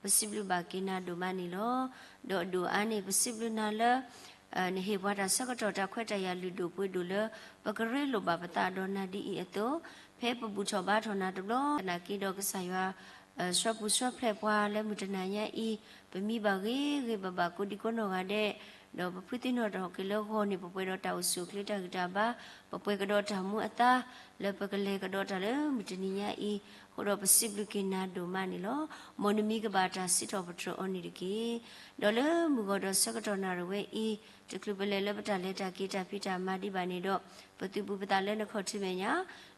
ပစံးဘျုးဘၣ်က့ၤနၤဒိၣ်မးန့ၣ်လီၤ. ဒီးအဒိၣ်အါန့ၣ် ပစံးဘျုးနၤလၢ နဟ့ၣ်ပှၤတၢ်ဆၢကတီၢ် တၢ်ခွဲးတၢ်ယာ်လုၢ်ဒိၣ်ပှ့ၤဒိၣ်လၢ ပကရ့လိာ်ဘၣ်ပသးဒီးနၤဒ်အံၤအသိး, ဖဲပဘူၣ်ထီၣ်ဘါထီၣ်နၤတဘျီ သနာ်က့ဒီးကစၢ်ယွၤ ဆှၢပူၤဆှၢဖျဲးပှၤလၢမုၢ်တနၤညါအံၤ, ပမံဘၣ်ဂ့ၤဂ့ၤဘၣ်ဘၣ်ကိးဒံကိးနီၢ်ဂၤဒဲး, ဒီးပဖုသံနီၣ်ထီၣ်က့ၤလၢဂီၤန့ၣ် ပပှဲၤဒီးတၢ်အိၣ်ဆူၣ်အိၣ်ချ့တၢ်ဂံၢ်တၢ်ဘါ, ပပှဲၤကဒီးတၢ်မူအသါ, လၢပကလဲၤကဒီးတၢ်လၢမုၢ်တနံၤညါအံၤ, အဃိဒီးပစံးဘျုးက့ၤနၤဒိၣ်မးန့ၣ်လီၤ. မ်နမံၤကဘၣ်တၢ်စံးထီၣ်ပတြၢၤအီၤန့ၣ်တက့ၢ်. ဒီးလၢမုၢ်ဂီၤဒီးဆၢကတီၢ်နၣ်ရံၣ်ဝဲအံၤ, တချုးပလဲၤလၢပတၢ်လဲၤတၢ်က့ၤတၢ်ဖံးတၢ်မၤဒံးဘၣ်န့ၣ်ဒီး, ပသုးဘူးပသးလၢနခီၣ်ထံးမဲာ်ညါ,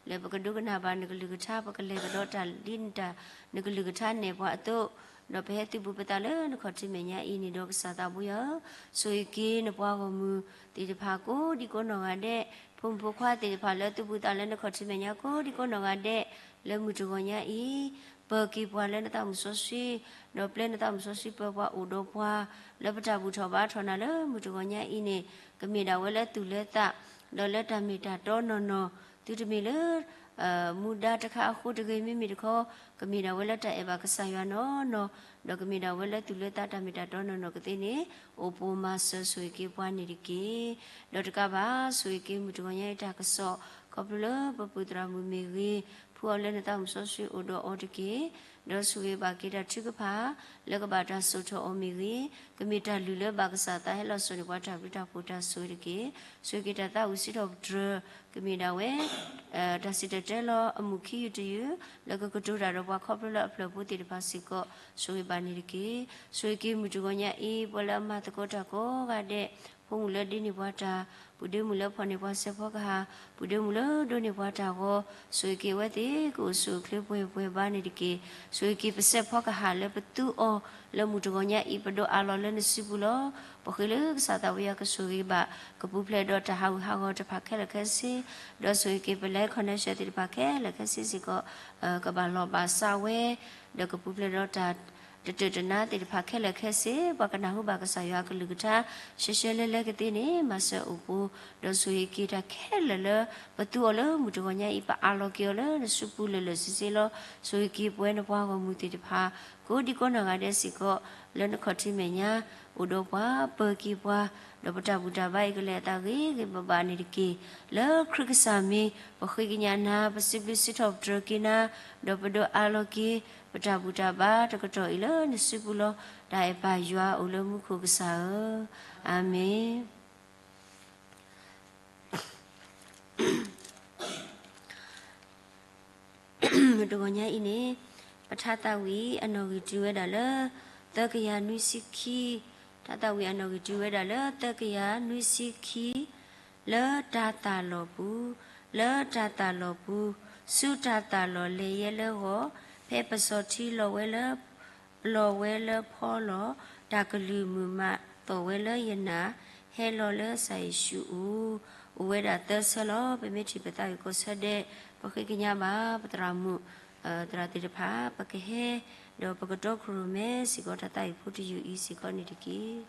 လၢပကဒိကနၣ်ဘၣ်နကလုၢ်ကထါ ပကလဲၤကဒီးတၢ်ဒ်နတၢ် နကလုၢ်ကထါနဲၣ်ပှၤအသိး, ဒီးပဟဲသုးဘူးပသးလၢနခီၣ်ထံးမဲာ်ညါအံၤန့ၣ်ဒီး ကစၢ်သးဘိယွၤဧၢ, ဆိၣ်ဂ့ၤက့ၤနပှၤဂီၢ်မုၢ်သ့ၣ်တဖၣ်ကိးဒံကိးနီၢ်ဂၤဒဲး, ဖိမုၣ်ဖိခွါသ့ၣ်တဖၣ်လၢသုးဘူးသးလၢနခီၣ်ထံးမဲာ်ညါကိးဒံကိးနီၢ်ဂၤဒဲး, လၢမုၢ်တဂီၤညါအံၤ, ပၢၤက့ၤပှၤလၢနသးမုၢ်စီဆှံ, ဒီးပျဲနသးမုၢ်စီဆှံပၢၤပှၤအိၣ်ဒီးပှၤ, လၢပတၢ်ဘူၣ်ထီၣ်ဘါထီၣ်နၤလၢမုၢ်တဂီၤညါအံၤန့ၣ်, ကမ့ၢ်ဒၣ်ဝဲလၢသူၣ်လၢသး, ဒီးလၢတၢ်မ့ၢ်တၢ်တီနီၢ်နီၢ်, သုတမ့ၢ်လၢ မူဒါတခါအဃိတဂ့ၤ, မ့မ့ၢ်တခီ, ကမ့ၢ်ဒၣ်ဝဲလၢတၢ်အဲၣ်ဘၣ်ကစၢ်ယွၤနီၢ်နီၢ်, ဒီးကမ့ၢ်ဒၣ်ဝဲလၢသူၣ်လၢသးတၢ်မ့ၢ်တၢ်တီနီၢ်နီၢ်ကသ့န့ၣ်, အိၣ်ပိၢ်မၤစၢၤဆိၣ်ဂ့ၤက့ၤပှၤန့ၣ်တက့ၢ်. ဒီးတကးဘၣ်, ဆိၣ်ဂ့ၤက့ၤမုၢ်တဂီၤညါအံၤတၢ်ကစီၣ်, ခီဖျိလၢပပုၢ်သရၣ်မုၣ်မ့ၢ်ဂ့ၤ, ဖုအီၤလၢနသးမုၢ်စီဆှံအိၣ်ဒီးအီၤတက့ၢ်. ဒီးဆိၣ်ဂ့ၤဘၣ်က့ၤတၢ်ထုကဖၣ်, လၢကဘၣ်တၢ်စိာ်ထီၣ်အီၤမ့ၢ်ဂ့ၤ, ကမ့ၢ်တၢ်လုၢ်လၢဘၣ်ကစၢ်သးဟဲလီၤစိာ်န့ၢ်ပှၤတၢ်ဘျုးတၢ်ဖှိၣ်တၢ်ဆိၣ်ဂ့ၤတက့ၢ်. ဆိၣ်ဂ့ၤက့ၤတၢ်သးဝံၣ်စံးထီၣ်ပတြၢၤ, ကမ့ၢ်ဒၣ်ဝဲ တၢ်စံၣ်တဲၤတဲလီၤအမုၢ်ခံယုၢ်တယုၢ်, လၢကကတိၤတၢ်ဒီးပှၤခီဖျိလၢအဖျၢၣ်ဖိသ့ၣ်တဖၣ်စ့ၢ်ကီး, ဆိၣ်ဂ့ၤဘၣ်န့ၣ်တက့ၢ်. ဆိၣ်ဂ့ၤက့ၤမုၢ်တဂီၤညါအံၤ, ပှၤလၢအမၤသကိးတၢ်ကိးဂၤဒဲး, ဖိမုၣ်လၢဒ့န့ၢ်ပှၤတၢ်, ပုၢ်ဒ့မုၣ်လၢဖီၣ်န့ၢ်ပှၤစဲးဖီကဟၣ်, ပုၢ်ဒ့မုၣ်လၢဒိးန့ၢ်ပှၤတၢ်ဂီၤ, ဆိၣ်ဂ့ၤက့ၤအဝဲသ့ၣ်ကအိၣ်ဆူၣ်အိၣ်ချ့ပှဲၤပှဲၤဘါန့ၣ်တက့ၢ်. ဆိၣ်ဂ့ၤက့ၤပစဲးဖီကဟၣ်လၢပသူအီၤလၢမုၢ်တဂီၤညါအံၤ, ပဒိးအးလီၤလၢနစုပူၤလီၤ. ပဃ့လၢကစၢ်သးဝံယွၤကဆိၣ်ဂ့ၤဘၣ်, ကပူၤဖျဲးဒီးတၢ်ဟးဂူာ်ဟးဂီၤတဖၣ်ခဲလၢာ်ခဲဆ့, ဒီးဆိၣ်ဂ့ၤက့ၤပလဲၤ connection သ့ၣ်တဖၣ်ခဲလၢာ်ခဲဆ့စ့ၢ်ကီး, ကဘၣ်လီၤဘၣ်စးဝဲ, ဒီးကပူၤဖျဲးဒီးတၢ်တတၢၢ်တနါသ့ၣ်တဖၣ်ခဲလၢာ်ခဲဆ့, ပှၤကနၢ်ဟူဘၣ်ကစၢ်ယွၤအကလုၢ်ကထါ, ရှဲရှဲလဲလဲကသ့န့ၣ် မၤစၢၤအိၣ်ပိၢ်, ဒီးဆိၣ်ဂ့ၤက့ၤတၢ်ခဲလၢာ်လၢ ပသူအီၤလၢမုၢ်တဂီၤညါအံၤ, ပအးလီၤက့ၤအီၤလၢနစုပူၤလၢာ်လၢာ်ဆ့ဆ့လီၤ. ဆိၣ်ဂ့ၤက့ၤပဝဲနပှၤဂီၢ်မုၢ်သ့ၣ်တဖၣ်, ကိးဒံကိးနီၢ်ဂၤဒဲးစ့ၢ်ကီး, လၢနခီၣ်ထံးမဲာ်ညါ, အိၣ်ဒီးပှၤ, ပၢၤက့ၤပှၤ, ဒီးပတၢ်ဘူၣ်တၢ်ဘါအံၤကလဲၤအသးဂ့ၤဂ့ၤဘၣ်ဘၣ်န့ၣ်တက့ၢ်. လၢခရံာ်ကစၢ်မံၤ, ပဃ့ကညးနၤ, ပစံးဘျုးစံးထီၣ်ပတြၢၤက့ၤနၤ, ဒီးပဒိးအးလီၤက့ၤ ပတၢ်ဘူၣ်တၢ်ဘါတကတီၢ်အံၤလၢနစုပူၤလီၤ. တၢ်အဲၣ်ပၢ်ယွၤအိၣ်လၢမူခိၣ်ကစၢ်ဧၢ, အၤမ့ၣ်. မုၢ်တဂီၤညါအံၤန့ၣ်, ပထါသးဝံၣ်အနီၣ်ဂံၢ်တုၤဝဲဒၣ်လၢ သၢကယၤနွံဆံခံ, ထါသးဝံၣ်အနီၣ်ဂံၢ်တုၤဝဲဒၣ်လၢသၢကယၤနွံဆံခံ, လၢတၤသၣ်လီၢ်ပူၤ, လၢတၤသၣ်လီၢ်ပူၤ, ဆူတၤသၣ်လီၢ်လဲၤယဲလၢဂီၤ, ဖဲပစီၤထံလီၤဝဲလၢ လီၤဝဲလၢဖီလီၤ, တၢ်ကလုၢ်မုာ်မးသီၣ်ဝဲလၢယနၢ်, ဟဲလီၤလၢကစၢ်ယ့ၣ်ၡူးအအိၣ်, အိၣ်ဝဲဒၣ်သၢဆၢလီၤ. ပမ့ၢ်ထံၣ်ပသးဝံၣ်ကိးဆၢဒဲး, ပဃ့ကညးဘၣ်ပသရၣ်မုၣ်, သရၣ်သ့ၣ်တဖၣ်, ပကဟဲ, ဒီးပကတီခိၣ်ရိၣ်မဲစ့ၢ်ကီး တၢ်သးဝံၣ်ဖိတယုၢ်အံၤစ့ၢ်ကီးန့ၣ်တက့ၢ်.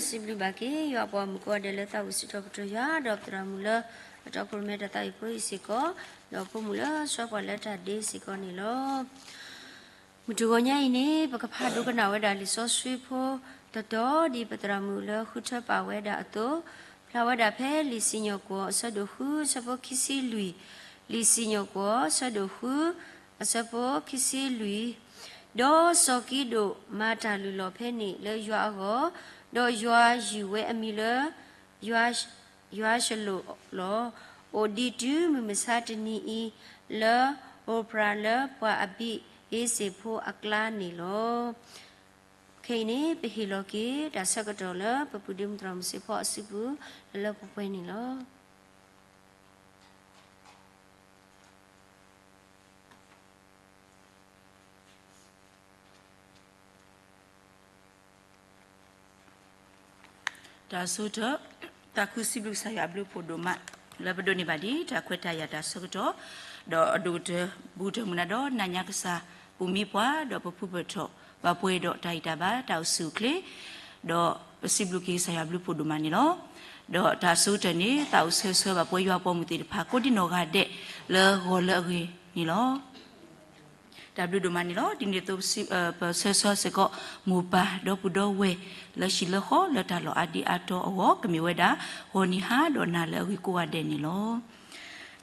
စံးဘျုးဘၣ်က့ၤ ယွၤအပှၤမုၣ်ကိးဂၤဒဲးလၢသးဝံၣ်စံးထီၣ်ပတြၢၤယွၤ ဒီးပသရၣ်မုၣ်လၢ အတီခိၣ်ရိၣ်မဲတၢ်သးဝံၣ်ဖိအံၤစ့ၢ်ကီး, ဒီးဖိမုၣ်လၢဆှၢပှၤလၢတၢ်ဒ့စ့ၢ်ကီးန့ၣ်လီၤ. မုၢ်တဂီၤညါအံၤန့ၣ် ပကဖးဒိကနၣ်ဝဲဒၣ်လံာ်စီဆှံဖိတတီၤ ဒ်ပသရၣ်မုၣ်လၢဃုထၢပာ်ဝဲဒၣ်အသိး, ဖျါဝဲဒၣ်ဖဲလံာ်စံၣ်ညီၣ်ကွီၢ်အဆၢဒိၣ်ဃု အဆၢဖိခံဆံလွံၢ်, လံာ်စံၣ်ညီၣ်ကွီၢ်အဆၢဒိၣ်ဃု အဆၢဖိခံဆံလွံၢ်, ဒီးစီၤကံဒိၣ်မၤတၢ်လုၢ်လီၢ်ဖဲန့ၣ်လၢယွၤအဂီၢ်, ဒီးယွၤယုၢ်ဝဲအမံၤလၢ ယွၤ ယွၤၡလိၣ်လီၤ. အိၣ်ဒံးတုၤမုၢ်မဆါတနံၤအံၤ လၢအိးဖရၣ်လၢပှၤအဘံအ့စ့ၣ်ဖိအကျါန့ၣ်လီၤ. ခဲအံၤန့ၣ် ပဟ့ၣ်လီၤက့ၤတၢ်ဆၢကတီၢ်လၢပပုၢ်ဒ့မုၣ်သရၣ်မုၣ်စ့ၢ်ဖီအစုပူၤ လၢလၢပှဲၤပှဲၤန့ၣ်လီၤ. တၢ်ဆိကတၢၢ်, သးခုစံးဘျုးကစၢ်ယွၤအဘျုးအဖှိၣ်ဒိၣ်မး လၢပဒိးန့ၢ်ဘၣ်ဒံးတၢ်ခွဲးတၢ်ယာ်တၢ်ဆၢကတီၢ်, ဒီးအဒိၣ်ကတၢၢ် ဘူးကတၢၢ်မုၢ်နၤဒီးနၤညါကစၢ် ပူၤမံပှၤ ဒီးပဖုပထီၣ် ဘၣ်ပှဲၤဒီးတၢ်ဂံၢ်တၢ်ဘါတၢ်အိၣ်ဆူၣ်အိၣ်ချ့, ဒီးပစံးဘျုးက့ၤကစၢ်ယွၤအဘျုးအဖှိၣ်ဒိၣ်မးန့ၣ်လီၤ. ဒီးတၢ်ဆိကတၢၢ်န့ၣ် သးအိၣ်ဆၢဂ့ၤဆၢဝါပှၤယွၤအပှၤမုၣ်သ့ၣ်တဖၣ် ကိးဒံနီၢ်ဂၤဒဲး လၢဂီၤလၢအဂ့ၤန့ၣ်လီၤ. တၢ်ဘျုးဒိၣ်မးန့ၣ်လီၤ. ဒ်န့ၣ်အသိး ပဆၢဂ့ၤဆၢဝါစ့ၢ်ကီး မိၢ်ပၢ်ဒီပုၢ်ဒီဝဲၢ် လၢဟံၣ်လၢဃီလၢတၢ်လီၢ်အါဒံအါတီအဂီၢ် ကမ့ၢ်ဝဲဒၣ် ဂီၤနံၤဟါဒီးနၤလၢအဂ့ၤကိးဂၤဒဲးန့ၣ်လီၤ.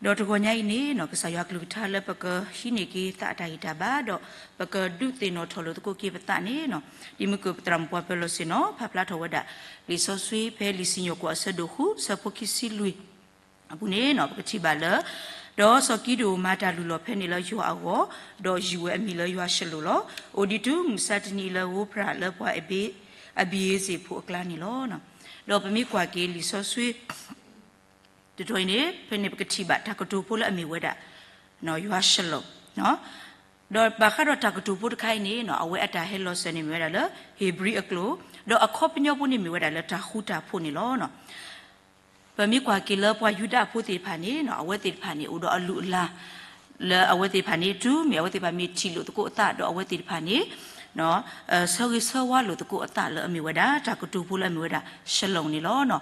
ဒီးတဂီၤညါအံၤန့ၣ် ကစၢ်ယွၤကလုၢ်ကထါလၢပကဟံးန့ၢ်က့ၤသးအတၢ်ဂံၢ်တၢ်ဘါ ဒီးပကဒုးသ့ၣ်နီၣ်ထီၣ်လိာ်သကိးက့ၤပသးန့ၣ် ဒ်မုၢ်ကၢၢ်ပသရၣ်မုၣ်ပှၤပၢၤလီၢ်ဆ့ၣ်နီၤ ဖးဖျါထီၣ်ဝဲဒၣ် လံာ်စီဆှံဖဲလံာ်စံၣ်ညီၣ်ကွီၢ်အဆၢဒိၣ်ဃု အဆၢဖိခံဆံလွံၢ် အပူၤန့ၣ် ပကထံၣ်ဘၣ်လၢ ဒီးစီၤကံဒိၣ်မၤတၢ်လုၢ်လီၢ်ဖဲန့ၣ်လၢယွၤအဂီၢ်, ဒီးယုၢ်ဝဲအမံၤလၢယွၤၡလိၣ်လီၤ. အိၣ်ဒံးတုၤမုၢ်မဆါတနံၤအံၤလၢအိးဖရၣ်လၢပှၤ အဘံအ့စ့ၣ်ဖိအကျါန့ၣ်လီၤ. ဒီးပမ့ၢ်ကွၢ်က့ၤလံာ်စီဆှံ တတီၤအံၤန့ၣ် ဖဲန့ၣ်ပကထံၣ်ဘၣ်တၢ်ကတိၤဖိလၢအမ့ၢ်ဝဲဒၣ် ယွၤၡလိၣ်, ဒီးဘၣ်ဃးဒီးတၢ်ကတိၤဖိတခါအံၤန့ၣ် အဝဲအတၢ်ဟဲလီၤစၢၤန့ၣ်မ့ၢ်ဝဲဒၣ်လၢ ဧ့ၤဘြံၤအကျိာ်, ဒီးအခီပညီဖိန့ၣ်မ့ၢ်ဝဲဒၣ်လၢတၢ်ဃူတၢ်ဖိးန့ၣ်လီၤ. ပမ့ၢ်ကွၢ်က့ၤလၢပှၤယူဒၤဖိသ့ၣ်တဖၣ်န့ၣ် အဝဲသ့ၣ်တဖၣ်န့ၣ် အိၣ်ဒီးအလုၢ်အလၢ် လၢအဝဲသ့ၣ်တဖၣ်န့ၣ် တုၤမ့ၢ်အဝဲသ့ၣ်တဖၣ်မ့ၢ်ထံၣ်လိာ်သကိးအသးဒီးအဝဲသ့ၣ်တဖၣ်န့ၣ် ဆၢဂ့ၤဆၢဝါလိာ်သကိးအသးလၢအမ့ၢ်ဝဲဒၣ် တၢ်ကတိၤဖိလၢအမ့ၢ်ဝဲဒၣ် shalom န့ၣ်လီၤ.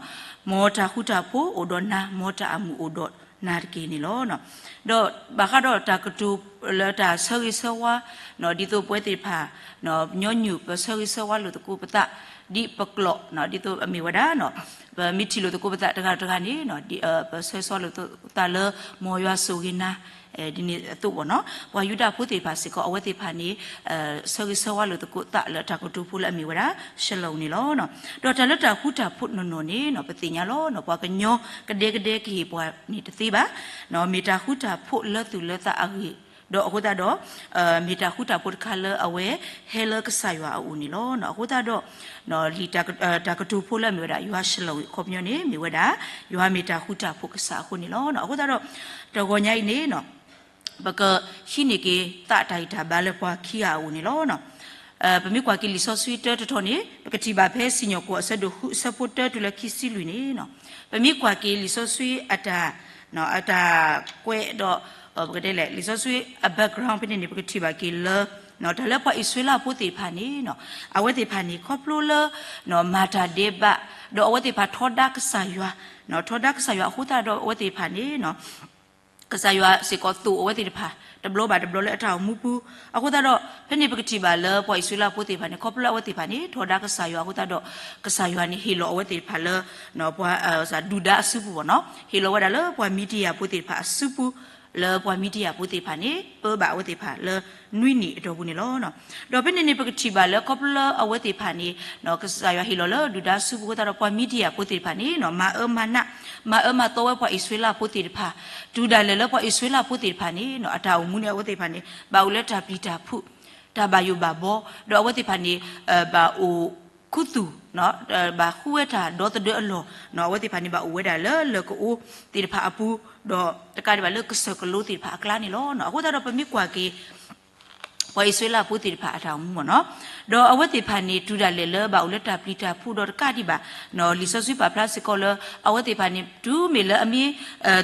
မ်တၢ်ဃူတၢ်ဖိးအိၣ်ဒီးနၤ, မ်တၢ်အမုာ်အိၣ်ဒီးနၤတက့ၢ်န့ၣ်လီၤ. ဒီးဘၣ်ဃးဒီးတၢ်ကတိၤလၢတၢ်ဆၢဂ့ၤဆၢဝါ ဒ်သိးပဝဲသ့ၣ်တဖၣ် ညီနုၢ်ပဆၢဂ့ၤဆၢဝါလိာ်သကိးပသး ဒ်ပကျိာ် ဒ်သိးအမ့ၢ်ဝဲဒၣ် ပမ့ၢ်ထံၣ်လိာ်သကိးပသးတဂၤတဂၤန့ၣ် ပဆၢဂ့ၤဆၢဝါလိာ်သကိးသးလၢ မ်ယွၤဆိၣ်ဂ့ၤနၤ ဒ်န့ၣ်အသိးဘၣ်နီၤ ပှၤယူဒၤဖိသ့ၣ်တဖၣ်စ့ၢ်ကီး အဝဲသ့ၣ်တဖၣ်န့ၣ် ဆၢဂ့ၤဆၢဝါလိာ်သကိးသးလၢတၢ်ကတိၤဖိလၢအမ့ၢ်ဝဲဒၣ် shalom န့ၣ်လီၤ. ဒီးတၢ်လၢတၢ်ဃူတၢ်ဖိးနီၢ်နီၢ်န့ၣ် ပသ့ၣ်ညါလီၤ ပှၤကညီကဒဲကဒဲကဟ့ၣ်ပှၤန့ၣ်တသ့ဘၣ်, မ့ၢ်တၢ်ဃူတၢ်ဖိးလၢသူၣ်လၢသးအဂ့ၢ် ဒီးအဃိသတးဒီး မ့ၢ်တၢ်ဃူတၢ်ဖိးတခါလၢအဝဲဟဲလၢကစၢ်ယွၤအအိၣ်န့ၣ်လီၤ. အဃိသတးဒီး လံာ်တၢ်ကတိၤဖိလၢအမ့ၢ်ဝဲဒၣ် ယွၤ shalom အခီပညီန့ၣ် မ့ၢ်ဝဲဒၣ် ယွၤမ့ၢ်တၢ်ဃူတၢ်ဖိးကစၢ်အဃိန့ၣ်လီၤ. အဃိသတးဒီး တဂီၤညါအံၤန့ၣ် ပကဟံးန့ၢ်က့ၤသးတၢ်ဂံၢ်တၢ်ဘါလၢပှၤခံဂၤအအိၣ်န့ၣ်လီၤ. ပမ့ၢ်ကွၢ်က့ၤလံာ်စီဆှံတၢတတီၤန့ၣ် ပကထံၣ်ဘၣ်ဖဲစံၣ်ညီၣ်ကွီၢ်အဆၢဒိၣ်ဃု အဆၢဖိတၢတုၤလၢခံဆံလွံၢ်န့ၣ် ပမ့ၢ်ကွၢ်က့ၤလံာ်စီဆှံအတၢ် အတၢ်ကွဲးဒီး ပကတဲလဲၣ် လံာ်စီဆှံအ background ဖဲန့ၣ်န့ၣ် ပကထံၣ်ဘၣ်က့ၤလၢ တၢ်လၢပှၤအံၣ်စရ့လးဖိသ့ၣ်တဖၣ်န့ၣ် အဝဲသ့ၣ်တဖၣ်န့ၣ် ခီဖျိလၢ မၤတၢ်ဒဲးဘး ဒီးအဝဲသ့ၣ်တဖၣ်ထီဒါကစၢ်ယွၤ ထီဒါကစၢ်ယွၤအဃိသတးဒီးအဝဲသ့ၣ်တဖၣ်န့ၣ် ကစၢ်ယွၤစ့ၢ်ကီးသိၣ်အဝဲသ့ၣ်တဖၣ် တဘျီဘၣ်တဘျီလၢအတၢ်အိၣ်မူပူၤ အဃိသတးဒီး ဖဲန့ၣ်ပကထံၣ်ဘၣ်လၢပှၤအံၣ်စရ့လးဖိသ့ၣ်တဖၣ်န့ၣ် ခီဖျိလၢအဝဲသ့ၣ်တဖၣ်န့ၣ် ထီဒါကစၢ်ယွၤအဃိသတးဒီး ကစၢ်ယွၤန့ၣ်ဟ့ၣ်လီၤအဝဲသ့ၣ်တဖၣ်လၢ ပှၤ ဒုၣ်ဒါအစုပူၤဘၣ်နီၤ ဟ့ၣ်လီၤဝဲဒၣ်လၢပှၤမံၤဒယၣ်ဖိသ့ၣ်တဖၣ်အစုပူၤ လၢပှၤမံၤဒယၣ်ဖိသ့ၣ်တဖၣ်န့ၣ် ပၢဘၣ်အဝဲသ့ၣ်တဖၣ်လၢနွံနံၣ်အတီၢ်ပူၤန့ၣ်လီၤ. ဒီးဖဲန့ၣ်န့ၣ် ပကထံၣ်ဘၣ်လၢခီဖျိလၢအဝဲသ့ၣ်တဖၣ်န့ၣ် ကစၢ်ယွၤဟ့ၣ်လီၤလၢဒုၣ်ဒါစုပူၤအဃိသတးဒီး ပှၤမံၤဒယၣ်ဖိသ့ၣ်တဖၣ်န့ၣ် မၤအၢမၤနး မၤအၢမၤသီဝဲပှၤအံၣ်စရ့လးဖိသ့ၣ်တဖၣ် တုၤဒၣ်လဲာ်လၢပှၤအံၣ်စရ့လးဖိသ့ၣ်တဖၣ်န့ၣ် အတၢ်အိၣ်မူန့ၣ် အဝဲသ့ၣ်တဖၣ်န့ၣ် ဘၣ်အိၣ်လၢတၢ်ပျံၤတၢ်ဖုး တၢ်ဘၣ်ယိၣ်ဘၣ်ဘီ ဒီးအဝဲသ့ၣ်တဖၣ်န့ၣ် ဘၣ်အိၣ်ခူသူၣ် ဘၣ်ဃုဝဲတၢ်ဒီသဒၢအလီၢ် အဝဲသ့ၣ်တဖၣ်န့ၣ် ဘၣ်အိၣ်ဝဲဒၣ်လၢလၢၢ်ကအိသ့ၣ်တဖၣ်အပူၤ ဒီးတကးဒံးဘၣ်လၢကစၢၢ်ကလိသ့ၣ်တဖၣ်အကျါန့ၣ်လီၤ. အဃိသတးဒီးပမ့ၢ်ကွၢ်က့ၤ ပှၤအံၣ်စရ့လးဖိသ့ၣ်တဖၣ်အတၢ်အိၣ်မူမ့ၢ်နီၤ ဒီးအဝဲသ့ၣ်တဖၣ်န့ၣ် တုၤဒၣ်လဲာ်လၢဘၣ်အိၣ်လၢတၢ်ပျံၤတၢ်ဖုးဒီးတကးဒံးဘၣ် လံာ်စီဆှံပာ်ဖျါစ့ၢ်ကီးလၢ အဝဲသ့ၣ်တဖၣ်န့ၣ် တုၤမ့ၢ်လၢအမ့ၢ်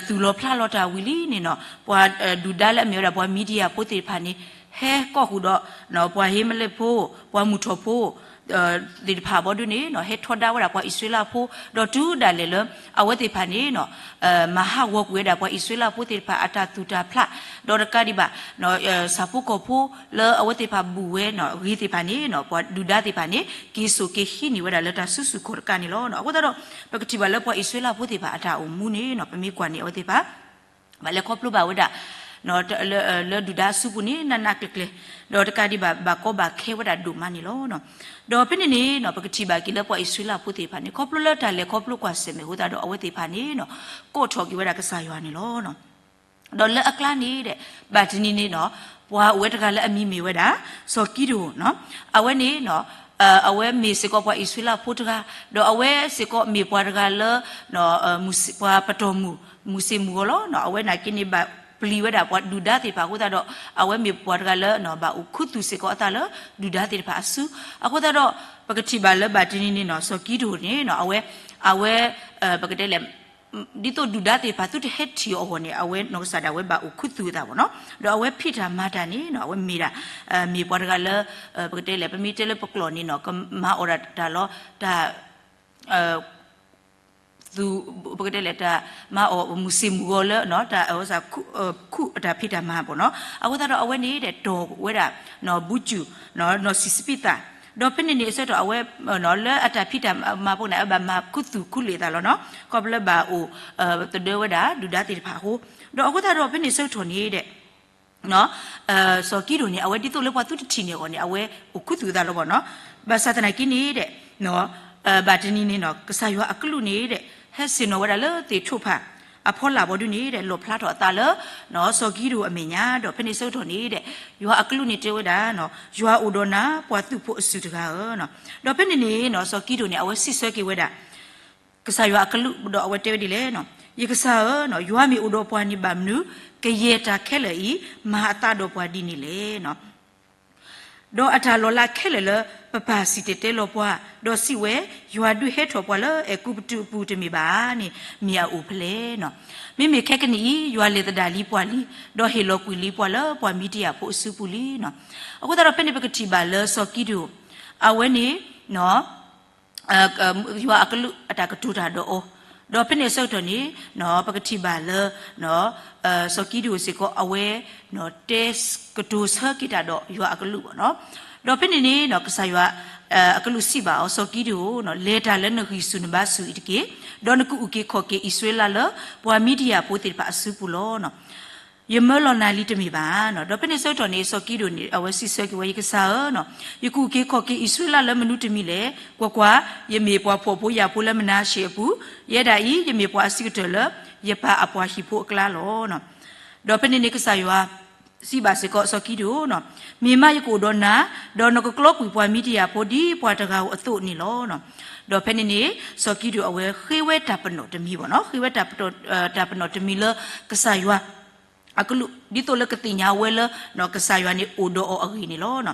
သူၣ်လီၤဖျးလီၤတၢ်ဝံၤလံန့ၣ်နီၤ ပှၤဒုၣ်ဒါလၢအမ့ၢ်ဝဲဒၣ်ပှၤမံၤဒယၣ်ဖိသ့ၣ်တဖၣ်န့ၣ် ဟဲကိးဃုာ်ဒီး ပှၤဧမလ့းဖိ ပှၤမုၢ်ထီၣ်ဖိ သ့ၣ်တဖၣ်ဘီဒုန့ၣ် ဟဲထီဒါဝဲဒၣ်ပှၤအံၣ်စရ့လးဖိ ဒီးတုၤဒၣ်လဲာ်လၢ အဝဲသ့ၣ်တဖၣ်န့ၣ် မၤဟးဂီၤကွံာ်ဝဲဒၣ်ပှၤအံၣ်စရ့လးဖိသ့ၣ်တဖၣ်အတၢ်သူၣ်တၢ်ဖျး ဒီးတကးဒံးဘၣ် ဆၣ်ဖိကီၢ်ဖိလၢအဝဲသ့ၣ်တဖၣ်ဘူၣ်ဝဲဂ့ၤသ့ၣ်တဖၣ်န့ၣ် ပှၤဒုၣ်ဒါသ့ၣ်တဖၣ်န့ၣ် က့ၤစိာ်က့ၤဟံးန့ၢ်ဝဲဒၣ်လၢတၢ်စုဆူၣ်ခီၣ်တကးန့ၣ်လီၤ. အဃိသတးဒီး ပကထံၣ်ဘၣ်လၢပှၤအံၣ်စရ့လးဖိသ့ၣ်တဖၣ်အတၢ်အိၣ်မူန့ၣ် ပမ့ၢ်ကွၢ်န့ၣ် အဝဲသ့ၣ်တဖၣ် ဘၣ်လဲၤခီဖျိဘၣ်ဝဲဒၣ် လၢဒုၣ်ဒါအစုပူၤန့ၣ် နးနးကျဲၤကျဲၤ ဒီးတကးဒံးဘၣ် ဘၣ်ကီဘၣ်ခဲဝဲဒၣ်ဒိၣ်မးန့ၣ်လီၤ. ဒီးဖဲန့ၣ်န့ၣ် ပကထံၣ်ဘၣ်က့ၤလၢပှၤအံၣ်စရ့လးဖိသ့ၣ်တဖၣ်န့ၣ် ခီဖျိလၢတၢ်လဲၤခီဖျိကွၢ်ဆၢၣ်မဲာ်အဃိသတးဒီး အဝဲသ့ၣ်တဖၣ်န့ၣ် ကိးထီၣ်က့ၤဝဲဒၣ်ကစၢ်ယွၤန့ၣ်လီၤ. ဒီးလၢအကျါန့ၣ်ဒီး ဘၣ်တနံၤန့ၣ် ပှၤအိၣ်ဝဲတဂၤလၢအမံၤမ့ၢ်ဝဲဒၣ် စီၤကံဒိၣ် အဝဲန့ၣ် အဝဲမ့ၢ်စ့ၢ်ကီးပှၤအံၣ်စရ့လးဖိတဂၤ ဒီးအဝဲစ့ၢ်ကီးမ့ၢ်ပှၤတဂၤလၢ ပှၤပတီၢ်မုၢ် မုၢ်ဆ့ၣ်မုၢ်ဂီၤလီၤ. အဝဲနာ်က့န့ၣ်ဘၣ်ပျံၤဝဲဒၣ်ပှၤဒုၣ်ဒါသ့ၣ်တဖၣ်အဃိသတးဒီး အဝဲမ့ၢ်ပှၤတဂၤလၢ ဘၣ်အိၣ်ခူသူၣ်စ့ၢ်ကီးအသးလၢ ဒုၣ်ဒါသ့ၣ်တဖၣ်အစု အဃိသတးဒီး ပကထံၣ်ဘၣ်လၢဘၣ်တနံၤန့ၣ် စီၤကံဒိၣ်န့ၣ် အဝဲ အဝဲ ပကတဲလဲၣ် ဒ်သိးဒုၣ်ဒါသ့ၣ်တဖၣ်သုတဟဲထံၣ်အီၤအဂီၢ်န့ၣ် အဝဲနီၢ်ကစၢ်ဒၣ်ဝဲဘၣ်အိၣ်ခူသူၣ်အသးဘၣ်နီၤ ဒီးအဝဲဖံးတၢ်မၤတၢ်န့ၣ် အဝဲမ့ၢ်ဒၣ် မ့ၢ်ပှၤတဂၤလၢ ပကတဲလဲၣ် ပမ့ၢ်တဲလၢပကျိာ်န့ၣ် ကမၤအီၣ်ဒၣ်တၢ်လီၤ တၢ် သူ ပကတဲလဲၣ် တၢ်မၤအီၣ်မုၢ်ဆ့ၣ်မုၢ်ဂီၤလၢ တၢ် ခူၣ်အတၢ်ဖံးတၢ်မၤဘၣ်နီၤ အဃိသတးဒီးအဝဲန့ၣ်ဒီးတီၢ်ဝဲဒၣ် ဘူးကၠူၣ် နီၢ်စံၣ်စပံးသၣ် ဒီးဖဲန့ၣ်န့ၣ်အဆၢကတီၢ်အဝဲ လၢအတၢ်ဖံးတၢ်မၤပူၤန့ၣ် အဘၣ်မၤခူသူၣ်ခူလံာ်အသးလီၤနီၤ ခီဖျိလၢဘၣ်အိၣ် သဒၢဝဲဒၣ်ဒုၣ်ဒါသ့ၣ်တဖၣ်အဃိ ဒီးအဃိသတးဒီးဖဲန့ၣ်အဆၢကတီၢ်န့ၣ်ဒီး စီၤကံဒိၣ်န့ၣ် အဝဲဒ်သိးလၢပှၤသုတထံၣ်န့ၢ်အဂီၢ်န့ၣ် အဝဲအိၣ်ခူသူၣ်အသးလီၤဘၣ်နီၤ ဘၣ်ဆၣ်သနာ်က့န့ၣ်ဒီး ဘၣ်တနံၤန့ၣ်နီၤ ကစၢ်ယွၤအကလူးန့ၣ်ဒီး ဟဲဆ့ၣ်နီၤဝဲဒၣ်လၢသ့ၣ်ထိၣ်ဖး အဖီလာ်ဘီဒုန့ၣ်ဒီး လီၣ်ဖျါထီၣ်အသးလၢ စီၤကံဒိၣ်အမဲာ်ညါ ဒီးဖဲန့ၣ်အဆၢကတီၢ်န့ၣ်ဒီး ယွၤအကလူးန့ၣ်တဲဝဲဒၣ် ယွၤအိၣ်ဒီးနၤ ပှၤသုးဖိအစုၣ်တဂၤဧၢ ဒီးဖဲန့ၣ်န့ၣ် စီၤကံဒိၣ်န့ၣ် အဝဲစံးဆၢက့ၤဝဲဒၣ် ကစၢ်ယွၤအကလူး ဒီးအဝဲတဲဝဲဒ်လဲၣ်, ယကစၢ်ဧၢ, ယွၤမ့ၢ်အိၣ်ဒီးပှၤန့ၣ်ဘၣ်မနုၤ, ကယဲၢ်တၢ်ခဲလၢာ်အံၤ မၤအသးဒီးပှၤဒ်န့ၣ်လဲၣ်. ဒီးအတၢ်လီၤလးခဲလၢာ်လၢ ပပၢ်စံၣ်တဲၤတဲလီၤပှၤ, ဒီးစံးဝဲ, ယွၤဒုးဟဲထီၣ်ပှၤလၢအဲၤကူပတူးအပူၤတမ့ၢ်ဘၣ်န့ၣ် မ့ၢ်အအိၣ်ဖဲလဲၣ်. မ့မ့ၢ်ခဲကနံၣ်အံၤ ယွၤလဲၤသဒၣ်လံပှၤလံ, ဒီးဟ့ၣ်လီၤကွံာ်လံပှၤလၢပှၤမံၤဒယၣ်ဖိအစုပူၤလံ. အဃိသတးဒီးဖဲန့ၣ်ပကထံၣ်ဘၣ်လၢစီၤကံဒိၣ် အဝဲန့ၣ် ယွၤအကလူးအတၢ်ကတိၤတၢ်ဒီးအီၤ, ဒီးဖဲန့ၣ်အဆၢကတီၢ်န့ၣ် ပကထံၣ်ဘၣ်လၢ စီၤကံဒိၣ်စ့ၢ်ကီး အဝဲ တဲကတိၤဆၢက့ၤတၢ်ဒီးယွၤအကလူးဘၣ်နီၤ. ဒီးဖဲန့ၣ်န့ၣ် ကစၢ်ယွၤအကလူးစံးဘၣ်အီၤ, စီၤကံဒိၣ်ဧၢ, လဲၤတၢ်လၢနဂံၢ်ဆူၣ်နဘါဆူၣ်အံၤတက့ၢ်. ဒီးနကအုၣ်က့ၤခီၣ်က့ၤအံၣ်စရ့လးလၢ ပှၤမံၤဒယၣ်ဖိသ့ၣ်တဖၣ်အစုပူၤလီၤ. ယမၢလီၤနၤလံတမ့ၢ်ဘၣ်. ဒီးဖဲန့ၣ်ဆၢကတီၢ်န့ၣ် စီၤကံဒိၣ်န့ၣ် အဝဲစံးဆၢက့ၤဝဲ, ယကစၢ်ဧၢ, ယကအုၣ်က့ၤခီၣ်က့ၤအံၣ်စရ့လးလၢမနုၤတမံၤလဲၣ်. ကွၢ်ကွၢ်, ယမ့ၢ်ပှၤဖှီၣ်ဖိယာ်ဖိလၢမနၤၡ့အပူၤ, ယဲဒၣ်အံၤ ယမ့ၢ်ပှၤအဆံးကတၢၢ်လၢ ယပၢ်အပှၤဟံၣ်ဖိအကျါလီၤ. ဒီးဖဲန့ၣ်န့ၣ် ကစၢ်ယွၤစံးဘၣ်စ့ၢ်ကီးစီၤကံဒိၣ်, မ့ၢ်မးယကအိၣ်ဒီးနၤ, ဒီးနကကျီကွံာ်ပှၤမံၤဒယၣ်ဖိဒ်ပှၤတဂၤဧိၤအသိးန့ၣ်လီၤ. ဒီးဖဲန့ၣ်န့ၣ် စီၤကံဒိၣ်အဝဲဃ့ဝဲတၢ်ပနီၣ်တမံၤဘၣ်နီၤ, ဃ့ဝဲတၢ်ပနီၣ်တမံၤလၢ ကစၢ်ယွၤ အကလူး ဒ်သိးလၢကသ့ၣ်ညါဝဲလၢ ကစၢ်ယွၤန့ၣ်အိၣ်ဒီးအီၤအဂ့ၢ်န့ၣ်လီၤ.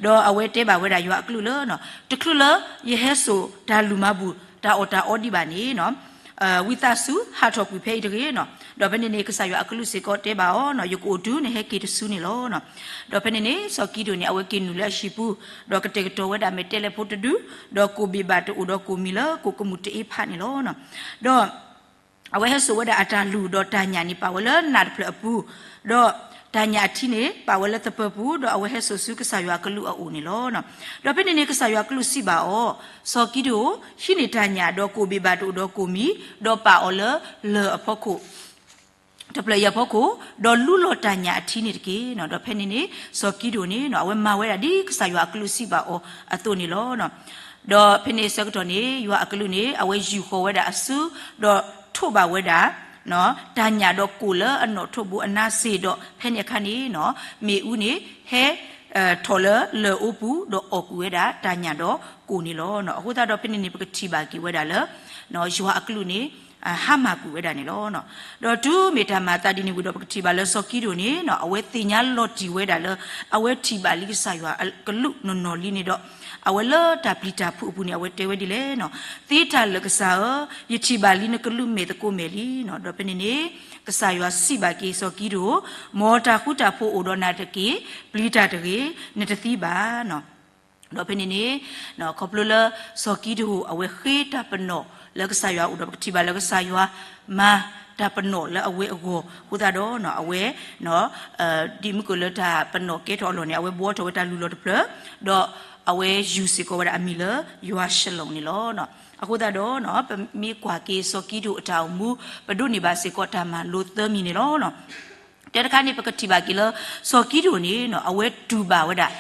ဒီးအဝဲတဲဘၣ်ဝဲဒၣ်ယွၤအကလူးလၢ တချုးလၢယဟဲစိာ်တၢ်လုၢ်မၤဘူၣ် တၢ်အီၣ်တၢ်အီဒံးဘၣ်န့ၣ် ဝံသးစူၤဟးထီၣ်ကွံာ်ဖဲအံၤတဂ့ၤ. ဒီးဖဲန့ၣ်န့ၣ် ကစၢ်ယွၤအကလူးစ့ၢ်ကီးတဲဘၣ်အီၤ, ယကအိၣ်တုၤနဟဲက့ၤတစုန့ၣ်လီၤ. ဒီးဖဲန့ၣ်န့ၣ် စီၤကံဒိၣ်န့ၣ် အဝဲက့ၤနုာ်လၢအဟံၣ်ပူၤ, ဒီးကတဲာ်ကတီၤဝဲဒၣ်မဲာ်တဲးလဲးဖိတဒု, ဒီးကိၣ်ဘ့ၣ်ဘၣ်တအိၣ်ဒီးကိၣ်မံၤလၢကိၣ်ကမူၣ်တအ့ဖးန့ၣ်လီၤ. ဒီး အဝဲဟဲစိာ်ဝဲဒၣ်အတၢ်လုၢ်ဒီးတၢ်ညၣ်န့ၣ် ပာ်ဝဲလၢနးတဖျၢၣ်အပူၤ, ဒီးတၢ်ညၣ်အထံန့ၣ် ပာ်ဝဲလၢသပၢၤပူၤ, ဒီးအဝဲဟဲစိာ်ဆူကစၢ်ယွၤအကလူးအအိၣ်န့ၣ်လီၤ. ဒီးဖဲန့ၣ်န့ၣ် ကစၢ်ယွၤအကလူးစံးဘၣ်အီၤ, စီၤကံဒိၣ်, ဟံးန့ၢ်တၢ်ညၣ်ဒီးကိၣ်ဘ့ၣ်ဘၣ်တအိၣ်ဒီးကိၣ်မံၤ, ဒီးပာ်အီၤလၢလၢၢ်အဖီခိၣ် တဖျၢၣ်အံၤအဖီခိၣ်, ဒီးလူလီၤတၢ်ညၣ်အထံန့ၣ်တက့ၢ်. ဒီးဖဲန့ၣ်န့ၣ် စီၤကံဒိၣ်န့ၣ် အဝဲမၤဝဲဒၣ်ဒ်ကစၢ်ယွၤအကလူးစံးဘၣ်အီၤအသိးန့ၣ်လီၤ. ဒီးဖဲန့ၣ်အဆၢကတီၢ်န့ၣ် ယွၤအကလူးန့ၣ် အဝဲယူာ်ဃီၤဝဲဒၣ်အစု, ဒီးထိးဘၣ်ဝဲဒၣ် တၢ်ညၣ်ဒီးကိၣ်လၢအနီၣ်ထိးဘိအနါစ့ၢ်, ဒီးဖဲန့ၣ်အခါန့ၣ် မ့ၣ်အူန့ၣ် ဟဲ ထီၣ်လၢလၢၢ်အိပူၤ, ဒီးအီၣ်ကွံာ်ဝဲဒၣ်တၢ်ညၣ်ဒီးကိၣ်န့ၣ်လီၤ. အဃိသတးဒီးဖဲန့ၣ်န့ၣ် ပကထံၣ်ဘၣ်က့ၤဝဲဒၣ်လၢ ယွၤအကလူးန့ၣ် ဟါမၢ်ကွံာ်ဝဲဒၣ်န့ၣ်လီၤ. ဒီးတုၤမ့ၢ်တၢ်မၤအသးဒ်န့ၣ်ဝံၤဒီး ပကထံၣ်ဘၣ်လၢစီၤကံဒိၣ်န့ၣ် အဝဲသ့ၣ်ညါလီၤတံၢ်ဝဲဒၣ်လၢ အဝဲထံၣ်ဘၣ်လံကစၢ်ယွၤအကလူးနီၢ်နီၢ်လံန့ၣ်ဒီး အဝဲလၢတၢ်ပျံၤတၢ်ဖုးအပူၤန့ၣ် အဝဲတဲဝဲဒ်လဲၣ်, သ့တၢ်လၢာ်ကစၢ်ဧၢ, ယထံၣ်ဘၣ်လံနကလူးမဲာ်သကိးမဲာ်လံ. ဒီးဖဲန့ၣ်န့ၣ် ကစၢ်ယွၤစံးဘၣ်က့ၤစီၤကံဒိၣ်, မ်တၢ်ဃူတၢ်ဖိးအိၣ်ဒီးနၤတက့ၢ်, ပျံၤတၢ်တဂ့ၤ, နတသံဘၣ်. ဒီးဖဲန့ၣ်န့ၣ် ခီဖျိလၢစီၤကံဒဧိၣ်အဝဲဃ့တၢ်ပနီၣ်လၢကစၢ်ယွၤအအိၣ်ဒီး ပကထံၣ်ဘၣ်လၢကစၢ်ယွၤမၤတၢ်ပနီၣ်လၢအဝဲအဂီၢ်အဃိသတးဒီး အဝဲ ဒ်မုၢ်ကၢၢ်လၢတၢ်ပနီၣ်ကဲထီၣ်အလီၢ်န့ၣ် အဝဲဘှီထီၣ်ဝဲတၢ်လုၢ်လီၢ်တဖျၢၣ်, ဒီးအဝဲယူၤစ့ၢ်ကီးဝဲဒၣ်အမံၤလၢယွၤၡလိၣ်န့ၣ်လီၤ. အဃိသတးဒီး ပမ့ၢ်ကွၢ်က့ၤစီၤကံဒဧိၣ်အတၢ်အိၣ်မူ ပဒိးန့ၢ်ဘၣ်စ့ၢ်ကီးတၢ်မၤလိသၢမံၤန့ၣ်လီၤ. တၢ်တခါန့ၣ် ပကထံၣ်ဘၣ်က့ၤလၢ စီၤကံဒဧိၣ်န့ၣ် အဝဲတူၢ်ဘၣ်ဝဲဒၣ်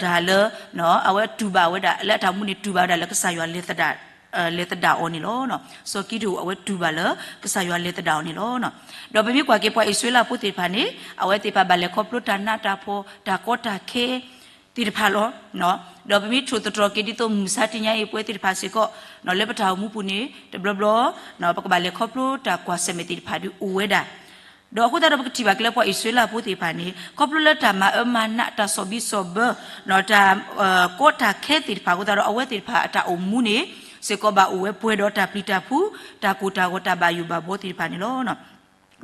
တၢ်လၢ အဝဲတူၢ်ဘၣ်ဝဲဒၣ်လၢအတၢ်အိၣ်မူန့ၣ် တူၢ်ဘၣ်ဝဲဒၣ်လၢကစၢ်ယွၤ လဲၤသဒၣ်အီၤန့ၣ်လီၤ. စီၤကံဒဧိၣ်အဝဲတူၢ်ဘၣ်လၢကစၢ်ယွၤလဲၤသဒၣ်အီၤန့ၣ်လီၤ. ဒီးပမ့ၢ်ကွၢ်က့ၤပှၤအံၣ်စရ့လးဖိသ့ၣ်တဖၣ်န့ၣ် အဝဲသ့ၣ်တဖၣ်ဘၣ်လဲၤခီဖျိတၢ်နးတၢ်ဖှီၣ် တၢ်ကီတၢ်ခဲ သ့ၣ်တဖၣ်လီၤ. ဒီးပမ့ၢ်ထိၣ်သတြီၤက့ၤဒ်သိးမုၢ်မဆါတနံၤအံၤ ပဝဲသ့ၣ်တဖၣ်စ့ၢ်ကီး လၢပတၢ်အိၣ်မူပူၤန့ၣ် တဘျီဘျီ ပကဘၣ်လဲၤခီဖျိတၢ်ကွၢ်ဆၢၣ်မဲာ်သ့ၣ်တဖၣ်ဒုးအိၣ်ဝဲဒၣ်. ဒီးအဃိသတးဒီး ပကထံၣ်ဘၣ်က့ၤလၢပှၤအံၣ်စရ့လးဖိသ့ၣ်တဖၣ်န့ၣ် ခီဖျိလၢတၢ်မၤအၢမၤနး တၢ်ဆီၣ်ဘံၣ်ဆီၣ်ဘၢ တၢ် ကီတၢ်ခဲသ့ၣ်တဖၣ်အဃိသတးဒီး အဝဲသ့ၣ်တဖၣ်အတၢ်အိၣ်မူန့ၣ် စ့ၢ်ကီးဘၣ်အိၣ်ဝဲပှဲၤဒီးတၢ်ပျံၤတၢ်ဖုး တၢ်ကိၢ်တၢ်ဂီၤ တၢ်ဘၣ်ယိၣ်ဘၣ်ဘှီသ့ၣ်တဖၣ်န့ၣ်လီၤ.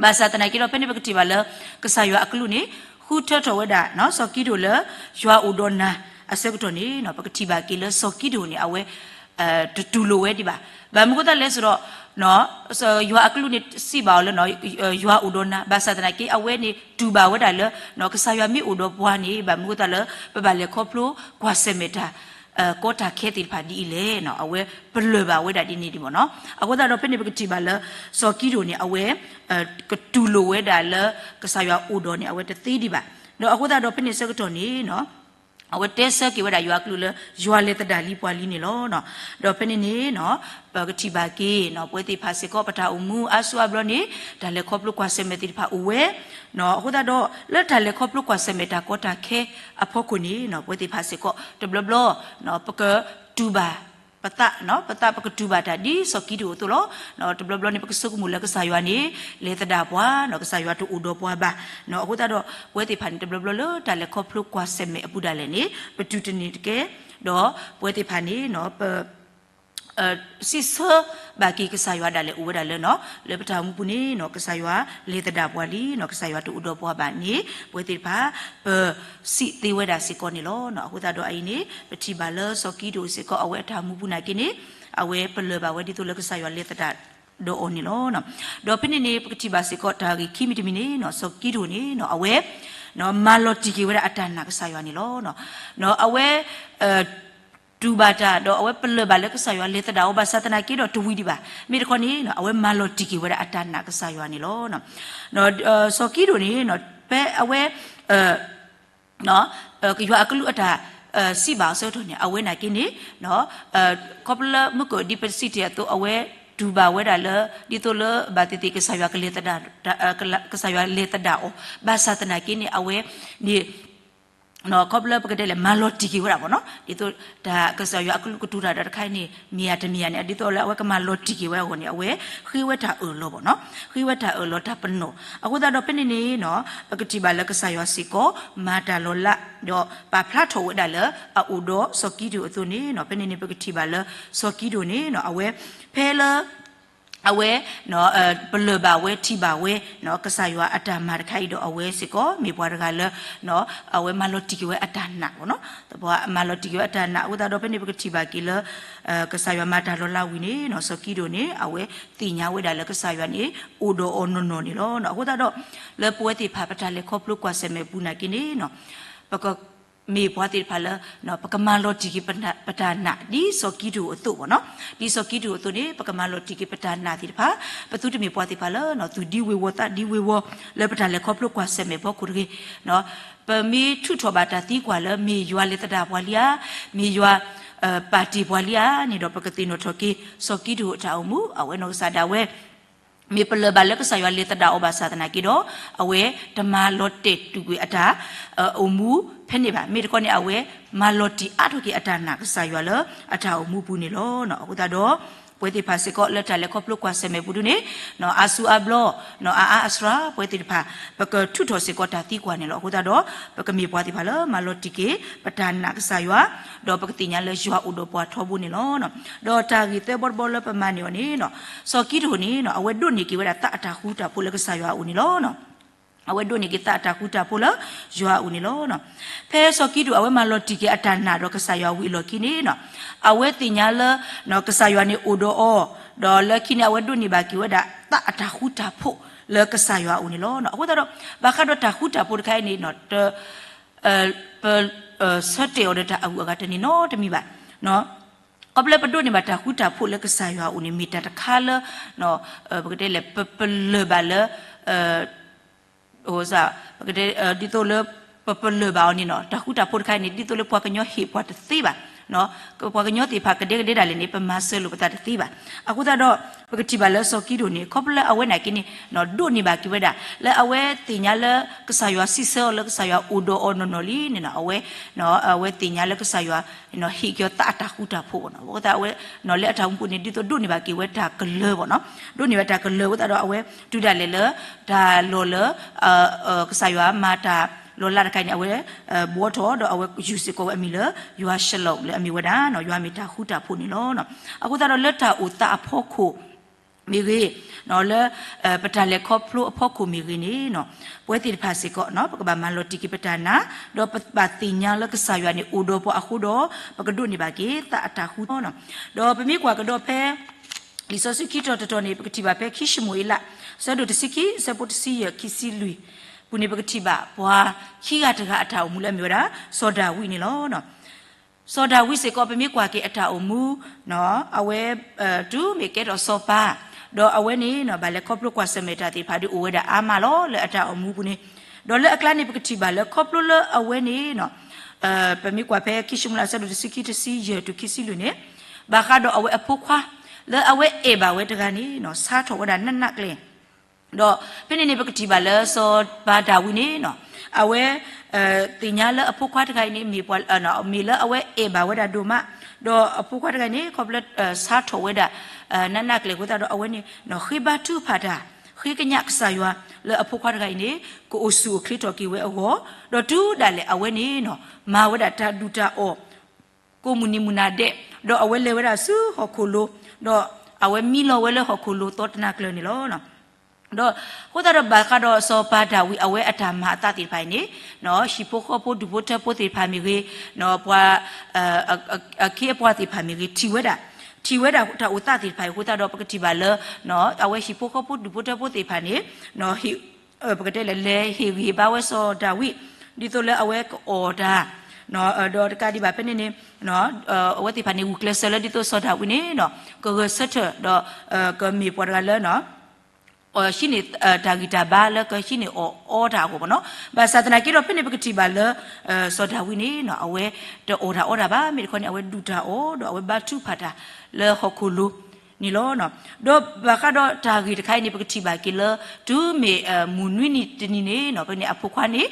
ဘၣ်ဆၣ်သနာ်က့ဒီး ဖဲန့ၣ်ပကထံၣ်ဘၣ်လၢ ကစၢ်ယွၤအကလူးန့ၣ် ဃုထၢထီၣ်ဝဲဒၣ် စီၤကံဒဧိၣ်လၢ ယွၤအိၣ်ဒီးနၤအဆၢကတီၢ်န့ၣ် ပကထံၣ်ဘၣ်က့ၤလၢစီၤကံဒဧိၣ်န့ၣ် အဝဲ တတူၢ်လိာ်ဝဲဒံးဘၣ်. ဘၣ်မနုၤအဃိသတးလဲၣ်ဆိုဒီး ယွၤအကလူးန့ၣ်စံးဘၣ်အီၤလၢ ယွၤအိၣ်ဒီးနၤ ဘၣ်ဆၣ်သနာ်က့ အဝဲန့ၣ်တူၢ်ဘၣ်ဝဲဒၣ်လၢ ကစၢ်ယွၤမ့ၢ်အိၣ်ဒီးပှၤန့ၣ် ဘၣ်မနုၤအဃိသတးလၢ ပဘၣ်လဲၤခီဖျိကွၢ်ဆၢၣ်မဲာ်တၢ် ကီတၢ်ခဲသ့ၣ်တဖၣ်ဒ်အံၤလဲၣ် အဝဲပလၢၢ်ဘၣ်ဝဲဒၣ်ဒ်န့ၣ်ဒံးမ့ၢ်နီၤ. အဃိသတးဒီး ဖဲန့ၣ်ပကထံၣ်ဘၣ်လၢ စီၤကံဒဧိၣ်န့ၣ် အဝဲ ကတူၢ်လိာ်ဝဲဒၣ်လၢ ကစၢ်ယွၤအိၣ်ဒီးန့ၣ် အဝဲတသ့ဒံးဘၣ်. ဒီးအဃိသတးဒီး ဖဲန့ၣ်ဆၢကတီၢ်န့ၣ် အဝဲတဲဆၢက့ၤဝဲဒၣ်ယွၤအကလူးလၢ ယွၤလဲၤသဒၣ်လံပှၤလံန့ၣ်လီၤ. ဒီးဖဲန့ၣ်န့ၣ် ပကထံၣ်ဘၣ်က့ၤ ပဝဲသ့ၣ်တဖၣ်စ့ၢ်ကီး ပတၢ်အိၣ်မူအါစုအါဘျီန့ၣ် တၢ်လဲၤခီဖျိကွၢ်ဆၢၣ်မဲာ်သ့ၣ်တဖၣ်အိၣ်ဝဲ အဃိသတးဒီး လၢတၢ်လဲၤခီဖျိကွၢ်ဆၢၣ်မဲာ်တၢ်ကီတၢ်ခဲအဖီခိၣ်န့ၣ် ပဝဲသ့ၣ်တဖၣ်စ့ၢ်ကီး တဘျီဘျီ ပကတူၢ်ဘၣ်ပသး ပသးပကတူၢ်ဘၣ်တၢ်ဒ်စီၤကံဒဧိၣ်အသိးလီၤ. တဘျီဘျီန့ၣ် ပကဆိကမိၣ်လၢကစၢ်ယွၤန့ၣ် လဲၤသဒၣ်ပှၤ ကစၢ်ယွၤတအိၣ်ဒီးပှၤဘၣ်. အဃိသတးဒီး ပဝဲသ့ၣ်တဖၣ်န့ၣ် တဘျီဘျီလၢတၢ်လဲၤခီဖျိကွၢ်ဆၢၣ်မဲာ်အပူၤဒၣ်လဲာ်န့ၣ် ပတူၢ်တန့ၢ်တကဲ ဒီးပဝဲသ့ၣ်တဖၣ်န့ၣ် ပ စံးဆၢဘၣ်က့ၤကစၢ်ယွၤဒၣ်လဲာ်အိၣ်ဝဲဒၣ်လၢ လၢပတၢ်အိၣ်မူပူၤန့ၣ် ကစၢ်ယွၤလဲၤသဒၣ်ပှၤလံ ကစၢ်ယွၤတအိၣ်ဒီးပှၤဘၣ်န့ၣ် ပဝဲသ့ၣ်တဖၣ် ပစံးသ့ဝဲဒၣ်စ့ၢ်ကီးန့ၣ်လီၤ. အဃိသတးဒီးအအံၤန့ၣ် ပထံၣ်ဘၣ်လၢစီၤကံဒဧိၣ်စ့ၢ်ကီး အဝဲအတၢ်အိၣ်မူပူၤနာ်က့န့ၣ် အဝဲပလၢၢ်ဘၣ်ဝဲဒ်သိးလၢကစၢ်ယွၤလဲၤသဒၣ်ဒီးအီၤန့ၣ်လီၤ. ဒီးဖဲန့ၣ်န့ၣ် ပကထံၣ်ဘၣ်စ့ၢ်ကီးတၢ်ဂ့ၢ်ခံမံၤတမံၤန့ၣ် စီၤကံဒဧိၣ်န့ၣ် အဝဲ မၤလီၤတံၢ်က့ၤဝဲဒၣ်အတၢ်နာ်ကစၢ်ယွၤန့ၣ်လီၤ. အဝဲ တူၢ်ဘၣ်တၢ် ဒီးအဝဲပလၢၢ်ဘၣ်လၢကစၢ်ယွၤလဲၤသဒၣ်အီၤဘၣ်ဆၣ်သနာ်က့ဒီးတဝံၤဒံးဘၣ်. မ့ၢ်တခီန့ၣ် အဝဲမၤလီၤတံၢ်က့ၤဝဲဒၣ်အတၢ်နာ်ကစၢ်ယွၤန့ၣ်လီၤ. စီၤကံဒဧိၣ်န့ၣ် ဖဲအဝဲ ကယွၤအကလူးအတၢ် စံးဘၣ်အီၤအဆၢကတီၢ်န့ၣ် အဝဲနာ်က့န့ၣ် ခီဖျိလၢမုၢ်ကၢၢ်ဒ်ပစံးတ့ၢ်အသိး အဝဲတူၢ်ဘၣ်ဝဲဒၣ်လၢ ဒ်သိးလၢဘၣ်သ့ၣ်သ့ၣ်ကစၢ်ယွၤကလဲၤသဒၣ် ကစၢ်ယွၤလဲၤသဒၣ်အီၤ ဘၣ်ဆၣ်သနာ်က့န့ၣ် အဝဲန့ၣ် ခီဖျိလၢပကတဲလဲၣ် မၤလီၤတံၢ်က့ၤဝဲဒၣ်မ့ၢ်နီၤ ဒ်သိးတၢ်ကစၢ်ယွၤအကလူးကတူၢ်တၢ်ဒီးတခါအံၤန့ၣ် မ့ၢ်ဧါတမ့ၢ်ဧါန့ၣ် ဒ်သိးလၢအဝဲကမၤလီၤတံၢ်က့ၤဝဲအဂီၢ်န့ၣ် အဝဲဃ့ဝဲတၢ်အၢၣ်လီၤမ့ၢ်နီၤ ဃ့ဝဲတၢ်အၢၣ်လီၤတၢ်ပနီၣ် အဃိသတးဒီးဖဲန့ၣ်န့ၣ် ပကထံၣ်ဘၣ်လၢကစၢ်ယွၤစ့ၢ်ကီး မၤတၢ်လီၤလး ဒီးပာ်ဖျါထီၣ်ဝဲဒၣ်လၢအအိၣ်ဒီးစီၤကံဒဧိၣ်အသိးန့ၣ် ဖဲန့ၣ်န့ၣ် ပကထံၣ်ဘၣ်လၢစီၤကံဒဧိၣ်န့ၣ် အဝဲ ဖဲလၢ အဝဲ ပလၢၢ်ဘၣ်ဝဲထံၣ်ဘၣ်ဝဲ ကစၢ်ယွၤအတၢ်မၤတခါအံၤဒီးအဝဲစ့ၢ်ကီး မ့ၢ်ပှၤတဂၤလၢ အဝဲမၤလီၤတံၢ်က့ၤဝဲအတၢ်နာ်မ့ၢ်နီၤ မၤလီၤတံၢ်က့ၤဝဲအတၢ်နာ် အဃိသတးဒီးဖဲန့ၣ် ပကထံၣ်ဘၣ်က့ၤလၢ ကစၢ်ယွၤမၤတၢ်လီၤလးဝံၤန့ၣ် စီၤကံဒဧိၣ်န့ၣ် အဝဲသ့ၣ်ညါဝဲဒၣ်လၢကစၢ်ယွၤန့ၣ် အိၣ်ဒီးအီၤနီၢ်နီၢ်န့ၣ်လီၤ. အဃိသတးဒီး လၢပဝဲသ့ၣ်တဖၣ်ပတၢ်လဲၤခီဖျိကွၢ်ဆၢၣ်မဲာ်ပူၤနာ်က့န့ၣ် ပက မ့ၢ်ပှၤသ့ၣ်တဖၣ်လၢ ပကမၤလီၤတံၢ်က့ၤပတၢ်နာ် ဒ်စီၤကံဒဧိၣ်အသိးမ့ၢ်နီၤ ဒ်စီၤကံဒဧိၣ်အသိးန့ၣ် ပကမၤလီၤတံၢ်က့ၤပတၢ်နာ်သ့ၣ်တဖၣ် ပသုတမ့ၢ်ပှၤသ့ၣ်တဖၣ်လၢ သူၣ်ဒံဝ့ၤဝီၤသးဒံဝ့ၤဝီၤ လၢပတၢ်လဲၤခီဖျိကွၢ်ဆၢၣ်မဲာ်ဖီခိၣ်တဂ့ၤ ပမ့ၢ်ထုးထီၣ်ဘၣ်တၢ်သံကွၢ်လၢ မ့ၢ်ယွၤလဲၤသဒၣ်ပှၤလံဧါ မ့ၢ်ယွၤ ပာ်တ့ၢ်ပှၤလံဧါန့ၣ်ဒီး ပကသ့ၣ်နီၣ်ထီၣ်က့ၤ စီၤကံဒဧိၣ်အတၢ်အိၣ်မူ အဝဲနီၢ်ကစၢ်ဒၣ်ဝဲ မ့ၢ်ပလၢၢ်ဘၣ်လၢကစၢ်ယွၤလဲၤသဒၣ်အီၤဘၣ်ဆၣ်သနာ်က့ဒီး အဝဲတမၤလီၤတဲာ်တူာ်ကွံာ်အတၢ် အိၣ်မူဖဲန့ၣ်ဘၣ်. မ့ၢ်တခီန့ၣ် အဝဲမၤလီၤတံၢ်အါထီၣ်က့ၤအတၢ်နာ်ကစၢ်ယွၤလၢအတၢ်အိၣ်မူပူၤန့ၣ်လီၤ. အဃိသတးဒီး ပဝဲသ့ၣ်တဖၣ်စ့ၢ်ကီးလၢတၢ်လဲၤခီဖျိကွၢ်ဆၢၣ်မဲာ်ပူၤဒုန့ၣ် အါဆူအါဘျီ အါအါအစှၤ ပဝဲသ့ၣ်တဖၣ် ပကထုးထီၣ်စ့ၢ်ကီးတၢ်သံကွၢ်န့ၣ်လီၤ. အဃိသတးဒီး ပကမ့ၢ်ပှၤသ့ၣ်တဖၣ်လၢမၤလီၤတံၢ်က့ၤ ပတၢ်နာ်ကစၢ်ယွၤ ဒီးပကသ့ၣ်ညါလၢယွၤအိၣ်ဒီးပှၤထီဘိန့ၣ်လီၤ. ဒီးတၢ်ဂ့ၢ်သၢဘီတဘီလၢပမၤန့ၢ်အီၤန့ၣ် စီၤကံဒဧိၣ်န့ၣ် အဝဲဒိးန့ၢ်က့ၤဝဲဒၣ်သးအတၢ်ဃူတၢ်ဖိးလၢကစၢ်ယွၤအအိၣ်န့ၣ်လီၤ. အဝဲဒိးန့ၢ်က့ၤသးအတၢ်ဃူတၢ်ဖိးလၢယွၤအအိၣ်န့ၣ်လီၤ. ဖဲစီၤကံဒိၣ်အဝဲမၤလီၤတံၢ်က့ၤအတၢ်နာ်ဒီးကစၢ်ယွၤဝံၤအလီၢ်ခံန့ၣ်, အဝဲသ့ၣ်ညါလၢ ကစၢ်ယွၤန့ၣ်အိၣ်ဒီးအီၤ, ဒီးလၢခံန့ၣ် အဝဲဒိးန့ၢ်ဘၣ်က့ၤဝဲဒၣ်သးအတၢ်ဃူတၢ်ဖိးလၢကစၢ်ယွၤအအိၣ်န့ၣ်လီၤ. အဃိသတးဒီး ဘၣ်ဃးဒီးတၢ်ဃူတၢ်ဖိးတခါအံၤန့ၣ် ပ ဆၢတဲာ်အီၤဒီးတၢ်အဂုၤအဂၤတန့ၢ်နီတမံၤဘၣ်. ခီဖျိပဒိးန့ၢ်ဘၣ်တၢ်ဃူတၢ်ဖိးလၢကစၢ်ယွၤအအိၣ်န့ၣ် မ့ၢ်တၢ်တခါလၢ ပကတဲလဲၣ် ပပလၢၢ်ဘၣ်လၢ ဒ်သိးလၢ ပပလၢၢ်ဘၣ်အီၤန့ၣ် တၢ်ဃူတၢ်ဖိးတခါအံၤန့ၣ် ဒ်သိးလၢပှၤကညီဟ့ၣ်ပှၤတသ့ဘၣ်. ပှၤကညီသ့ၣ်တဖၣ်ကဒဲကဒဲဒၣ်လဲာ်န့ၣ် ပမၤစၢၤလိာ်ပသးတသ့ဘၣ်. အဃိသတးဒီး ပကထံၣ်ဘၣ်လၢစီၤကံဒိၣ်န့ၣ် ခီဖျိလၢအဝဲနာ်က့န့ၣ် ဒိးန့ၢ်ဘၣ်က့ၤဝဲဒၣ် လၢအဝဲသ့ၣ်ညါလၢကစၢ်ယွၤစံးဆၢအီၤလၢကစၢ်ယွၤအိၣ်ဒီးအီၤနီၢ်နီၢ်လံန့ၣ် အဝဲ အဝဲသ့ၣ်ညါလၢကစၢ်ယွၤ ဟ့ၣ်က့ၤအီၤသးအတၢ်ဃူတၢ်ဖိးဘၣ်နီၤ. အဃိသတးအဝဲ လၢအတၢ်အိၣ်မူပူၤန့ၣ် ဒ်သိးဒိးန့ၢ်ဘၣ်က့ၤဝဲတၢ်ကလၢၤဘၣ်နီၤ. ဒိးန့ၢ်ဝဲတၢ်ကလၢၤအဃိသတးဒီး အဝဲတုၤဒၣ်လဲာ်လၢ တၢ်လီၢ်လၢ ကစၢ်ယွၤမၤတၢ်လီၤလးတခါအံၤန့ၣ် အဝဲ ဘှီထီၣ်ဒီးအဝဲယူၤစ့ၢ်ကီးဝဲအမံၤလၢ ယွၤၡလိၣ်လၢအမ့ၢ်ဝဲဒၣ် ယွၤမ့ၢ်တၢ်ဃူတၢ်ဖိးန့ၣ်လီၤ. အဃိသတးဒီးလၢတၢ်အိၣ်သးအဖီခိၣ် မ့ၢ်ဂ့ၤ, လၢ ပတၢ်လဲၤခီဖျိအဖီခိၣ်မ့ၢ်ဂ့ၤန့ၣ် ပဝဲသ့ၣ်တဖၣ်စ့ၢ်ကီး ပကဘၣ်မၤလီၤတံၢ်က့ၤပတၢ်နာ်, ဒီးပဘၣ်သ့ၣ်ညါလၢကစၢ်ယွၤန့ၣ် အိၣ်ဒီးပှၤအဃိဒီး ပကဒိးန့ၢ်ဘၣ်က့ၤသးအတၢ်ဃူတၢ်ဖိးနီၤ. ဒီးပမ့ၢ်ကွၢ်ကဒီးဖဲ လံာ်စီဆှံခံတီၤတတီၤန့ၣ် ပကထံၣ်ဘၣ်ဖဲခံၡမူၤအ့လး အဆၢဒိၣ်တဆံခံ အဆၢဖိတဆံယဲၢ် ခံဆံလွံၢ် ပူၤန့ၣ် ပကထံၣ်ဘၣ်ပှၤခံဂၤတဂၤအတၢ်အိၣ်မူလၢအမ့ၢ်ဝဲဒၣ် စီၤဒၤဝံးန့ၣ်လီၤ. စီၤဒၤဝံးစ့ၢ်ကီး ပမ့ၢ်ကွၢ်က့ၤအတၢ်အိၣ်မူ အဝဲ တုၤမ့ၢ်ကဲထီၣ်စီၤပၤ, ဒီးအဝဲန့ၣ် ဘၣ်လဲၤခီဖျိကွၢ်ဆၢၣ်မဲာ်တၢ်သ့ၣ်တဖၣ်ဒီးအိၣ်ဝဲဒၣ်အါမးလီၤ လၢအတၢ်အိၣ်မူပူၤန့ၣ်. ဒီးလၢအကျါန့ၣ် ပကထံၣ်ဘၣ်လၢခီဖျိလၢအဝဲန့ၣ် ပမ့ၢ်ကွၢ်ဖဲခံၡမူၤအ့လး အဆၢဒိၣ်တဆံခံ တဆံယဲၢ်တုၤခံဆံလွံၢ်န့ၣ်, ဘၣ်ဃးဒီးအဝဲအဖိခွါ လၢအဝဲအဲၣ်ဘၣ်ဝဲတဂၤန့ၣ် ဆါထီၣ်ဝဲဒၣ်နးနးကျဲ ဒီးဖဲန့ၣ်န့ၣ် ပကထံၣ်ဘၣ်လၢစီၤပၤဒၤဝံးန့ၣ် အဝဲ သ့ၣ်ညါလၢအဖိခွါတဂၤအံၤန့ၣ် မ့ၢ်ပှၤ မ့ၢ်လၢအဝဲအဲၣ်ဘၣ်ဝဲဒၣ်ဒိၣ်မး, ဒီးအဖိခွါတဂၤအံၤန့ၣ် ခီဖျိ ဆါထီၣ်ဝဲဒၣ် နးနးကျဲအဃိသတးဒီး အဝဲန့ၣ် ဃ့ဘါထုကဖၣ်တၢ် ဃ့ကညးကစၢ်ယွၤ လၢအဖိခွါတဂၤအံၤန့ၣ် ကအိၣ်ဆူၣ်အိၣ်ချ့ထီၣ်က့ၤဝဲအဂီၢ်, ဒီးတုၤဒၣ်လဲာ်အဝဲန့ၣ် မၤဝဲဒၣ်တၢ်ဒူၣ်တၢ်အီၣ် ကိးမုၢ်နံၤမုၢ်နၤဒဲး, ဒီးအဝဲလဲၤဝဲဒၣ်ဆူဟီၣ်ခိၣ်လိၤ, ဒီးအဝဲမံလီၤဝဲလၢဟီၣ်ခိၣ်လိၤသီတနၤကျၢၤန့ၣ်လီၤ. ဒီးအဃိသတးဒီးဘၣ်ဃးဒီးစီၤပၤဒၤဝံး အဝဲအတၢ်မၤအသးသ့ၣ်တဖၣ်အံၤန့ၣ် ဟံၣ်ဖိဃီဖိဒူၣ်ဖိထၢဖိသ့ၣ်တဖၣ်မ့ၢ်ဂ့ၤ, ပှၤ အခ့အပှၤသ့ၣ်တဖၣ်မ့ၢ်ဂ့ၤ ထံၣ်ဝဲဒၣ်, ထံၣ်ဝဲဒၣ်တၢ်အိၣ်သးသ့ၣ်တဖၣ်အံၤအဃိသတးဒီး ပကထံၣ်ဘၣ်လၢ အဝဲဟံၣ်ဖိဃီဖိဒူၣ်ဖိထၢဖိသ့ၣ်တဖၣ်န့ၣ် ဟ့ၣ် ပကတဲလဲၣ် လဲၤဟ့ၣ်ဂံၢ်ဟ့ၣ်ဘါဝဲစီၤဒၤဝံး ဒ်သိးလၢအဝဲကအီၣ်တၢ်, ဒီးတကးဒံးဘၣ်ဖဲန့ၣ်န့ၣ် အဝဲသ့ၣ်တဖၣ်န့ၣ် ဂုာ်ကျဲးစၢးလၢဒ်သိးစီၤဒၤဝံးန့ၣ် ကဂဲၤဆၢထၢၣ် ဒီး ကမ့ၢ်ပှၤတဂၤလၢ ဟံးန့ၢ်တၢ်ဂံၢ်တၢ်ဘါလၢ ကဟံးန့ၢ်အီၣ်အီတၢ်အဂီၢ်ဘၣ်နီၤ. ဘၣ်ဆၣ်သနာ်က့ဒီး ဖဲန့ၣ်ပကထံၣ်ဘၣ်လၢ စီၤဒၤဝံးန့ၣ် အဝဲတအီၣ်တၢ်အီတၢ်ဘၣ်, မ့ၢ်တခီန့ၣ် အဝဲဒူၣ်တၢ်အီၣ်ဒီးအဝဲဘါထုကဖၣ်တၢ်လၢဟီၣ်ခိၣ်လိၤန့ၣ်လီၤ. ဒီးဘၣ်ဃးဒီးတၢ်ဂ့ၢ်တခါအံၤန့ၣ် ပကထံၣ်ဘၣ်က့ၤလၢ တုၤမ့ၢ်မုၢ်နွံနံၤတနံၤန့ၣ် ဖဲန့ၣ်အဖိခွါန့ၣ်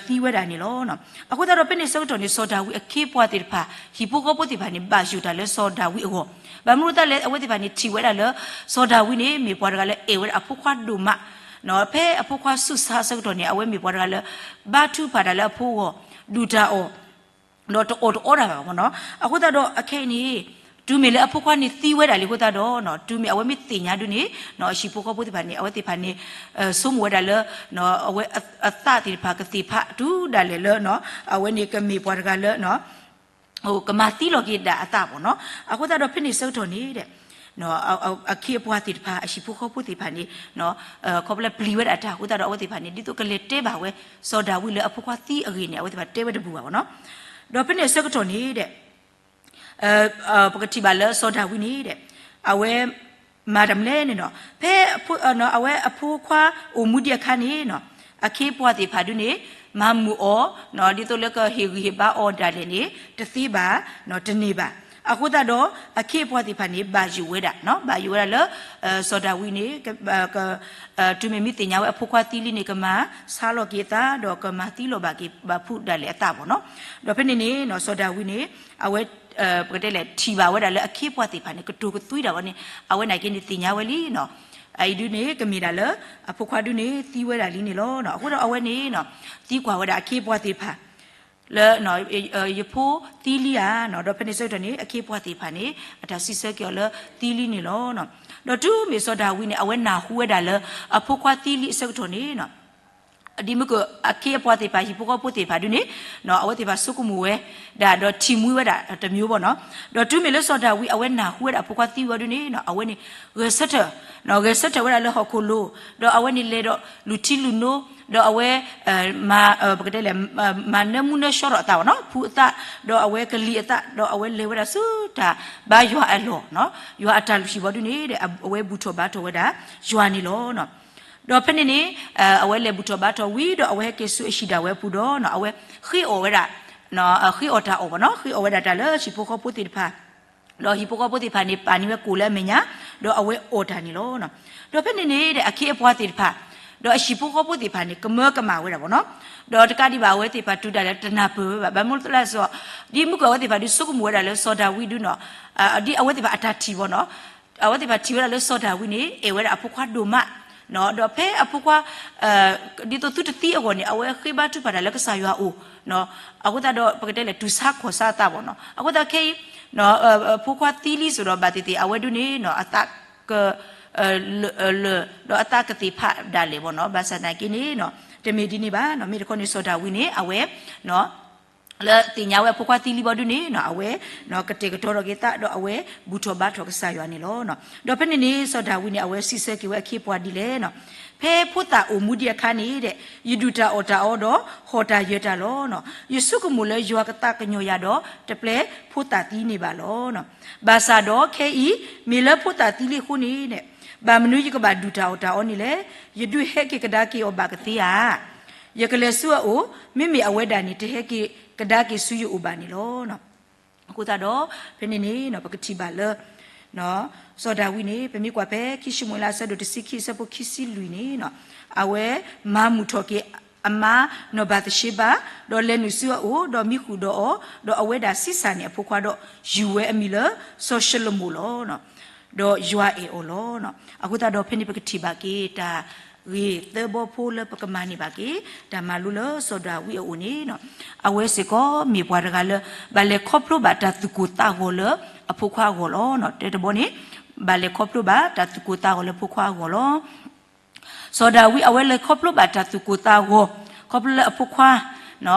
သံဝဲဒၣ်န့ၣ်လီၤ. အဃိသတးဒီးဖဲန့ၣ်ဆၢကတီၢ်န့ၣ် စီၤဒၤဝံးအခ့အပှၤသ့ၣ်တဖၣ် ဟံၣ်ဖိဃီဖိသ့ၣ်တဖၣ်န့ၣ် ဘၣ်ယိၣ်တၢ်လၢစီၤဒၤဝံးအဂီၢ်, ဘၣ်မနုၤအဃိလဲၣ် အဝဲသ့ၣ်တဖၣ်န့ၣ် ထံၣ်ဝဲဒၣ်လၢ စီၤဒၤဝံးန့ၣ် မ့ၢ်ပှၤတဂၤလၢအဲၣ်ဝဲဒၣ်အဖိခွါဒိၣ်မး, ဖဲအဖိခွါဆူးဆါဆၢကတီၢ်န့ၣ် အဝဲမ့ၢ်ပှၤတဂၤလၢ ဘါထုကဖၣ်တၢ်လၢအဖိအဂီၢ်, ဒူၣ်တၢ်အီၣ် ဒီးတအီၣ်တအီတၢ်ဘၣ်ဘၣ်နီၤ. အဃိသတးဒီးအခဲအံၤန့ၣ် တုၤမ့ၢ်လၢအဖိခွါန့ၣ်သံဝဲဒၣ်လံအဃိသတးဒီး တုၤမ့ၢ်အဝဲမ့ၢ်သ့ၣ်ညါဒုန့ၣ် ဟံၣ်ဖိဃီဖိသ့ၣ်တဖၣ်န့ၣ် အဝဲသ့ၣ်တဖၣ်န့ၣ် ဆိကမိၣ်ဝဲဒၣ်လၢ အဝဲအသးသ့ၣ်တဖၣ်ကသ့ၣ်ဖးတုၤဒၣ်လဲာ်လၢ အဝဲန့ၣ်ကမ့ၢ်ပှၤတဂၤလၢ ကမၤသံလီၤက့ၤဒၣ်အသးဘၣ်နီၤ. အဃိသတးဒီးဖဲန့ၣ်ဆၢကတီၢ်န့ၣ် အခ့အပှၤသ့ၣ်တဖၣ် အဟံၣ်ဖိဃီဖိသ့ၣ်တဖၣ်န့ၣ် ခီဖျိပျံၤဝဲဒၣ်တၢ်အဃိသတးဒီး အဝဲသ့ၣ်တဖၣ်န့ၣ် ဒ်သိးကလဲၤတဲဘၣ်ဝဲ စီၤဒၤဝံးလၢအဖိခွါသံအဂ့ၢ်န့ၣ် အဝဲသ့ၣ်တဖၣ်တဲဝဲတဘူၣ်ဘၣ်ဘၣ်နီၤ. ဒီးဖဲန့ၣ်ဆၢကတီၢ်န့ၣ် ပကထံၣ်ဘၣ်လၢစီၤဒၤဝံးန့ၣ် အဝဲ မၤတၢ်မနုၤလဲၣ်န့ၣ်နီၤ, ဖဲ အဝဲအဖိခွါအိၣ်မူဒံးအခါန့ၣ် အခ့အပှၤသ့ၣ်တဖၣ်ဒုန့ၣ် မၤမုာ်အီၤ ဒ်သိးလၢကဟ့ၣ်ဂံၢ်ဟ့ၣ်ဘါအီၤဒၣ်လဲာ်န့ၣ် တသ့ဘၣ် တန့ၢ်ဘၣ်. အဃိသတးဒီး အခ့အပှၤသ့ၣ်တဖၣ်န့ၣ် ဘၣ်ယိၣ်ဝဲဒၣ် ဘၣ်ယိၣ်ဝဲဒၣ်လၢ စီၤဒၤဝံးန့ၣ် တုၤမ့ၢ်မ့ၢ်သ့ၣ်ညါဝဲအဖိခွါသံလံန့ၣ် ကမၤဆါလီၤက့ၤအသး ဒီးကမၤသံလီၤဘၣ်က့ၤဘၣ်ဖုးဒၣ်လဲာ်အသးဘၣ်နီၤ. ဒီးဖဲန့ၣ်န့ၣ် စီၤဒၤဝံးန့ၣ် အဝဲ ပကတဲလဲၣ် ထံၣ်ဘၣ်ဝဲဒၣ်လၢအခ့အပှၤသ့ၣ်တဖၣ်န့ၣ် ကတိၤကသွံဒၣ်ဝဲန့ၣ် အဝဲန့ၣ်က့န့ၣ်သ့ၣ်ညါဝဲလံနီၤ. အအံၤဒုန့ၣ် ကမ့ၢ်ဒၣ်လၢ အဖိခွါဒုန့ၣ်သံဝဲဒၣ်လံန့ၣ်လီၤ. အဃိဒီးအဝဲန့ၣ် သံကွၢ်ဝဲဒၣ်အခ့အပှၤသ့ၣ်တဖၣ် လၢ ယဖိသံလံဧါ, ဒီးဖဲန့ၣ်ဆၢကတီၢ်န့ၣ် အခ့အပှၤသ့ၣ်တဖၣ်န့ၣ် အတၢ်စံးဆၢက့ၤအီၤလၢသံလံန့ၣ်လီၤ. ဒီးတုၤမ့ၢ်စီၤဒၤဝံးန့ၣ် အဝဲနၢ်ဟူဝဲဒၣ်လၢ အဖိခွါသံလံအဆၢကတီၢ်န့ၣ် ဒ်မုၢ်ကအခ့အပှၤသ့ၣ်တဖၣ် ဟံၣ်ဖိဃီဖိသ့ၣ်တဖၣ်ဒုန့ၣ် အဝဲသ့ၣ်တဖၣ်ဆိကမိၣ်ဝဲဒၣ် ဒီးထံၣ်မှံဝဲဒၣ်တမံၤဘၣ်နီၤ. ဒီးတုၤမ့ၢ်လၢစီၤဒၤဝံးအဝဲနၢ်ဟူဝဲဒၣ်အဖိခွါသံဝံၤဒုန့ၣ် အဝဲန့ၣ် ဂဲၤဆၢထၢၣ် ဂဲၤဆၢထၢၣ်ဝဲဒၣ်လၢဟီၣ်ခိၣ်လိၤ ဒီးအဝဲန့ၣ်လဲၤဒီးလူၤထံလူၤနိ ဒီးအဝဲ မၤ ပကတဲလဲၣ် မၤနၢမူနၢဆှီထီၣ်အသးဘၣ်နီၤ ဖုအသး ဒီးအဝဲကလံၤအသး ဒီးအဝဲလဲၤဝဲဒၣ်ဆူတၢ်ဘါယွၤအလီၢ် ယွၤအတၢ်လုၢ်ဟံၣ်ဘီဒုန့ၣ် အဝဲဘူၣ်ထီၣ်ဘါထီၣ်ဝဲဒၣ်ယွၤန့ၣ်လီၤ. ဒီးဖဲန့ၣ်န့ၣ် အဝဲလဲၤဘူၣ်ထီၣ်ဘါထီၣ်ဝံၤဒီး အဝဲဟဲက့ၤဆူအဟံၣ်ဒၣ်ဝဲအပူၤဒီး အဝဲဃ့အီၣ်ဝဲဒၣ် ဃ့အီၣ်တၢ်အီၣ်ဘၣ်နီၤ ဃ့အီၣ်ဝဲဒၣ်တၢ်လၢဟံၣ်ဖိဃီဖိသ့ၣ်တဖၣ် ဒီးဟံၣ်ဖိဃီဖိသ့ၣ်တဖၣ်န့ၣ် ပာ်န့ၢ်ဝဲကိၣ်လၢအမဲာ်ညါ ဒီးအဝဲအီၣ်တၢ်န့ၣ်လီၤ. ဒီးဖဲန့ၣ်န့ၣ် အခ့အပှၤသ့ၣ်တဖၣ် ဒီးအဟံၣ်ဖိဃီဖိသ့ၣ်တဖၣ်န့ၣ် ကမၢကမၣ်ဝဲဒၣ်ဘၣ်နီၤ ဒီးတကးဒံးဘၣ်အဝဲသ့ၣ်တဖၣ်တုၤဒၣ်လဲာ်တနၢ်ပၢၢ်ဝဲဘၣ် ဘၣ်မနုၤလဲၣ် ဒ်မုၢ်ကဝဲသ့ၣ်တဖၣ်ဒုးဆိကမိၣ်ဝဲဒၣ်လၢစီၤဒၤဝံးဒုနီၤ ဒ်အဝဲသ့ၣ်တဖၣ်အတၢ်ထံၣ်ဘၣ်နီၤ အဝဲသ့ၣ်တဖၣ်ထံၣ်ဝဲဒၣ်လၢစီၤဒၤဝံးန့ၣ် အဲၣ်ဝဲဒၣ်အဖိခွါဒိၣ်မး ဒီးဖဲအဖိခွါ ဒ်သိးသုတသံအဂီၢ်န့ၣ် အဝဲဃ့ဘါထုကဖၣ်တၢ်လၢကစၢ်ယွၤအအိၣ် အဃိသတးဒီး ပကတဲလဲၣ် တူၢ်ဆါခီၣ်ဆါအသးဘၣ်နီၤ အဃိသတးခဲအံၤ ဖိခွါသံလံစိၤဒီးဘၣ်သ့ၣ်သ့ၣ် အဝဲဒုန့ၣ် အသးက လၢာ် ဒီးအသးကသ့ၣ်ဖးဒၣ်လဲာ်ဘၣ်နီၤ ဘၣ်ဆၣ်သနာ်က့န့ၣ် တမ့ၢ်ဒ်န့ၣ်ဘၣ် မ့ၢ်တခီန့ၣ်စီၤဒၤဝံးန့ၣ် အဝဲ လၢသ့ၣ်ညါဝဲအဖိခွါသံလံဘီဒုန့ၣ် အဝဲ ကတဲာ်ကတီၤထီၣ်က့ၤသး ဒီးအဝဲဘူၣ်ထီၣ်ဘါထီၣ်ကစၢ်ယွၤန့ၣ်လီၤ. ဒီးဖဲန့ၣ်န့ၣ် စီၤဒၤဝံးန့ၣ် အဝဲစံးဆၢက့ၤဝဲအခ့အပှၤဒ်လဲၣ် ဖဲဖိသၣ်အိၣ်မူဒံးအခါန့ၣ် ယဒုၣ်တၢ်အီၣ်တၢ်အီဒီး ဟီၣ်တၢ်ယၢၤတၢ်လီၤ. ယဆိကမိၣ်လၢယွၤကသးကညီၤယၤဒီး တပျဲဖိသၣ်သံန့ၣ်ဘၣ်လီၤ. ဘၣ်ဆၣ်ဒီးခဲအံၤ မ့ၢ်လၢဖိသၣ်သံလံအဃိန့ၣ် ဘၣ်မနုၤယကဘၣ်ဒုၣ်တၢ်အီၣ်တၢ်အီန့ၣ်လဲၣ်. ယဒုးဟဲက့ၤကဒါက့ၤအီၤဘၣ်ကသ့ဧါ. ယကလဲၤဆူအအိၣ်, မ့မ့ၢ်အဝဲဒၣ်န့ၣ် တဟဲက့ၤကဒါက့ၤဆူယအိၣ်ဘၣ်န့ၣ်လီၤ. အဃိသတးဒီး ဖဲန့ၣ်န့ၣ် ပကထံၣ်ဘၣ်လၢ စီၤဒၤဝံးန့ၣ် ပမ့ၢ်ကွၢ်ဖဲခံၡမူၤအ့လးအဆၢဒိၣ်တဆံခံအဆၢဖိခံဆံလွံၢ်န့ၣ် အဝဲမၤမုာ်ထီၣ်က့ၤအမါနီၢ်ဘၤသရှ့ဘၤ, ဒီးလဲၤနုာ်ဆူအအိၣ်, ဒီးမံဃုာ်ဒီးအီၤ, ဒီးအဝဲဒၣ်ဆံးစၢ်န့ၢ်အဖိခွါဒီး ယူၤဝဲအမံၤလၢစီၤၡလိၤမိၣ်လီၤ. ဒီးယွၤအဲၣ်အီၤလီၤ. အဃိသတးဒီးဖဲန့ၣ်ပကထံၣ်ဘၣ်က့ၤ တၢ်ဂ့ၢ်သၢဘီဖိလၢပကမၤန့ၢ်ဘၣ်က့ၤ တၢ်မၤလိလၢစီၤဒၤဝံးအအိၣ်န့ၣ် အဝဲစ့ၢ်ကီးမ့ၢ်ပှၤတဂၤလၢ ဘၣ်လဲၤခီဖျိဘၣ်တၢ်သူၣ်ကိၢ်သးဂီၤလၢအဖိခွါအဂီၢ်လီၤ. တဲတဘီန့ၣ် ဘၣ်လဲၤခီဖျိဘၣ်တၢ်သူၣ်ကိၢ်သးဂီၤလၢဖိခွါအဂီၢ်လီၤ. စီၤဒၤဝံးအဝဲလဲၤခီဖျိဘၣ်တၢ်သူၣ်ကိၢ်သးဂီၤ ခီဖျိလၢအဖိခွါ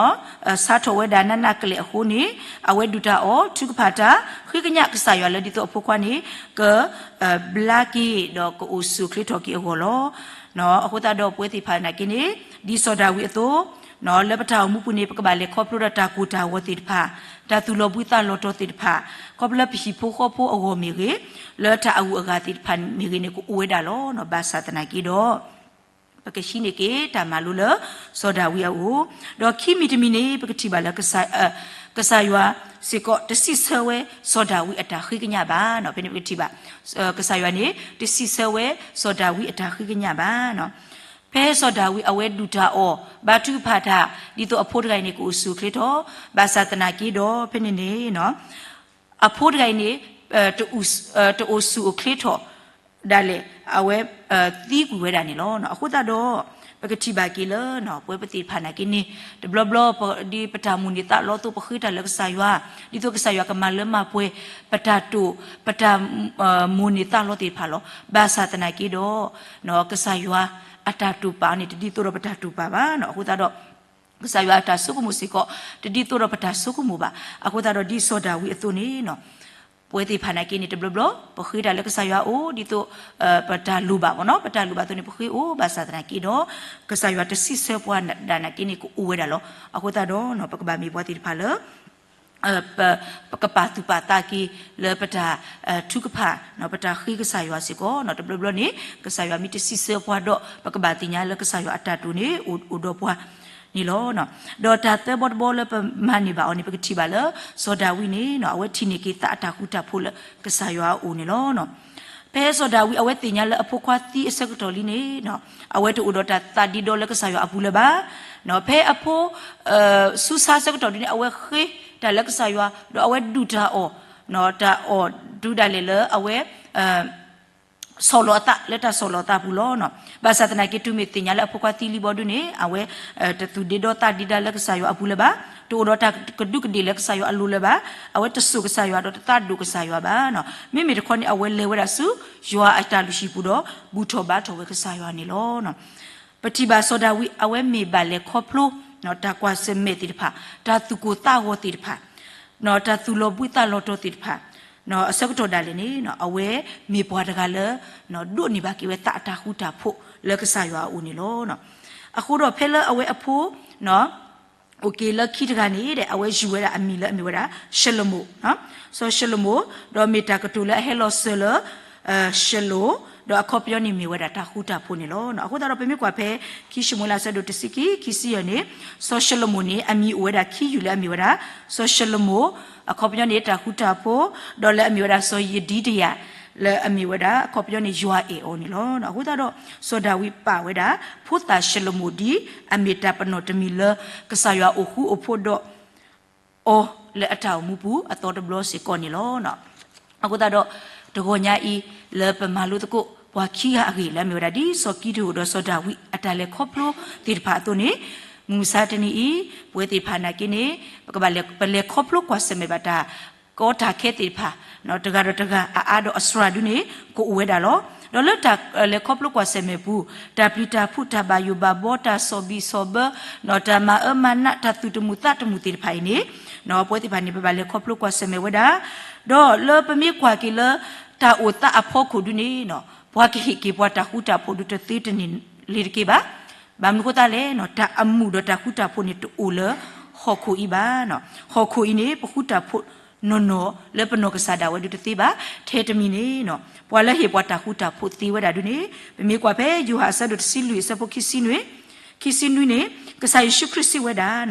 ဆါထီၣ်ဝဲဒၣ်နးနးကလဲာ်အဃိန့ၣ် အဝဲဒုၣ်တၢ်အီၣ် ထုကဖၣ်တၢ် ဃ့ကညးကစၢ်ယွၤလၢဒ်သိးအဖိခွါန့ၣ် က ဘျါက့ၤ ဒီးကအိၣ်ဆူၣ်အိၣ်ချ့ထီၣ်က့ၤအဂီၢ်လီၤ. အဃိသတးဒီးပဝဲသ့ၣ်တဖၣ်နာ်က့န့ၣ် ဒ်စီၤဒၤဝံးအသိး လၢပတၢ်အိၣ်မူပူၤန့ၣ် ပကဘၣ်လဲၤခီဖျိဒီးတၢ်ကိၢ်တၢ်ဂီၤသ့ၣ်တဖၣ်, တၢ်သူၣ်လီၤဘှံးသးလီၤတီၤသ့ၣ်တဖၣ်, ခီဖျိလၢပဟံၣ်ဖိဃီဖိအဂီၢ်မ့ၢ်ဂ့ၤ, လၢတၢ်အဂုၤအဂၤသ့ၣ်တဖၣ်မ့ၢ်ဂ့ၤန့ၣ် ကအိၣ်ဝဲဒၣ်လီၤ. ဘၣ်ဆၣ်သနာ်က့ဒီး ပကဟံးန့ၢ်က့ၤတၢ်မၤလိလၢစီၤဒၤဝံးအအိၣ်, ဒီးခံမံၤတမံၤန့ၣ် ပကထံၣ်ဘၣ်လၢ ကစၢ်ယွၤစ့ၢ်ကီးတစံးဆၢဝဲစီၤဒၤဝံးအတၢ်ဃ့ကညးဘၣ်. ဖဲန့ၣ်ပကထံၣ်ဘၣ် ကစၢ်ယွၤန့ၣ် တစံးဆၢဝဲစီၤဒၤဝံးအတၢ်ဃ့ကညးဘၣ်. ဖဲစီၤဒၤဝံးအဝဲဒုၣ်တၢ်အီၣ် ဘါထုကဖၣ်တၢ် ဒ်သိးအဖိတဂၤအံၤန့ၣ် ကအိၣ်ဆူၣ်အိၣ်ချ့ထီၣ်, ဘၣ်ဆၣ်သနာ်က့ဒီး ဖဲန့ၣ်န့ၣ် အဖိတဂၤအံၤန့ၣ် တအိၣ်ဆူၣ်အိၣ်ချ့ထီၣ်ဒၣ်လဲာ် အဝဲသံကွံာ်ဝဲဒၣ်န့ၣ်လီၤ. အဃိသတးဒီး ပကထံၣ်ဘၣ်က့ၤလၢ ပဝဲပသ့ၣ်တဖၣ်နာ်က့န့ၣ် တဘျီဘျီ ဒ်ပတၢ်မိၣ်န့ၢ်သးလီအသိး ပဃ့တၢ်လၢကစၢ်ယွၤ ဒ်သိးကစၢ်ယွၤကမၤလၢမၤပှဲၤ ပတၢ်တိာ် ပတၢ်မိၣ်န့ၢ်သးလီသ့ၣ်တဖၣ်လီၤ. ဘၣ်ဆၣ်သနာ်က့ဒီး ကစၢ်ယွၤအတၢ်တိာ်ပာ်န့ၣ် တဒ်သိးဒီးပတၢ်တိာ်ပာ်ဘၣ်. အဃိသတးဒီး ကစၢ်ယွၤအတၢ်ဆိကမိၣ်စ့ၢ်ကီး တဒ်သိးဒီးပတၢ်ဆိကမိၣ်ဘၣ်. အဃိသတးဒီးဒ်စီၤဒၤဝံးအသိးန့ၣ် ပဝဲသ့ၣ်တဖၣ်နာ်က့န့ၣ် တဘျီဘျီ ပဃ့တၢ်လၢကစၢ်ယွၤအအိၣ် ဒ်သိး ပတၢ်လိၣ်ဘၣ်ဘၣ်နီၤ ပတၢ်လိၣ်ဘၣ်အသိးန့ၣ် ပဃ့အိၣ် ဘၣ်ဆၣ်သနာ်က့ဒီး ကစၢ်ယွၤတစံးဆၢပှၤဒၣ်နာ်က့န့ၣ် ကအိၣ်ဝဲဒၣ်လီၤ. အဃိသတးဒီး ပကဘၣ်မ့ၢ်ပှၤသ့ၣ်တဖၣ်လၢ ပကပာ်သူၣ်ပာ်သးက့ၤလၢပတၢ်ထုကဖၣ် ပတၢ်ဃ့ကစၢ်ယွၤစ့ၢ်ကီး တဘျီဘျီန့ၣ် ကစၢ်ယွၤမ့ၢ်တစံးဆၢပှၤဒီး ပကဘၣ်သ့ၣ်ညါလၢကစၢ်ယွၤအတၢ်တိာ်န့ၣ် အိၣ်ဒီးပှၤန့ၣ်လီၤ. ဒီးတၢ်သၢဘီတဘီလၢပမၤန့ၢ်ဘၣ်အီၤန့ၣ် ပကထံၣ်ဘၣ်လၢ စီၤဒၤဝံးန့ၣ် အဝဲထံၣ်န့ၢ်က့ၤသးအတၢ်ဃူတၢ်ဖိးလၢကစၢ်ယွၤအအိၣ်န့ၣ်လီၤ. ဖဲစီၤဒၤဝံးအဝဲသ့ၣ်ညါလၢအဖိခွါသံအဆၢကတီၢ်လံန့ၣ် အဝဲတအိၣ်ဒီးတၢ်သးဒ့ဒီလၢကစၢ်ယွၤအပူၤလၢၤဘၣ်. ဖဲအဖိ ဆူဆါဆၢကတီၢ်ဒ်န့ၣ် အဝဲဃ့တၢ်လၢကစၢ်ယွၤ ဒီးအဝဲဒုၣ်တၢ်အီၣ် တၢ်အီၣ်တုၤဒၣ်လဲာ်လၢအဝဲ ဆီၣ်လီၤအသးလၢတၢ်ဆီၣ်လီၤအသးပူၤလီၤ. ဘၣ်ဆၣ်သနာ်က့ တုၤမ့ၢ်သ့ၣ်ညါလၢအဖိခွါသံလံဘီဒုန့ၣ် အဝဲ တသူၣ်ဒ့ဒီသးဒ့ဒါလၢကစၢ်ယွၤအပူၤလၢၤဘၣ်, တအိၣ်ဒီးတၢ်ကဒူးကဒ့ၣ်လၢကစၢ်ယွၤအလိၤလၢၤဘၣ်, အဝဲတစိာ်ကစၢ်ယွၤဒီးတသးဒိၣ်ကစၢ်ယွၤဘၣ်. မ့မ့ၢ်တခီန့ၣ် အဝဲလဲၤဝဲဒၣ်ဆူ ယွၤအတၢ်လုၢ်ဟံၣ်ပူၤဒီး ဘူၣ်ထီၣ်ဘါထီၣ်ဝဲကစၢ်ယွၤန့ၣ်လီၤ. ပထံၣ်ဘၣ်စီၤဒၤဝံး အဝဲမ့ၢ်ဘၣ်လဲၤခီဖျိ တၢ်ကွၢ်ဆၢၣ်မဲာ်သ့ၣ်တဖၣ်, တၢ်သူၣ်ကိၢ်သးဂီၤသ့ၣ်တဖၣ်, တၢ်သူၣ်လီၤဘှံးသးလီၤတီၤသ့ၣ်တဖၣ်, အဆၢကတီၢ်ဒၣ်လဲာ်န့ၣ် အဝဲမ့ၢ်ပှၤတဂၤလၢ ဒိးန့ၢ်ဘၣ်က့ၤဝဲသးအတၢ်ဃူတၢ်ဖိးလၢကစၢ်ယွၤအအိၣ်န့ၣ်လီၤ. အဃိဒီးဖဲလၢအဝဲအဖိ အိၣ်က့ၤလၢခံတဂၤန့ၣ် အဝဲယူၤဝဲဒၣ်အမံၤလၢအမ့ၢ်ဝဲဒၣ် ၡလိၤမိၤ, စီၤၡလိၤမိၤ, ဒီးမ့ၢ်တၢ်ကတိၤလၢအဟဲလီၤစၢၤလၢ ၡလိၤ, ဒီးအခီပညီန့ၣ်မ့ၢ်ဝဲဒၣ်တၢ်ဃူတၢ်ဖိးန့ၣ်လီၤ. အဃိသတးဒီးပမ့ၢ်ကွၢ်ဖဲ ခံၡမူၤအ့လး အဆၢဒိၣ်တဆံခံ ခံဆံယဲၢ်န့ၣ်, စီၤၡလိၤမိၤန့ၣ် အမံၤအိၣ်ဝဲဒၣ်ခံယုၢ်လၢအမ့ၢ်ဝဲဒၣ် စီၤၡလိၤမိၤ, အခီပညီန့ၣ် တၢ်ဃူတၢ်ဖိး, ဒီးလၢအမ့ၢ်ဝဲဒၣ်စီၤယဒံတယၤ လၢအမ့ၢ်ဝဲဒၣ် အခီပညီန့ၣ် ယွၤအဲၣ်အီၤန့ၣ်လီၤ. အဃိသတးဒီး စီၤဒၤဝံးပာ်ဝဲဒၣ် ဖိသၣ်ၡလိၤမိၤဒ်အမ့ၢ်တၢ်ပနီၣ်တမံၤလၢ ကစၢ်ယွၤအိၣ်ဃူအိၣ်ဖိးဒီး အီၤလၢအတၢ်အိၣ်မူပူၤအသီတဘျီစ့ၢ်ကီးန့ၣ်လီၤ. အဃိသတးဒီး တဂီၤညါအံၤ လၢပမၤလိသကိး ပှၤခံဂၤအဂ့ၢ်လၢအမ့ၢ်ဝဲဒၣ် ဒ်စီၤကံဒဧိၣ်ဒီးစီၤဒၤဝံးအတၢ်လဲၤခီဖျိသ့ၣ်တဖၣ်အသိးန့ၣ်, မုၢ်မဆါတနံၤအံၤ ပဝဲသ့ၣ်တဖၣ်နာ်က့န့ၣ် ပကဘၣ်လဲၤ ပလဲၤခီဖျိကွၢ်ဆၢၣ်မဲာ်ဘၣ်တၢ် ကီတၢ်ခဲသ့ၣ်တဖၣ် တဂၤဒီးတဂၤအအါဒီးအစှၤဒုန့ၣ် ကအိၣ်ဝဲဒၣ်လီၤ. ဒီးလၢတၢ်လဲၤခီဖျိကွၢ်ဆၢၣ်မဲာ်ပူၤ တၢ်ပျံၤတၢ်ဖုး တၢ်ဘၣ်ယိၣ်ဘၣ်ဘီ တၢ်ဆီၣ်ဘံၣ်ဆီၣ်ဘၢ တၢ်မၤအၢမၤနး တၢ်သူၣ်တမုာ်သးတမုာ်သ့ၣ်တဖၣ်အံၤန့ၣ် ပဝဲသ့ၣ်တဖၣ်န့ၣ် ပဘၣ်လဲၤခီဖျိကွၢ်ဆၢၣ်မဲာ်ဝဲဒၣ်, ဒီးလၢပမ့ၢ်ကွၢ်က့ၤလၢ တၢ်အိၣ်သးအဖီခိၣ်ဒုန့ၣ် ပှၤကဟ့ၣ်က့ၤပှၤတၢ်ဃူတၢ်ဖိးဒုတသ့တန့ၢ်လ့ၤတက့ၢ်ဘၣ်. ဘၣ်မနုၤအဃိသတးလဲၣ်, တၢ်အမူးဒီးတၢ်ဃူတၢ်ဖိးန့ၣ်တအိၣ်လၢဟီၣ်ခိၣ်အံၤဘၣ်. ဟီၣ်ခိၣ်အံၤန့ၣ် ပဃူတၢ်ဖိးနီၢ်နီၢ်လၢပနီၢ်ကစၢ်ဒၣ်ဝဲဒုတသ့ဘၣ်. ထဲတမံၤန့ၣ် ပှၤလၢဟ့ၣ်ပှၤတၢ်ဃူတၢ်ဖိးသ့ဝဲဒၣ်ဒုန့ၣ် ပမ့ၢ်ကွၢ်ဖဲယိၤဟၣ်အဆၢဒိၣ်တဆံလွံၢ်အဆၢဖိခံဆံနွံ ခံဆံနွံန့ၣ် ကစၢ်ယ့ၣ်ၡူးခရံာ်စံးဝဲဒၣ်,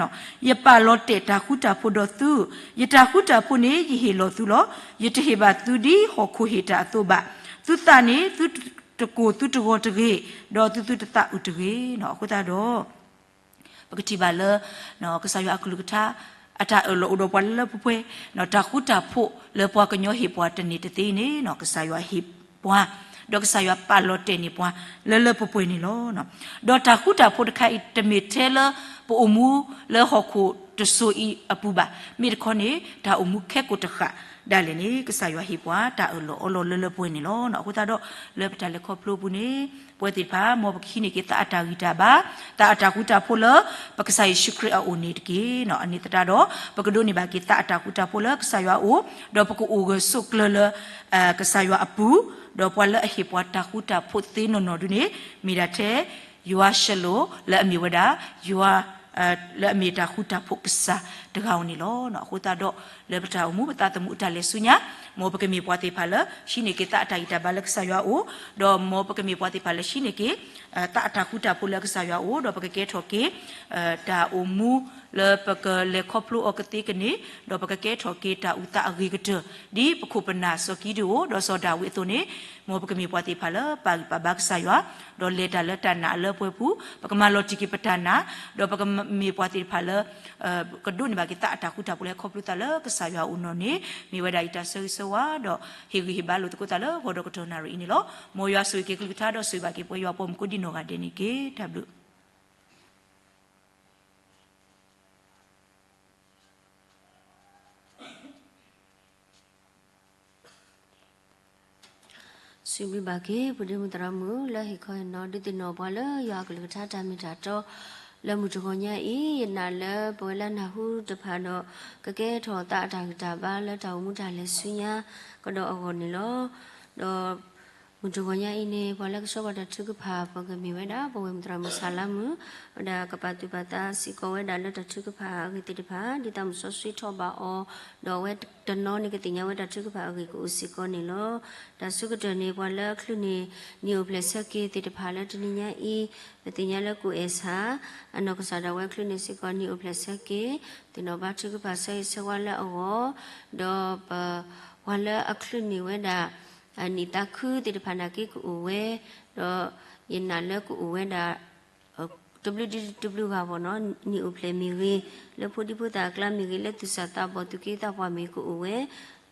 ယပာ်လီၤတဲာ်တၢ်ဃူတၢ်ဖိးဒီးသု, ယတၢ်ဃူတၢ်ဖိးန့ၣ် ယဟ့ၣ်လီၤသုလီၤ. ယတဟ့ၣ်ဘၣ်သုဒ်ဟီၣ်ခိၣ်ဟ့ၣ်တၢ်အသိးဘၣ်. သုသးန့ၣ် သုတကိၢ်သုတဂီၤတဂ့ၤ, ဒီးသုသုတသးအုးတဂ့ၤ. အဃိသတးဒီး ပကထံၣ်ဘၣ်လၢ ကစၢ်ယွၤအကလုၢ်ကထါ အတၢ်အၢၣ်လီၤအိၣ်ဒီးပှၤလၢလၢပှဲၤပှဲၤ, တၢ်ဃူတၢ်ဖိးလၢပှၤကညီဟ့ၣ်ပှၤတန့ၢ်တသ့အံၤန့ၣ် ကစၢ်ယွၤဟ့ၣ်ပှၤ, ဒီးကစၢ်ယွၤပာ်လီၤတဲာ်န့ၢ်ပှၤလၢလၢပှဲၤပှဲၤန့ၣ်လီၤ. ဒီးတၢ်ဃူတၢ်ဖိးတခါအံၤ တမ့ၢ်ထဲလၢပအိၣ်မူလၢဟီၣ်ခိၣ်တစိၤအံၤအပူၤဘၣ်. မ့ၢ်တခီန့ၣ် တၢ်အိၣ်မူခဲကိာ်တဃၣ်ဒၣ်လဲာ်န့ၣ် ကစၢ်ယွၤဟ့ၣ်ပှၤတၢ်အၢၣ်လီၤအီလီၤလၢလၢပှဲၤပှဲၤန့ၣ်လီၤ. အဃိသတးဒီး လၢပတၢ်လဲၤခီဖျိအပူၤန့ၣ် ပဝဲသ့ၣ်တဖၣ် မ်ပကဟံးန့ၢ်က့ၤသးအတၢ်ဂံၢ်တၢ်ဘါ, သးအတၢ်ဃူတၢ်ဖိးလၢ ပကစၢ်ယ့ၣ်ၡူးခရံာ်အအိၣ်န့ၣ်တက့ၢ်. အန့ၣ်သတးဒီး ပကဒိးန့ၢ်ဘၣ်က့ၤသးအတၢ်ဃူတၢ်ဖိးလၢကစၢ်ယွၤအအိၣ်, ဒီးပကအိၣ်ဂၢၢ်ဆိးကျၢၤလၢ ကစၢ်ယွၤအပူၤ, ဒီးပှၤလၢအဟ့ၣ်ပှၤတၢ်ဃူတၢ်ဖိးသ့နီၢ်နီၢ်ဒုန့ၣ် မ့ၢ်ဒၣ်ထဲ ယွၤၡလိၤလၢအမ့ၢ်ဝဲဒၣ် ယွၤ လၢအမ့ၢ်တၢ်ဃူတၢ်ဖိးကစၢ်တဂၤဧိၤန့ၣ်လီၤ. အဃိသတးဒီး လၢပတၢ်အိၣ်မူပသးသမူအတၢ်လဲၤဆူညါ, မ်ပကမ့ၢ်ပှၤသ့ၣ်တဖၣ်လၢ ဟံးန့ၢ်က့ၤသးအတၢ်ဂံၢ်တၢ်ဘါလၢကစၢ်ယွၤအအိၣ်, ဒီးမ်ပကမ့ၢ်ပှၤသ့ၣ်တဖၣ်လၢဟံးန့ၢ်က့ၤ သးအတၢ်ဃူတၢ်ဖိးလၢကစၢ်ယွၤအအိၣ်, ဒီးပကကဲထီၣ်က့ၤ တၢ်အိၣ်မူလၢပကလဲၤခီဖျိအီၤကသ့ကန့ၢ်, ဒီးပကကဲထီၣ်က့ၤတၢ်အုၣ်သးအဂ့ၤကတၢၢ် ဒ်ပခိၣ်ပနၢ်စီၤကံဒဧိၣ်ဒီးစီၤဒၤဝံးအသိးန့ၣ်, မ်ပကမ့ၢ်ပှၤသ့ၣ်တဖၣ်လၢပာ်ဂံၢ်ပာ်ဘါကစၢ်ယွၤ, ဒီးလဲၤတၢ်လၢတၢ်နာ်အလၢပှဲၤပူၤ, ပကမၤလီၤတံၢ်က့ၤပတၢ်နာ်, ဒီးပကမ့ၢ်ပှၤသ့ၣ်တဖၣ်လၢ ကဒိးန့ၢ်ဘၣ်က့ၤသးအတၢ်ဃူတၢ်ဖိးလၢဟဲခီဖျိသးလၢကစၢ်ယွၤအအိၣ်နီၢ်န့ၣ်, မ့ၢ်ဝဲဒၣ်ယတၢ်ဆၢဂ့ၤဆၢဝါ, ဒီးဟ့ၣ်ဂံၢ်ဟ့ၣ်ဘါလိာ်သကိးသးလၢဂီၤဒီးကတီၢ်နၣ်ရံၣ်အံၤန့ၣ်လီၤ. မ်ယွၤဆိၣ်ဂ့ၤက့ၤကလုၢ်ကထါ ဒီးဆိၣ်ဂ့ၤဘၣ်က့ၤပှၤယွၤပိာ်မုၣ်ကိးဒံနီၢ်ဂၤဒဲးန့ၣ်တက့ၢ်. တၢ်ဘျုး စံးဘျုးဘၣ်က့ၤ ပုၢ်ဒ့မုၣ်သရၣ်မုၣ် လၢဟ့ၣ်ခီဟ့ၣ်နီၤဒုးသ့ၣ်နီၣ်ပှၤလၢယွၤအကလုၢ်ကထါတၢ်မ့ၢ်တၢ်တီ လၢမုၢ်တဂီၤညါအံၤ, ယနာ်လၢပဝဲလၢနၢ်ဟူတဖၣ်ဒီး ကကဲထီၣ်သးအတၢ်ဂံၢ်တၢ်ဘါလၢတၢ်အိၣ်မူတၢ်လဲၤဆူညါကဒီးအဂီၢ်န့ၣ်လီၤ. ဒီး မုၢ်တဂီၤညါအံၤန့ၣ် ပှၤလၢကဆှၢပှၤတၢ်ထုကဖၣ် ပကမ့ၢ်ဝဲဒၣ် ပဝဲၢ်မုၣ်သရၣ်မုၣ်ဆၣ်လါမုၣ်, ဝဲဒၣ်ကပာ်သူၣ်ပာ်သးစ့ၢ်ကီးဝဲဒၣ်လၢတၢ်ထုကဖၣ်အဂ့ၢ်သ့ၣ်တဖၣ် ဒ်သိးမုၢ်စီဆှံထီၣ်ဘၣ်အီၤ, ဒီးအဝဲတနီၤန့ၣ်ကသ့ၣ်ညါဝဲတၢ်ထုကဖၣ်အဂ့ၢ်ကအိၣ်စ့ၢ်ကီးန့ၣ်လီၤ. တၢ်ဆၢကတီၢ်န့ၣ် ပှၤလၢအချုးန့ၢ် နံၣ်အိၣ်ဖျဲၣ်ဆၢက့ၤသ့ၣ်တဖၣ်လၢတနံၤညါအံၤ, ပသ့ၣ်ညါလၢကူၣ်အဲၣ်ဆၣ် အနီၢ်ကစၢ်ဒၣ်ဝဲချုးန့ၢ်စ့ၢ်ကီးနံၣ်အိၣ်ဖျဲၣ်ဆၢက့ၤ, သ့ၣ်နီၣ်ဘၣ်ထုကဖၣ်ဆၢဂ့ၤဆၢဝါလၢအဂီၢ်, ဒီးပ ပှၤလၢအချုးန့ၢ်ဝဲဒၣ် နံၣ်သးခုသ့ၣ်တဖၣ်နာ်က့ကအိၣ်ဝဲ, ဒီးယနာ်လၢကအိၣ်ဝဲဒၣ် တဘျုးဒ်တဘျုးဂၤဘၣ်နီၤ, နံၣ်အိၣ်ဖျဲၣ်မ့ၢ်ဂ့ၤ, လၢဖိဒံဖိသၣ်အကျါမ့ၢ်ဂ့ၤ, လၢသူၣ်စၢ်သးဘီၣ်သူၣ်က့သးပှၢ်မ့ၢ်ကအိၣ်ဝဲ,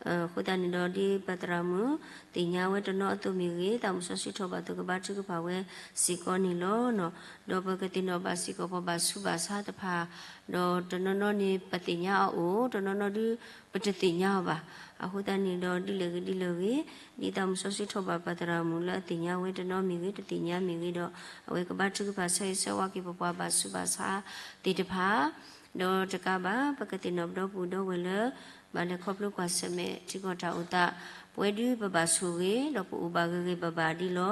အဃိသတးန့ၣ်ဒီး ဒ်ပသရၣ်မုၣ်သ့ၣ်ညါဝဲတနီၤအသိးမ့ၢ်ဂ့ၤ, သးမုၢ်စီဆှံထီၣ်ဘၣ်အသိး ကဘါထုကဖၣ်ဝဲစ့ၢ်ကီးန့ၣ်လီၤ. ဒီးပကသ့ၣ်နီၣ်ဘၣ်စ့ၢ်ကီးပှၤဘၣ်ဆူးဘၣ်ဆါတဖၣ်, ဒီးတနီၤနီၤန့ၣ် ပသ့ၣ်ညါအီၤအိၣ်, တနီၤနီၤဒုး ပတသ့ၣ်ညါအီၤဘၣ်. အဃိသတးန့ၣ်ဒီး ဒ်လဲၣ်ဂ့ၤဒ်လဲၣ်ဂ့ၤ, ဒ်သးမုၢ်စီဆှံထီၣ်ဘၣ်ပသရၣ်မုၣ်လၢအသ့ၣ်ညါဝဲတနီၤမ့ၢ်ဂ့ၤ, တသ့ၣ်ညါမ့ၢ်ဂ့ၤဒီး အဝဲကဘါထုကဖၣ်ဆၢဂ့ၤဆၢဝါက့ၤပပှၤဘၣ်ဆူးဘၣ်ဆါသ့ၣ်တဖၣ် ဒီးတကးဘၣ် ပကသ့ၣ်နီၣ်ပဒီပုၢ်ဒီဝဲၢ်လၢ ဘၣ်လဲၤခီဖျိကွၢ်ဆၢၣ်မဲာ်ထံကီၢ်တၢ်အိၣ်သး, ပဝဲဒုးပဘၣ်ဆိၣ်ဂ့ၤ ဒီးပအိၣ်ဘၣ်ဂ့ၤဂ့ၤဘၣ်ဘၣ်ဒ်လီၤ.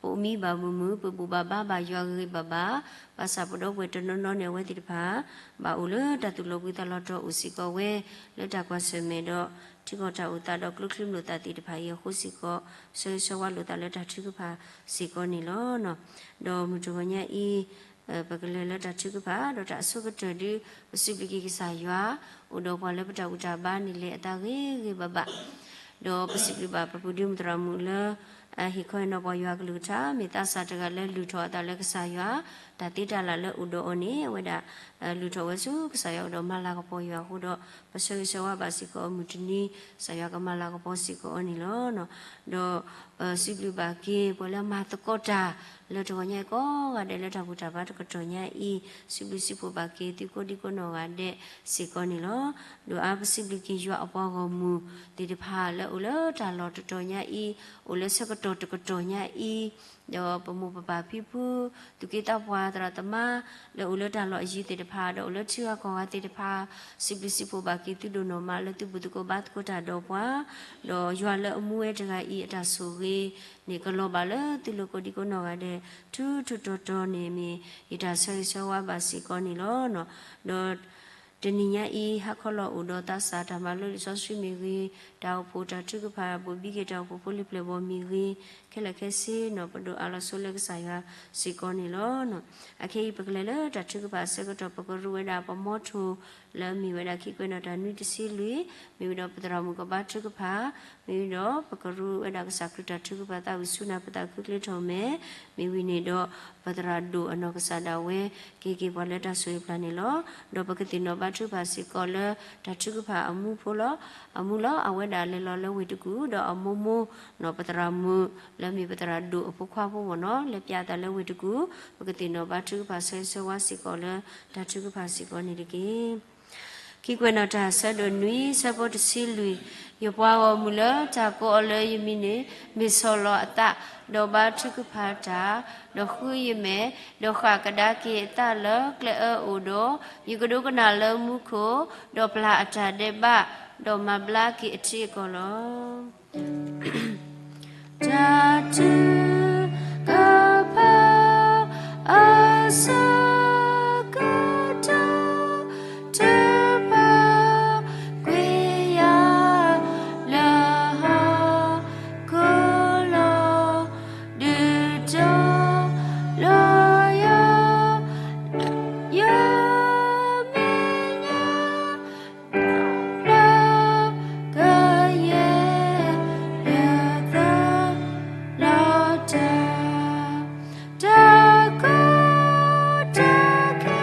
ပအိၣ်မံဘၣ်မုာ်မုာ်, ပဘူၣ်ဘၣ်ဘါဘၣ်ယွၤဂ့ၤဂ့ၤဘၣ်ဘၣ်, ဘၣ်ဆၣ်ပဒီပုၢ်ဝဲၢ်တနီၤနီၤန့ၣ် အဝဲသ့ၣ်တဖၣ် ဘၣ်အိၣ်လၢတၢ်သူၣ်လီၤဘှံးသးလီၤတီၤအိၣ်စ့ၢ်ကီးဝဲ လၢတၢ်ကွၢ်ဆၢၣ်မဲာ်ဒီး ထံကီၢ်တၢ်အိၣ်သးဒီးကျိချံမျိာ်သၣ်သ့ၣ်တဖၣ်အံၤအဃိစ့ၢ်ကီး ဆၢဂ့ၤဆၢဝါလိာ်သးလၢတၢ်ထုကဖၣ်စ့ၢ်ကီးန့ၣ်လီၤ. ဒီးမုၢ်တဂီၤညါအံၤ ပကလဲၤလၢတၢ်ထုကဖၣ် ဒီးတၢ်အဆိကတၢၢ်ဒုး ပစံးဘျုးက့ၤကစၢ်ယွၤ အိၣ်ဒီးပှၤလၢပတၢ်ဘူၣ်တၢ်ဘါန့ၣ်လဲၤအသးဂ့ၤဂ့ၤဘၣ်ဘၣ် ဒီးပစံးဘျုးဘၣ်ပပုၢ်ဒ့မုၣ်သရၣ်မုၣ်လၢ ဟ့ၣ်ခီဟ့ၣ်နီၤပှၤယွၤအကလုၢ်ကထါ မ့ၢ်သးစၢ်တဂၤလၢလုၢ်ထီၣ်အသးလၢကစၢ်ယွၤ, တၢ်သ့တၢ်လၢ်လၢအိၣ်ဒီးအီၤန့ၣ် အဝဲဒၣ် လုၢ်ထီၣ်ဝဲဆူကစၢ်ယွၤအအိၣ်ဒီးမၤလၤကပီၤယွၤအဃိဒီး ပဆၢဂ့ၤဆၢဝါဘၣ်စ့ၢ်ကီးအမုၢ်တနံၤ ကစၢ်ယွၤကမၤလၤကပီၤစ့ၢ်ကီးအီၤန့ၣ်လီၤ. ဒီးပစံးဘျုးဘၣ်က့ၤပှၤလၢမၤသကိးတၢ်လၢတဂီၤညါအံၤကိးဂၤဒဲးလၢတၢ်ဘူၣ်တၢ်ဘါတကတီၢ်ညါအံၤ စံးဘျုးစံးဖှိၣ်ဘၣ်က့ၤသုကိးဒံကိးနီၢ်ဂၤဒဲးစ့ၢ်ကီးန့ၣ်လီၤ. ဒိၣ်အါပစံးဘျုးက့ၤယွၤအပှၤဂီၢ်မုၢ်သ့ၣ်တဖၣ်လၢအိၣ်လၢတၢ်လီၢ်တတီၤညါအံၤ, အိၣ်လၢဆၢကတီၢ်တကတီၢ်ညါအံၤ, ဒီးပမိၢ်ပပၢ်ဖံဖု, သူၣ်က့သးပှၢ်သရၣ်သမါ လၢအိၣ်လၢတၢ်လီၢ်အယံၤသ့ၣ်တဖၣ် ဒီးအိၣ်လၢထံဂၤကီၢ်ဂၤသ့ၣ်တဖၣ်, စံးဘျုးစံးဖှိၣ်ဘၣ်က့ၤသုဒိၣ်နီၢ်မးလၢသုဘူၣ်သကိးဘါသကိးတၢ်ဒီးပှၤ, ဒီးယွၤလၢအမူဝဲတဂၤအံၤအတၢ်ဆိၣ်ဂ့ၤန့ၣ် ကလီၤဘၣ်လၢသုလိၤကိးဒံကိးနီၢ်ဂၤဒဲး ထူထူတီတီန့ၣ်မ့ၢ်ယတၢ်ဆၢဂ့ၤဆၢဝါဘၣ်စ့ၢ်ကီးန့ၣ်လီၤ. ဒီး တနံၤညါအံၤ ဟါခီလီၤအိၣ်ဒီးသးစၢ်တၢ်မၤလိလံာ်စီဆှံမ့ၢ်ဂ့ၤ, တၢ်အိၣ်ဖှိၣ်တၢ်ထုကဖၣ် ဘိၣ်ဘံက့ၤတၢ်အိၣ်ဖှိၣ်ဖိလံၤပျဲၢ်ဘီမ့ၢ်ဂ့ၤ, ခဲလၢာ်ခဲဆ့န့ၣ် ပဒိၣ်အါလီၤဆိလၢကစၢ်ယွၤစ့ၢ်ကီးန့ၣ်လီၤ. အခဲအံၤ ပကလဲၤလၢတၢ်ထုကဖၣ်အဆၢကတီၢ် ပကရူးဝဲဒၣ်ပမီထိၣ် လၢအမ့ၢ်ဝဲဒၣ်ခံကွဲးနီၣ်တၢ်နွံတဆံလွံၢ်, မ့ၢ်ဝံၤဒီးပသရၣ်မုၣ်ကဘါထုကဖၣ်, မ့ၢ်ဝံၤဒီးပကရူးဝဲဒၣ်ကစၢ်ခရံာ်တၢ်ထုကဖၣ် သးဝံၣ်ဆူနၢ်ပသးခုကျ့ထီၣ်မဲာ်, မ့ၢ်ဝံၤန့ၣ်ဒီး ပသရၣ်ဒိၣ်အနီၢ်ကစၢ်ဒၣ်ဝဲ က့ၤက့ၤပှၤလၢတၢ်ဆိၣ်ဂ့ၤပျၢ်န့ၣ်လီၤ. ဒီးပကသ့ၣ်နီၣ်ဘါထုကဖၣ်စ့ၢ်ကီးလၢတၢ်ထုကဖၣ်အမူဖိလီၤ. အမူလီၤ အဝဲဒၣ်လဲၤလီၤလၢဝ့ၢ်တကူၣ် ဒီးအမိၢ်မိၢ်န့ၣ် ပသရၣ်မုၣ်လၢအမ့ၢ်ပသရၣ်ဒိၣ်အဖိခွါဖိမ့ၢ်န့ၣ် လဲၤပျးအသးလၢဝ့ၢ်တကူၣ်, ပကသ့ၣ်နီၣ်ဘါထုကဖၣ်ဆၢဂ့ၤဆၢဝါစ့ၢ်ကီးလၢတၢ်ထုကဖၣ်စ့ၢ်ကီးန့ၣ်တက့ၢ်. ခံကွဲးနီၣ်တၢ်ဆၢဒိၣ်နွံ ဆၢဖိတဆံလွံၢ်, ယပှၤဂီၢ်မုၢ်လၢတၢ်ကိးအီၤလၢယမံၤန့ၣ် မ့ၢ်ဆီၣ်လီၤအသး, ဒီးဘါထုကဖၣ်တၢ်, ဒီးဃုယမဲာ်, ဒီးဃၣ်ကဒါက့ၤအသးလၢကျဲအၢအိၣ်ဒီး, ယကဒိကနၣ်လၢမူခိၣ်, ဒီးပျၢ်အတၢ်ဒဲးဘး, ဒီးမၤဘျါက့ၤအထံအကီၢ်လီၤ. တၢ်ထုကဖၣ်အဆၢကတီၢ် ထုကဖၣ်ကွံာ်ယၤလၢဟီၣ်ခိၣ်လီၤ. ဒုးတီၤလီၤယၤ ယမဲာ်ညါ လၢကယဲၢ်လၢသးလီၤတၢ်, တၢ်ကီတၢ်ခဲ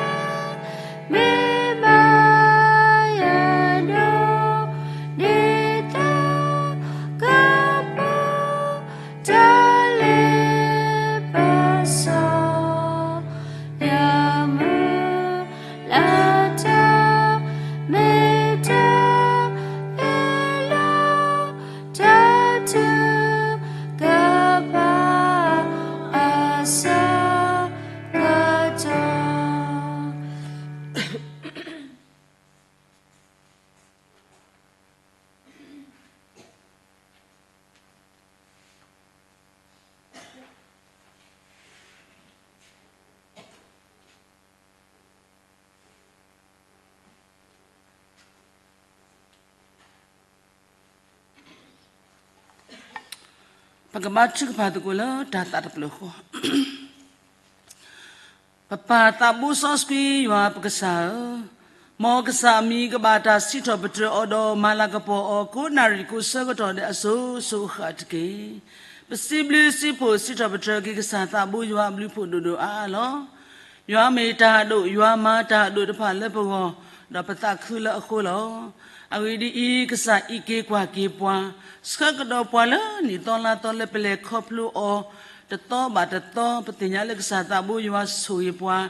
မ့ၢ်ဘၣ်ယၤဒိၣ် ဒ်သိးကပူၤ တၢ်လ့ပစီ ယမုၢ်လၢတၢ်မ့ၢ်တၢ်ဖံးလီၤ တၢ်ထုကဖၣ်အဆၢကတီၢ်. ပကဘါထုကဖၣ်သကိးလၢတၢ်သးတဖျၢၣ်ဃီ. ပပၢ်သးဘိစီဆှံယွၤပကစၢ်ဧၢ, မ်ကစၢ်အမံၤကဘၣ်တၢ်စံးထီၣ်ပတြၢၤအီၤဒီးမၤလၤကပီၤအီၤ ကိးနၣ်ရံၣ်ကိးဆၢကတီၢ်ဒဲးအစိၤစိၤအဃၣ်တက့ၢ်. ပစံးဘျုးစံးဖှိၣ်စံးထီၣ်ပတြၢၤက့ၤကစၢ်သးဘိယွၤအဘျုးဖှိၣ်ဒိၣ်ဒိၣ်အါအါလီၤ. ယွၤမ့ၢ်တၢ်ဒိၣ် ယွၤမၤတၢ်ဒိၣ်တဖၣ်လၢပဂီၢ်, ဒီးပသးခုလၢအဃိလီၤ. အဂ့ၢ်ဒ်အံၤ, ကစၢ်အံးက့ၤကွၢ်က့ၤပှၤ, ဆှၢကဒီးပှၤလၢနံၣ်သီလါသီလၢပလဲၤခီဖျိအီၤ, တသီဘၣ်တသီ, ပသ့ၣ်ညါလၢကစၢ်သးဘိယွၤဆိၣ်ဂ့ၤပှၤ,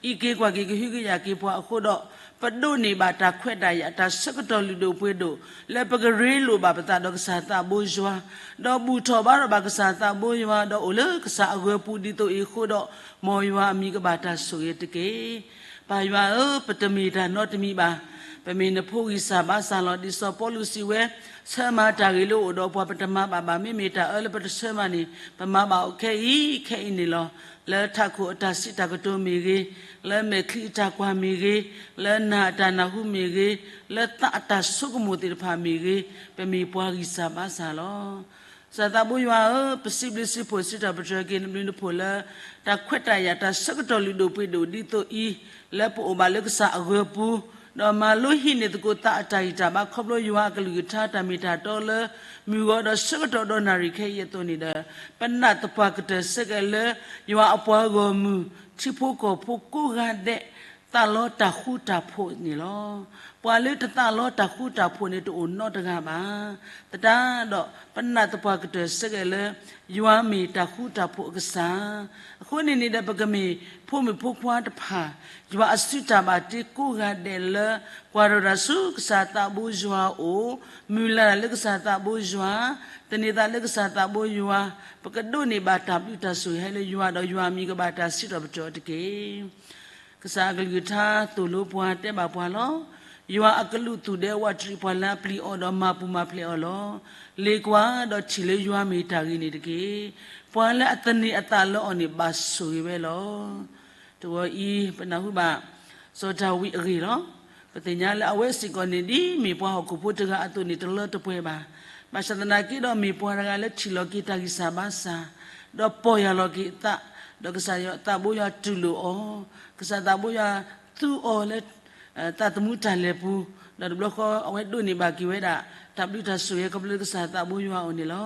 အံးက့ၤကွၢ်က့ၤကဟုကယာ်က့ၤပှၤအဃိဒီး, ပဒိးန့ၢ်ဘၣ်တၢ်ခွဲးတၢ်ယာ်တၢ်ဆၢကတီၢ်လုၢ်ဒိၣ်ပှ့ၤဒိၣ် လၢပကရ့လိာ်ဘၣ်ပသးဒီးကစၢ်သးဘိယွၤ, ဒီးဘူၣ်ထီၣ်ဘါထီၣ်ဘၣ်ကစၢ်သးဘိယွၤ, ဒီးအိၣ်လၢကစၢ်အဂၢၤပူၤဒ်သိးအံၤအဃိဒီး, မ်ယွၤအမံၤကဘၣ်တၢ်ဆိၣ်ဂ့ၤတက့ၢ်. ပၢ်ယွၤဧၢ, ပတမ့ၢ်တၢ်နီတမံၤဘၣ်. ပမ့ၢ်နဖိဂံၢ်စၢ်ဘါစၢ်လီၤ. ဒ်စီၤပီလူးစံးဝဲ, ဆၢမၤတၢ်ဂ့ၤလၢအိၣ်ဒီးပှၤ ပတမၤဘၣ်ဘၣ်. မ့မ့ၢ်တၢ်အၢလၢပတဆၢမၤန့ၣ်, ပမၤဘၣ်အီၤခဲအံၤ, ခဲအံၤန့ၣ်လီၤ. လၢထးခိၣ်အတၢ်စံးတၢ်ကတိၤမ့ၢ်ဂ့ၤ, လၢမဲာ်ချံအတၢ်ကွၢ်မ့ၢ်ဂ့ၤ, လၢနၢ်အတၢ်နၢ်ဟူမ့ၢ်ဂ့ၤ, လၢသးအတၢ်ဆိကမိၣ်သ့ၣ်တဖၣ်မ့ၢ်ဂ့ၤ, ပမ့ၢ်ပှၤဂံၢ်စၢ်ဘါစၢ်လီၤ. ကစၢ်သးဘိယွၤဧၢ, ပစံးဘျုးစံးဖှိၣ်စံးထီၣ်ပတြၢၤက့ၤနဘျုးနဖှိၣ်လၢ တၢ်ခွဲးတၢ်ယာ်တၢ်ဆၢကတီၢ်လုၢ်ဒိၣ်ပှ့ၤဒိၣ်ဒ်သိးအံၤ, လၢပအိၣ်ဘၣ်လၢကစၢ်အဂၢၤပူၤ, ဒီးမၤလိဟံးန့ၢ်သကိးသးအတၢ်ဂံၢ်တၢ်ဘါခီဖျိယွၤအကလုၢ်ကထါတၢ်မ့ၢ်တၢ်တီလၢ မုၢ်ဂီၤဒီးဆၢကတီၢ်ဒီးနၣ်ရံၣ်ခဲအံၤအသိးန့ၣ်ဒီး, ပနၢ်သပှၢ်ကတၢၢ်ဆၢက့ၤလၢ ယွၤအပှၤဂီၢ်မုၢ် ထံဖိကီၢ်ဖိကိးဂၤဒဲး သးလီတၢ်ဃူတၢ်ဖိးန့ၣ်လီၤ. ပှၤလၢတသးလီတၢ်ဃူတၢ်ဖိးန့ၣ်တအိၣ်နီတဂၤဘၣ်. သတးဒီးပနၢ်သပှၢ်ကတၢၢ်ဆၢက့ၤလၢ ယွၤမ့ၢ်တၢ်ဃူတၢ်ဖိးအကစၢ်. အဃိန့ၣ်န့ၣ်ဒီး ပကမ့ၢ်ဖိမုၣ်ဖိခွါတဖၣ်, ယွၤအစုတၢ်ဘၣ်တ့ကိးဂၤဒဲးလၢ ကွၢ်ထီၣ်တၢ်ဆူကစၢ်သးဘိယွၤအအိၣ်, မုၢ်လၢ်တၢ်လၢကစၢ်သးဘိယွၤ, သန့ၤသးလၢကစၢ်သးဘိယွၤ, ပကဒိးန့ၢ်ဘၣ်တၢ်ဘျုးတၢ်ဆိၣ်ဂ့ၤဟဲလၢယွၤဒီးယွၤအမံၤကဘၣ်တၢ်စံးထီၣ်ပတြၢၤအီၤတက့ၢ်. ကစၢ်အကလုၢ်ကထါသိၣ်လိပှၤတဲဘၣ်ပှၤလီၤ. ယွၤအကလူးသူၣ်ဒဲဝးတရံးပှၤလၢအပျံၤအီၤဒီးမၤပူၤမၤဖျဲးအီၤလီၤ. လ့ၤကွၢ်ဒီးထံၣ်လၢယွၤမ့ၢ်တၢ်ဂ့ၤန့ၣ်တက့ၢ်. ပှၤလၢအသန့ၤအသးလၢအီၤန့ၣ်ဘၣ်ဆိၣ်ဂ့ၤဝဲလီၤ. တဝီအံၤ ပနၢ်ဟူဘၣ် စီၤဒၤဝံးအဂ့ၢ်လီၤ. ပသ့ၣ်ညါလၢအဝဲစ့ၢ်ကီးန့ၣ် ဒ်မ့ၢ်ပှၤဟီၣ်ခိၣ်ဖိတဂၤအသိးန့ၣ် တလၢတပှဲၤဘၣ်. ဘၣ်ဆၣ်သနာ်က့ဒီးမ့ၢ်ပှၤတဂၤလၢထံၣ်လီၤက့ၤတၢ်ဂံၢ်စၢ်ဘါစၢ်, ဒီးပီၢ်ယၢ်လီၤက့ၤအသး, ဒီးကစၢ်ယွၤသးဘိယွၤတူၢ်လိာ်အီၤ, ကစၢ်သးဘိယွၤသူအီၤလၢ သးသမူတၢ်လဲၤပူၤ, ဒီးတဘျီဃီအဝဲဒိးန့ၢ်ဘၣ်က့ၤဝဲဒၣ် တၢ်ဘျုးတၢ်ဆိၣ်ဂ့ၤခီဖျိလၢကစၢ်သးဘိယွၤအအိၣ်န့ၣ်လီၤ.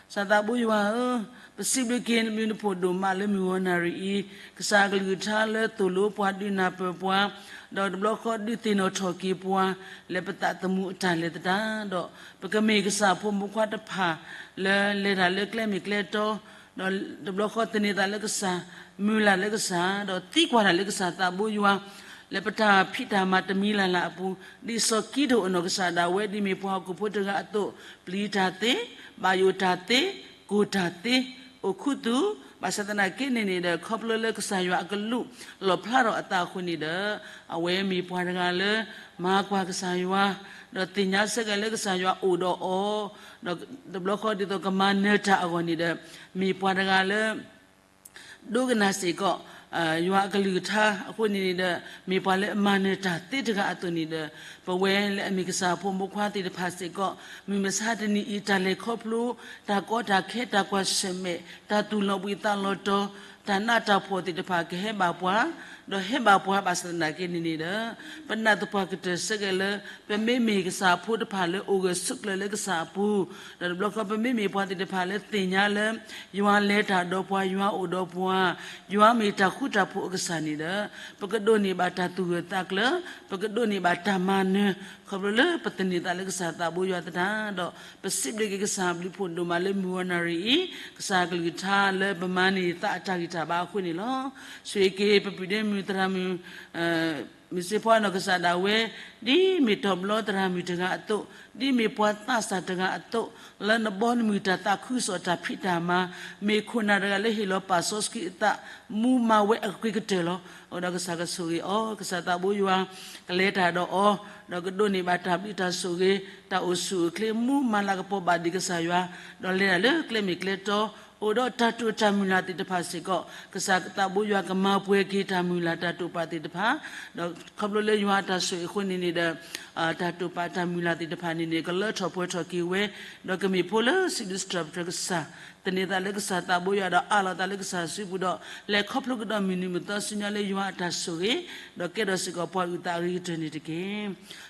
ကစၢ်သးဘိယွၤဧၢ, ပစံးဘျုးက့ၤနဘျုးနဖှိၣ်ဒိၣ်မးလၢမုၢ်ဂီၤနၣ်ရံၣ်အံၤ, ကစၢ်အကလုၢ်ကထါလၢသိၣ်လိပှၤဒုးနၢ်ပၢၢ်ပှၤ, ဒီးတဘျီဃီဒုးသ့ၣ်နီၣ်ထီၣ်က့ၤပှၤ လၢပသးသမူအတၢ်လဲၤသတးဒီး, ပကမ့ၢ်ကစၢ်ဖိမုၣ်ဖိခွါတဖၣ် လၢလဲၤတၢ်လၢကျဲမ့ၢ်ကျဲတီ ဒီးတဘျီဃီသန့ၤသးလၢကစၢ်, မုၢ်လၢ်လၢကစၢ်, ဒီးသံကွၢ်တၢ်လၢကစၢ်သးဘိယွၤ, လၢပတၢ်ဖံးတၢ်မၤတမံၤလၢ်လၢ်အပူၤ, ဒ်စီၤကံးဒဧိၣ်အနီၢ်ကစၢ်ဒၣ်ဝဲ ဒ်မ့ၢ်ပှၤဟီၣ်ခိၣ်ဖိတဂၤအသိး, ပျံၤတၢ်သ့, ဘၣ်ယိၣ်တၢ်သ့, ကိၢ်တၢ်သ့, အိၣ်ခူသူၣ်, ဘၣ်ဆၣ်သနာ်က့န့ၣ်န့ၣ်ဒီး ခီဖျိလၢကစၢ်ယွၤအကလူးလီၣ်ဖျါထီၣ်အသးအဃိန့ၣ်ဒီး, အဝဲမ့ၢ်ပှၤတဂၤလၢ မၤကွၢ်ကစၢ်ယွၤ, ဒီးသ့ၣ်ညါဆၢက့ၤလၢကစၢ်ယွၤအိၣ်ဒီးအီၤ, ဒီးတဘျီဃီဒ်သိးကမၤနၢၤတၢ်အဂီၢ်န့ၣ်ဒီး, မ့ၢ်ပှၤတဂၤလၢ ဒိကနၣ်စ့ၢ်ကီး ယွၤအကလုၢ်ကထါအဃိန့ၣ်န့ၣ်ဒီး, မ့ၢ်ပှၤလၢအမၤနၢၤတၢ်သ့တဂၤအသိးန့ၣ်ဒီး, ပဝဲလၢအမ့ၢ်ကစၢ်ဖိမုၣ်ဖိခွါသ့ၣ်တဖၣ်စ့ၢ်ကီး, မုၢ်မဆါတနံၤအံၤ တၢ်လဲၤခီဖျိ, တၢ်ကီတၢ်ခဲ တၢ်ကွၢ်ဆၢၣ်မဲာ်, တၢ်သူၣ်လီၤဘှံးသးလီၤတီၤ, တၢ်နးတၢ်ဖှီၣ်သ့ၣ်တဖၣ်ကဟဲဘၣ်ပှၤ, ဒီးဟဲဘၣ်ပှၤဘၣ်ဆၣ်သနာ်က့န့ၣ်န့ၣ်ဒီး, ပနၢ်သပှၢ်ကတၢၢ်ဆၢက့ၤလၢ ပမ့မ့ၢ်ကစၢ်ဖိတဖၣ်လၢအိၣ်ဂၢၢ်ဆိးကျၢၤလၢကစၢ်အပူၤ, ဒီးတဘျီဃီပမ့မ့ၢ်ပှၤသ့ၣ်တဖၣ်လၢသ့ၣ်ညါလၢ ယွၤလဲၤတၢ်ဒီးပှၤ, ယွၤအိၣ်ဒီးပှၤ, ယွၤမ့ၢ်တၢ်ဃူတၢ်ဖိးအကစၢ်န့ၣ်ဒီး, ပကဒိးန့ၢ်ဘၣ်တၢ်သူၣ်ဂၢၢ်သးကျၢၤ, ပကဒိးန့ၢ်ဘၣ်တၢ်မၤနၢၤ, ခီဖျိလၢပသန့ၤသးလၢကစၢ်သးဘိယွၤသတးဒီး, ပစံးဘျုးက့ၤကစၢ်ဘျုးဖှိၣ်ဒိၣ်မးလၢမုၢ်ဂီၤနၣ်ရံၣ်အံၤ, ကစၢ်အကလုၢ်ကထါလၢပမၤန့ၢ်သးအတၢ်ဂံၢ်တၢ်ဘါအဃိန့ၣ်လီၤ. ဆိၣ်ဂ့ၤက့ၤပပုၢ်ဒ့မုၣ်သရၣ်မုၣ် မုၢ်စ့ဖီအနီၢ်ကစၢ်ဒၣ်ဝဲ, ဒ်မ့ၢ်တီၤဘျီသရၣ်မုၣ်တဂၤအသိး, ဒ်မ့ၢ်ပှၤသးစၢ်တဂၤအသိး, လၢနဘီနမုၢ်တၢ်သးခုကစီၣ်တၢ်ဖံးတၢ်မၤ, မ့ၢ်ခိၣ်နၢ်တဂၤလၢဟ့ၣ်လီၤပာ်စီဆှံအသး, မူမၤဝဲအဂ့ၤကတၢၢ်လီၤ. အဃိဒီးကစၢ်ကဆိၣ်ဂ့ၤအီၤ, ကစၢ်သးဘိယွၤကလဲၤတၢ်ဒီးအီၤ, ဒီးကဒိးန့ၢ်ဘၣ်တၢ်ဘျုးတၢ်ဆိၣ်ဂ့ၤ, တၢ်အိၣ်ဆူၣ်အိၣ်ချ့, မူမၤလၤကပီၤဘၣ်ဒံးကစၢ်ယွၤ, ဒီးလဲၤတၢ်လၢကျဲမ့ၢ်ကျဲတီ, အိၣ်ဒီးတၢ်တိာ်တၢ်မုၢ်လၢ်သ့ၣ်တဖၣ်စ့ၢ်ကီး, ကစၢ်သးဘိယွၤကမၤပှဲၤက့ၤတၢ်မုၢ်လၢ်တၢ်တိာ်ပာ်သ့ၣ်တဖၣ်, ဒီးခီဖျိလၢယွၤအတၢ်ဆိၣ်ဂ့ၤအဃိန့ၣ်န့ၣ်ဒီး, တၢ်တိာ်ပာ်တၢ်မုၢ်လၢ်သ့ၣ်တဖၣ်န့ၣ်န့ၣ် ကလၢထီၣ်ပှဲၤထီၣ်က့ၤဝဲ, ဒီးကမ့ၢ်ဖိလၢစံးဘျုးစံးထီၣ်ပတြၢၤကစၢ် သန့ၤသးလၢကစၢ်သးဘိယွၤဒီးအးလီၤသးလၢကစၢ်စုပူၤဒီး လဲၤခီဖျိကဒီးမုၢ်နံၤမုၢ်သီဆူညါလၢယွၤအတၢ်ဆိၣ်ဂ့ၤ, ဒီးကဲထီၣ်စ့ၢ်ကီးပှၤအုၣ်သးအဂ့ၤကတၢၢ်န့ၣ်တက့ၢ်.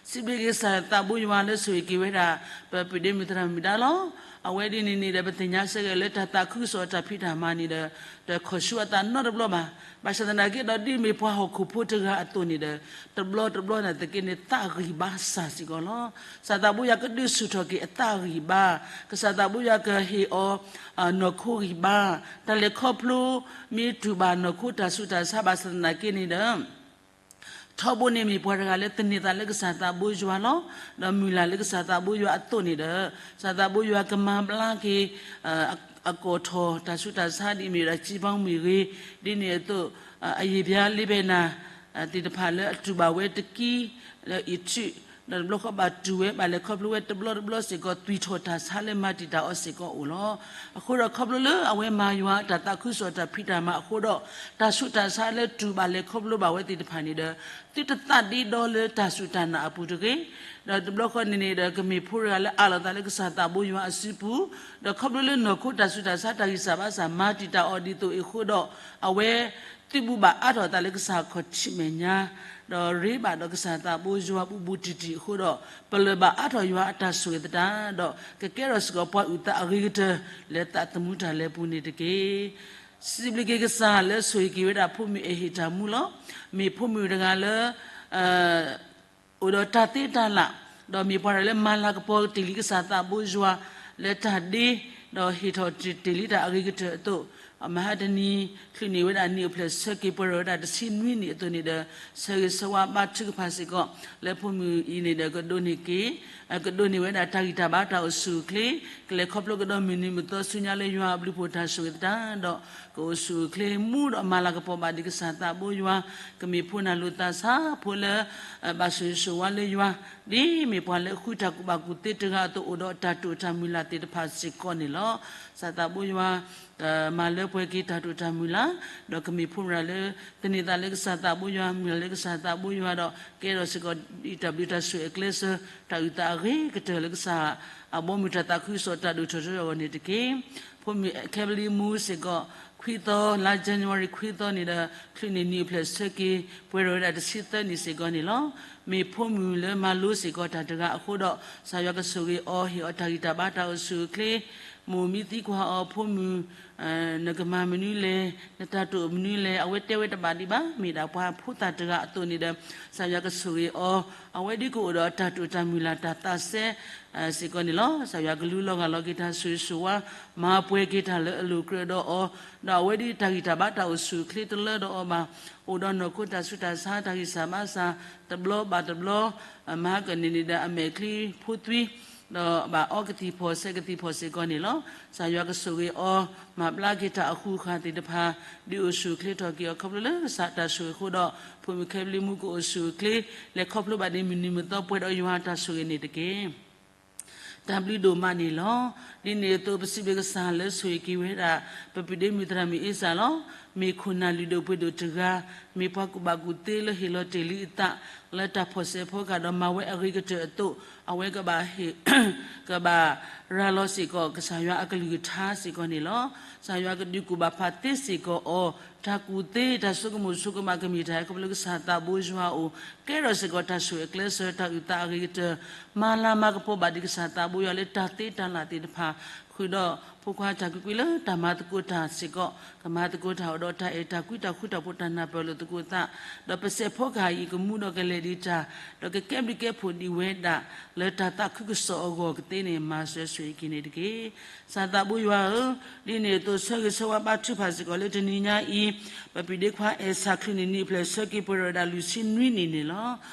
စံးဘျုးက့ၤကစၢ်သးဘိယွၤလၢဆိၣ်ဂ့ၤက့ၤဝဲဒၣ် ပပုၢ်ဒ့မုၣ်သရၣ်မုၣ်ဒါလီၤ. အဝဲဒ်န့ၣ်န့ၣ်ဒီး ပသ့ၣ်ညါဆၢက့ၤလၢတၢ်သးခုကစီၣ်တၢ်ဖံးတၢ်မၤန့ၣ်ဒီး တခီဆူအသးနီတဘျီဘၣ်. ဘၣ်ဆၣ်သနာ်က့ဒီး ဒ်မ့ၢ်ပှၤဟီၣ်ခိၣ်ဖိတဂၤအသိးန့ၣ်ဒီး တဘျီတဘျီနာ်သက့န့ၣ် သးဂံၢ်ဘါစၢ်စ့ၢ်ကီးလီၤ. ကစၢ်သးဘိယွၤကဒုးဆူၣ်ထီၣ်က့ၤအသးဂံၢ်ဘါ, ကစၢ်သးဘိယွၤကဟ့ၣ်အီၤ နီၢ်ခိဂံၢ်ဘါ, တၢ်လဲၤခီဖျိမ့ၢ်တူၢ်ဘၣ်နီၢ်ခိတၢ်ဆူးတၢ်ဆါဘၣ်ဆၣ်သနာ်က့န့ၣ်ဒီး ထီဘိန့ၣ်မ့ၢ်ပှၤတဂၤလၢသန့ၤသးလၢကစၢ်သးဘိယွၤလီၤ. ဒီးမုၢ်လၢ်လၢကစၢ်သးဘိယွၤအသိးန့ၣ်ဒီး ကစၢ်သးဘိယွၤကမၤဘျါက့ၤ အကီၢ်ထီၣ်တၢ်ဆူးတၢ်ဆါဒ်အမ့ၢ်ဝဲဒၣ် စံဖီမ့ၢ်ဂ့ၤ, ဒ်န့ၣ်အသိး အယံာ်ဘျါလ့ဘဲနၤ သ့ၣ်တဖၣ်လၢအတူၢ်ဘၣ်ဝဲတကံ လၢအံၤထံး ဒီးတဘျီဃီဘၣ်တူၢ်ဝဲ ဘၣ်လဲၤခီဖျိဝဲတဘျီတဘျီစ့ၢ်ကီး သွံၣ်ထီၣ်တၢ်ဆါလၢမၤတံာ်တာ်အီၤစ့ၢ်ကီးအိၣ်လီၤ. အဃိဒီးခီဖျိလၢအဝဲမၤယွၤအတၢ်သးခုကစီၣ်တၢ်ဖံးတၢ်မၤအဃိဒီး တၢ်ဆူးတၢ်ဆါလၢတူၢ်ဘၣ်လဲၤခီဖျိဘၣ်ဝဲသ့ၣ်တဖၣ်န့ၣ်ဒီး သုတသးဒ့ဒီလၢတၢ်စူၢ်တၢ်နာ်အပူၤတဂ့ၤ. ဒီးတဘျီဃီန့ၣ်န့ၣ်ဒီး ကမ့ၢ်ဖိတဂၤလၢအးလီၤသးလၢကစၢ်သးဘိယွၤအစုပူၤ, ဒီးခီဖျိလၢနီၢ်ခိတၢ်ဆူးတၢ်ဆါတၢ်ဂံၢ်စၢ်ဘါစၢ်မၤတံာ်တာ်အီၤဒ်သိးအံၤအဃိဒီး အဝဲသုးဘူးဘၣ်အါထီၣ်အသးလၢကစၢ်ခီၣ်ထံးမဲာ်ညါ, ဒီးရ့ဘၣ်ဒီးကစၢ်သးဘိယွၤဘူးဘူးတံၢ်တံၢ်အဃိဒီး ပလၢၢ်ဘၣ်အါထီၣ်ယွၤအတၢ်ဆိၣ်ဂ့ၤသတးဒီး ကကဲထီၣ်စ့ၢ်ကီးပှၤအုၣ်သးအဂ့ၤကတၢၢ် လၢသးသမူတၢ်လဲၤပူၤန့ၣ်တက့ၢ်. စံးဘျုးက့ၤကစၢ်လၢဆိၣ်ဂ့ၤက့ၤဝဲဒၣ်ဖိမုၣ်အဲၣ်ဟ့ၣ်တၢ်မူလီၤ. မ့ၢ်ဖိမုၣ်တဂၤလၢ အိၣ်ဒီးတၢ်သ့တၢ်လၢ်, ဒီးမ့ၢ်ပှၤတဂၤလၢမၤလၤကပီၤတ့ၢ်လံကစၢ်သးဘိယွၤလၢတၢ်ဒ့, ဒီးဟ့ၣ်ထီၣ်တ့ၢ်လံတၢ်အဂ့ၤကတၢၢ်အသိး, မဟါတနံၤ ချုးန့ၢ်ဝဲဒၣ်နံၣ်အိၣ်ဖျဲၣ်ဆၢက့ၤ ပှဲၤထီၣ်ဝဲဒၣ်တဆံနွံနံၣ်အသိးန့ၣ်ဒီး ဆၢဂ့ၤဆၢဝါဘါထုကဖၣ်စ့ၢ်ကီး လၢဖိမုၣ်အံၤန့ၣ်ဒီး ကဒိးန့ၢ်က့ၤ ကဒိးန့ၢ်ဝဲဒၣ်တၢ်ဂံၢ်တၢ်ဘါတၢ်အိၣ်ဆူၣ်အိၣ်ချ့, ကလဲၤခီဖျိကဒီးမုၢ်နံၤမုၢ်သီဆူညါလၢယွၤအဘျုးဖှိၣ်တၢ်ဆိၣ်ဂ့ၤသတးဒီး ကအိၣ်ဆူၣ်အိၣ်ချ့မူဒီးမၤလၤကပီၤဘၣ်ဒံးကစၢ်သးဘိယွၤ, ကမ့ၢ်ဖိနၢ်လိာ်သးစၢ်ဖိလၢ ဘၣ်ဆိၣ်ဂ့ၤဆိၣ်ဝါလၢယွၤ, ဒ်မ့ၢ်ပှၤလၢအဃုတၢ်ကူၣ်ဘၣ်ကူၣ်သ့တဂၤအသိး အိၣ်ဒီးတၢ်တိာ်တၢ်မုၢ်လၢ်သ့ၣ်တဖၣ်စ့ၢ်ကီးန့ၣ်လီၤ. ကစၢ်သးဘိယွၤ မၤလၢပှဲၤက့ၤတၢ်တိာ်တၢ်မုၢ်လၢ်, ဒီးကမ့ၢ်ဖိမုၣ်တဂၤလၢ သန့ၤသးလၢကစၢ်သးဘိယွၤ, မုၢ်လၢ်လၢကစၢ်သးဘိယွၤဒီး ကဲထီၣ်စ့ၢ်ကီးဒ်တၢ်ဘျုးတၢ်ဆိၣ်ဂ့ၤအကျဲစၢၤ တၢ်အုၣ်သးအဂ့ၤကတၢၢ်လၢကစၢ်အဘီအမုၢ်တၢ်သးခုကစီၣ်တၢ်ဒိၣ်ထီၣ်ထီထီၣ်အဂီၢ်န့ၣ်တက့ၢ်. ဖိမုၣ်ခဲဘလံမူစ့ၢ်ကီး ခွံသီ လါ January ခွံသီန့ၣ်ဒီး ချုးန့ၢ်နံၣ်အိၣ်ဖျဲၣ်ဆၢက့ၤ ပှဲၤထီၣ်ဝဲဒၣ်တဆံသၢနံၣ်စ့ၢ်ကီးန့ၣ်လီၤ. မ့ၢ်ဖိမုၣ်လၢမၤလိစ့ၢ်ကီးတၢ်တဂၤအဃိဒီး ကစၢ်ယွၤကဆိၣ်ဂ့ၤအီၤ ဟ့ၣ်အီၤတၢ်ဂံၢ်တၢ်ဘါတၢ်အိၣ်ဆူၣ်အိၣ်ချ့, မိၢ်မ့ၢ်သံကွၢ်အီၤ ဖိမုၣ် နကမၤမနုၤလဲၣ်, နတၢ်တိာ်မနုၤလဲၣ်, အဝဲတဲဝဲတဘၣ်ဒံးဘၣ်, မ့ၢ်ဒၣ်ပှၤဖိသၣ်တဂၤအသိးန့ၣ်ဒီး ကစၢ်ယွၤကဆိၣ်ဂ့ၤအီၤ, အဝဲဒ်ကအိၣ်ဒီးတၢ်တိာ်တၢ်မုၢ်လၢ်တၢ်သးစဲ စ့ၢ်ကီးန့ၣ်လီၤ. ကစၢ်ယွၤကလူလီၤဂာ်လီၤက့ၤတၢ်ဆိၣ်ဂ့ၤဆိၣ်ဝါ, မၤပှဲၤက့ၤတၢ်လၢအလိၤကြၢးဒီးအီၤ, ဒီးအဝဲဒ်တၢ်ဂံၢ်တၢ်ဘါတၢ်အိၣ်ဆူၣ်အိၣ်ချ့တလၢဒီးအီၤဘၣ်, အိၣ်ဒီးနီၢ်ခိတၢ်ဆူးတၢ်ဆါတၢ်ဂံၢ်စၢ်ဘါစၢ် တဘျီဘၣ်တဘျီ, မဟါကန့ၣ်န့ၣ်ဒီးအမဲာ်ချံဖိသွံ ဒီးဘၣ်အီကသံၣ်ဖီၣ်ဆဲးကသံၣ်ဖီၣ်စ့ၢ်ကီးန့ၣ်လီၤ. ကစၢ်ယွၤကဆိၣ်ဂ့ၤအီၤ, မၤဘျါက့ၤတၢ်အဃူအဃာ်သ့ၣ်တဖၣ်, ဒ်အိၣ်ဆူၣ်အိၣ်ချ့ထီၣ်က့ၤအီၤခီဖျိလၢကစၢ်တၢ်ဆိၣ်ဂ့ၤအဃိဒီး ဖိမုၣ်ခဲဘလံမူကအိၣ်ဆူၣ်အိၣ်ချ့, လဲၤခီဖျိဘၣ်ဒ်မုၢ်နံၤမုၢ်သီပှဲၤဒီးယွၤအတၢ်ဆိၣ်ဂ့ၤန့ၣ်တက့ၢ်. တၢ်ဘျုးဒိၣ်မးန့ၣ်လီၤ. ဒ်န့ၣ်အသိး ပစံးဘျုးကစၢ်လၢဆိၣ်ဂ့ၤက့ၤဝဲဒၣ် ပပုၢ်ဒ့မုၣ်သရၣ်မုၣ်အ့စၢ်လီၤ. မ့ၢ်ခိၣ်နၢ်လုၢ်ဒိၣ်ပှ့ၤဒိၣ်တဂၤ, မ့ၢ်ပှၤကူၣ်ဘၣ်ကူၣ်သ့လၢဟ့ၣ်လီၤတ့ၢ်လံအသး လၢတၢ်ဖီၣ်စဲးဖီကဟၣ်ဒီးမၤဝဲအဂ့ၤကတၢၢ်အသိး, အဝဲကဘၣ်ဟ့ၣ် ကဘၣ်ရၤလီၤစ့ၢ်ကီး ကစၢ်ယွၤအကလုၢ်ကထါစ့ၢ်ကီးန့ၣ်လီၤ. ကစၢ်ယွၤကဒုးကူၣ်ဘၣ်ဖးသ့စ့ၢ်ကီးအီၤ, တၢ်ကူၣ်သ့ တၢ်ဆိကမိၣ်ဆိကမးကမ့ၢ်တၢ်ခီဖျိလၢကစၢ်သးဘိယွၤအအိၣ်, ကဲထီၣ်စ့ၢ်ကီးတၢ်ဆိၣ်ဂ့ၤအကျဲစၢၤ တၢ်အုၣ်သးအဂ့ၤကတၢၢ်, မၤလၤမၤကပီၤဘၣ်ဒံးကစၢ်သးဘိယွၤလၢတၢ်သ့တၢ်လၢ်သ့ၣ်တဖၣ်, ဃုာ်ဒီးဖိခွါတၢ်ကွံာ်ကွံာ်လၢတၢ်မၤသကိးတၢ်စ့ၢ်ကီး, ကမၤသကိးတၢ်အိၣ်ဒီးတၢ်အဲၣ်တၢ်ကွံတၢ်ဃူတၢ်ဖိးတၢ်နၢ်ပၢၢ်လိာ်သကိးသး, ဒီးပစဲးဖီကဟၣ်အံၤကမူဒီးကလဲၤဒံးတၢ်, ဒီးကကဲဘျုးကဲဖှိၣ်ဒံးဝဲဒၣ် လၢတၢ်သးခုကစီၣ်အဂီၢ်ကသ့န့ၣ် မၤစၢၤဆိၣ်ဂ့ၤက့ၤန့ၣ်တက့ၢ်. ကစၢ်သးဘိယွၤဧၢ, ဒ်န့ၣ်အသိးဆၢဂ့ၤဆၢဝါဘါထုကဖၣ်စ့ၢ်ကီးလၢတနံၤညါအံၤ, ပပုၢ်ဒ့ခွါအဲၣ်စၢ်ချုးန့ၢ်နံၣ်အိၣ်ဖျဲၣ်ဆၢက့ၤပှဲၤထီၣ်ဝဲဒၣ်လွံၢ်ဆံနွံနံၣ်န့ၣ်လီၤ.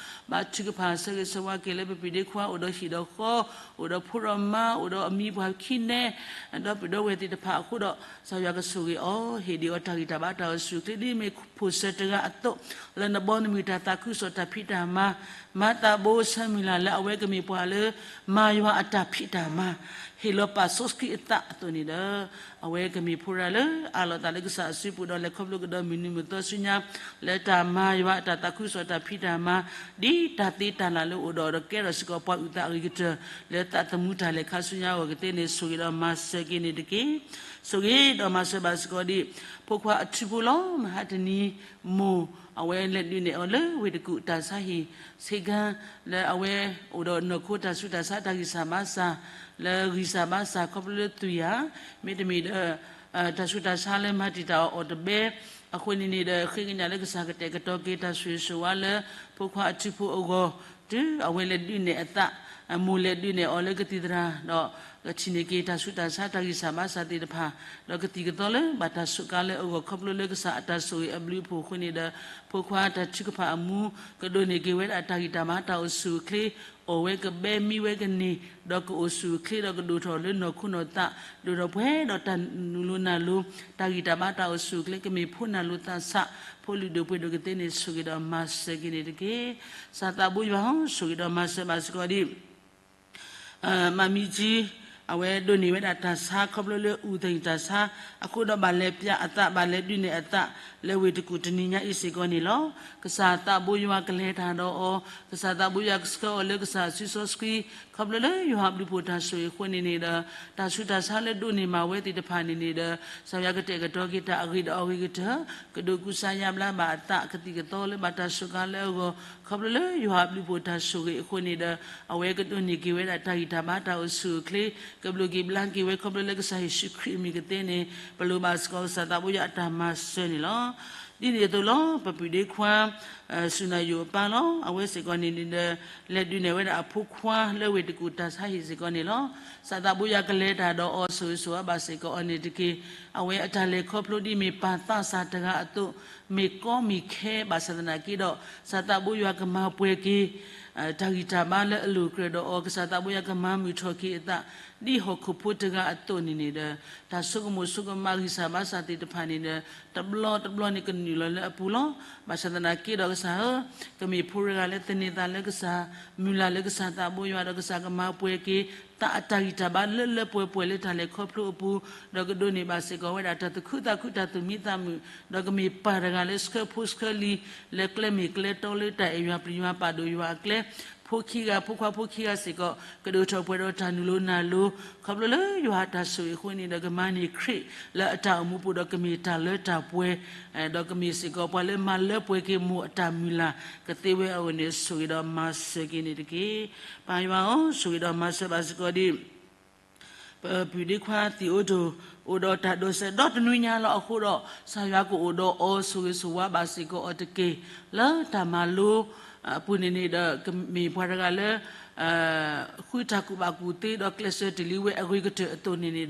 ဘါထုကဖၣ်ဆၢဂ့ၤဆၢဝါက့ၤလၢပပုၢ်ဒ့ခွါအိၣ်ဒီးဟံၣ်ဒီးဃီ, အိၣ်ဒီးဖိဒီးမါ, အိၣ်ဒီးအမံၤပှၤခံနဲ, ဒီးပဒီပုၢ်ဝဲၢ်သ့ၣ်တဖၣ်အဃိဒီး ကစၢ်ယွၤကဆိၣ်ဂ့ၤအီၤ, ဟ့ၣ်ဒံးအီၤတၢ်ဂံၢ်တၢ်ဘါတၢ်အိၣ်ဆူၣ်အိၣ်ချ့ ဒ်မ့ၢ်ဖိၣ်စၢၤတဂၤအသိး, လၢနဘီနမုၢ်တၢ်သးခုကစီၣ်တၢ်ဖံးတၢ်မၤ, မၤသးဘိဆၢမုၢ်လၢ်လၢအဝဲကမ့ၢ်ပှၤလၢ မၤယွၤအတၢ်ဖံးတၢ်မၤ, ဟ့ၣ်လီၤပာ်စီဆှံအသးအသိးန့ၣ်ဒီး, အဝဲကမ့ၢ်ဖိတဂၤလၢအးလီၤသးလၢကစၢ်အစုပူၤဒီးလဲၤခီ လၢတၢ်မၤလိကဒီးမုၢ်နံၤမုၢ်သီဆူညါ လၢတၢ်မၤယွၤအတၢ်သးခုကစီၣ်တၢ်ဖံးတၢ်မၤ ဒ်တၢ်သ့တၢ်လၢ်လၢအိၣ်ဒီး ဒီးကဲထီၣ်စ့ၢ်ကီးပှၤအုၣ်သးအဂ့ၤကတၢၢ် လၢသးသမူတၢ်လဲၤခါဆူညါအဂီၢ်ကသ့န့ၣ် ဆိၣ်ဂ့ၤဒီးမၤစၢၤက့ၤန့ၣ်တက့ၢ်. ဆိၣ်ဂ့ၤဒီးမၤစၢၤဘၣ်စ့ၢ်ကီးဒ် ဖိခွါအထူဖိလီၤ. မဟါတနံၤ မိၢ် အဝဲလဲၤဒုးနဲၣ်အီၤလၢဝ့ၢ်တကူၣ်တၢ်ဆါဟံၣ် ဆ့ကၤ လၢအဝဲအိၣ်ဒီးနီၢ်ခိတၢ်ဆူးတၢ်ဆါတၢ်ဂံၢ်စၢ်ဘါစၢ် လၢဂံၢ်စၢ်ဘါစၢ်ခီဖျိလၢသွံၣ်ဧါ မ့တမ့ၢ်ဒီး တၢ်ဆူးတၢ်ဆါလၢမၤတံာ်တာ်အီၤအီၤတဘဲ အဃိန့ၣ်န့ၣ်ဒီး ဃ့ကညးလၢကစၢ်ကတဲာ်ကတီၤက့ၤတၢ်ဆိၣ်ဂ့ၤဆိၣ်ဝါလၢ ဖိခွါအထူဖိအဂီၢ် တုၤအဝဲလဲၤဒုးနဲၣ်အသး မိၢ်လဲၤဒုးနဲၣ်အီၤလၢကသံၣ်သရၣ် ဒီးကထံၣ်န့ၢ်က့ၤတၢ်ဆူးတၢ်ဆါတၢ်ဂံၢ်စၢ်ဘါစၢ်သ့ၣ်တဖၣ် ဒီးကသံၣ်ကသီလၢဘၣ်တၢ်စူးကါလၢအဂီၢ်ခီဖျိလၢကစၢ်အတၢ်ဆိၣ်ဂ့ၤအဘျုးအဖှိၣ်အဃိန့ၣ်ဒီး ဖိခွါတၢ်ထုကဖၣ်အမူ ကဒိးန့ၢ်က့ၤဝဲဒၣ်တၢ်ဂံၢ်တၢ်ဘါတၢ်အိၣ်ဆူၣ်အိၣ်ချ့ အီၣ်ဝဲကဘဲမံဝဲကန့ၢ် ဒီးကအိၣ်ဆူၣ်အိၣ်ချ့ဒီးကဒိၣ်ထီၣ်လၢနီၢ်ခိနီၢ်သး ဒိၣ်ထီၣ်ပှဲၤဒီးတၢ်နုာ်လီၤနၢ်လီၤ တၢ်ဂံၢ်တၢ်ဘါတၢ်အိၣ်ဆူၣ်အိၣ်ချ့ ကမ့ၢ်ဖိနၢ်လိၤသးဆး ဖိလုၢ်ဒိၣ်ပှ့ၤဒိၣ်ကသ့န့ၣ် ဆိၣ်ဂ့ၤဒီးမၤစၢၤက့ၤန့ၣ်တက့ၢ်. ကစၢ်သးဘိယွၤဧၢ ဆိၣ်ဂ့ၤဒီးမၤစၢၤဘၣ်စ့ၢ်ကီးဒ် မၤမံကၠံ အဝဲဒိးန့ၢ်ဝဲဒၣ်တၢ်ဆါခီဖျိလၢအူသံၣ်တၢ်ဆါ အဃိဒီးဘၣ်လဲၤပျးအသး ဘၣ်လဲၤဒုးနဲၣ်အသး လၢဝ့ၢ်တကူၣ်တနံၤညါအံၤစ့ၢ်ကီးန့ၣ်လီၤ. ကစၢ်သးဘိယွၤကလဲၤတၢ်ဒီးအီၤ, ကစၢ်သးဘိယွၤကဆှၢအီၤလၢကစၢ်စုစီဆှံ ခီဖျိလၢယွၤအဘျုးအဖှိၣ်တၢ်ဆိၣ်ဂ့ၤအဃိန့ၣ်န့ၣ်ဒီး တၢ်ဆူးတၢ်ဆါလၢဒိးန့ၢ်မၤဝဲသ့ၣ်တဖၣ်န့ၣ်န့ၣ်ဒီး ကစၢ်ယွၤကတဲာ်ကတီၤက့ၤတၢ်အဂ့ၤဒီးအဂ့ၤကတၢၢ် ကဒိးကူစါယါဘျါဘၣ်အသး ကသံၣ်ကသီလၢဘၣ်တၢ်စူးကါလၢအဂီၢ် ခီဖျိလၢယွၤအဘျုးအဖှိၣ်တၢ်ဆိၣ်ဂ့ၤအဃိန့ၣ်ဒီး အဝဲကဒိးန့ၢ်က့ၤဝဲဒၣ်တၢ်ဂံၢ်တၢ်ဘါတၢ်အိၣ်ဆူၣ်အိၣ်ချ့ ကဘျိးက့ၤဘျါက့ၤဝဲခီဖျိလၢကစၢ်ယ့ၣ်ၡူးခရံာ်အမံၤကသ့န့ၣ် ပလိၣ်ဘၣ်စ့ၢ်ကီးကစၢ်သးဘိယွၤအတၢ်မၤစၢၤန့ၣ်လီၤ. ဒ်န့ၣ်အသိးလီၤ ပပုၢ်ဒ့ခွါ စူၢ်နၢ်ယိၤအပၢ်လီၤ. အဝဲစ့ၢ်ကီးန့ၣ်န့ၣ်ဒီး လဲၤဒုးနဲၣ်ဝဲဒၣ်အဖိခွါလၢဝ့ၢ်တကူၣ်တၢ်ဆါဟံၣ်စ့ၢ်ကီးန့ၣ်လီၤ. ကစၢ်သးဘိယွၤကလဲၤတၢ်ဒီးအီၤ ဆိၣ်ဂ့ၤဆိၣ်ဝါဘၣ်စ့ၢ်ကီးအီၤန့ၣ်တက့ၢ်. အဝဲအတၢ်လဲၤခီဖျိဒ်မ့ၢ်ပၢ်သးစၢ်တဂၤအသိး မ့ၢ်ကီမ့ၢ်ခဲဘၣ်ဆၣ်သနာ်က့ဒီး ကစၢ်သးဘိယွၤကမၤပှဲၤက့ၤ တၢ်ဂံၢ်တၢ်ဘါလၢအလိၤကြၢးဒီးအီၤ ကစၢ်သးဘိယွၤကမၤမုာ်ထီၣ်က့ၤအသး ဒ်ဟီၣ်ခိၣ်ဖိတဂၤအသိးန့ၣ်န့ၣ်ဒီး တၢ်ဆိကမိၣ်ဆိကမးဂံၢ်စၢ်ဘါစၢ်သ့ၣ်တဖၣ်န့ၣ်ဒီး တဘျီတဘျီန့ၣ်ကနုာ်လီၤလၢအပူၤလီၤ. ဘၣ်ဆၣ်သနာ်က့ဒီးကစၢ်ဧၢ, ကမ့ၢ်ဖိတဂၤလၢသန့ၤသးလၢကစၢ် မုၢ်လၢ်လၢကစၢ်သးဘိယွၤဒီးကစၢ်ကမၤပှဲၤက့ၤ သးအတၢ်ဂံၢ်တၢ်ဘါလၢလၢပှဲၤပှဲၤလၢတၢ်လဲၤခီဖျိအပူၤ, ဒီးကဒိးန့ၢ်ဘၣ်စ့ၢ်ကီးဝဲဒၣ်တၢ်သူၣ်ခုသးခုတၢ်သူၣ်မံသးမုာ်, ဒီးကမ့ၢ်ပၢ်တဂၤလၢဆှၢဖိဆှၢလံၤ လၢကျဲမ့ၢ်ကျဲတီလၢတၢ်အဲၣ်ယွၤပျံၤယွၤပာ်ဒိၣ်ယွၤအကျဲ, ဖိခံဂၤ ဖိခွါဖိခံဂၤစ့ၢ်ကီး ကဒိၣ်ထီၣ်ပှဲၤဒီးတၢ်နုာ်လီၤနၢ်လီၤ, ခီဖျိလၢယွၤအတၢ်ဆိၣ်ဂ့ၤအဃိန့ၣ်ဒီး ကမၤန့ၢ်ခရံာ်လၢအတၢ်အိၣ်မူပူၤဒီးကမ့ၢ်တၢ်လၢတၢ်ပှဲၤ, ဒီးကမ့ၢ်စ့ၢ်ကီးပှၤလၢမၤလၢပှဲၤက့ၤမိၢ်အတၢ်မုၢ်လၢ်ကသ့ဝဲအဂီၢ်န့ၣ် ဆိၣ်ဂ့ၤဒီးမၤစၢၤက့ၤန့ၣ်တက့ၢ်. ပၢ်ယွၤဧၢ, ဆိၣ်ဂ့ၤဒီးမၤစၢၤဘၣ်စ့ၢ်ကီးဒ် ပပုၢ်ဒ့ခွါသံၣ်အိဒိၣ် အိၣ်ဒီးတၢ်ဒိးစဲးဒီတနွံညါလီၤ. အဃိဒီး ကစၢ်ယွၤကအိၣ်ဒီးအီၤ ဆိၣ်ဂ့ၤဆိၣ်ဝါဘၣ်စ့ၢ်ကီးအီၤတက့ၢ်. လၢတၢ်မၤလိအပူၤန့ၣ်န့ၣ်ဒီး ကမ့ၢ်ပှၤတဂၤလၢ ဃုတၢ်ကူၣ်ဘၣ်ကူၣ်သ့ ဒီးကျဲးစၢးတ့ၢ်လံဝဲအဂ့ၤကတၢၢ်အသိးန့ၣ်န့ၣ်ဒီး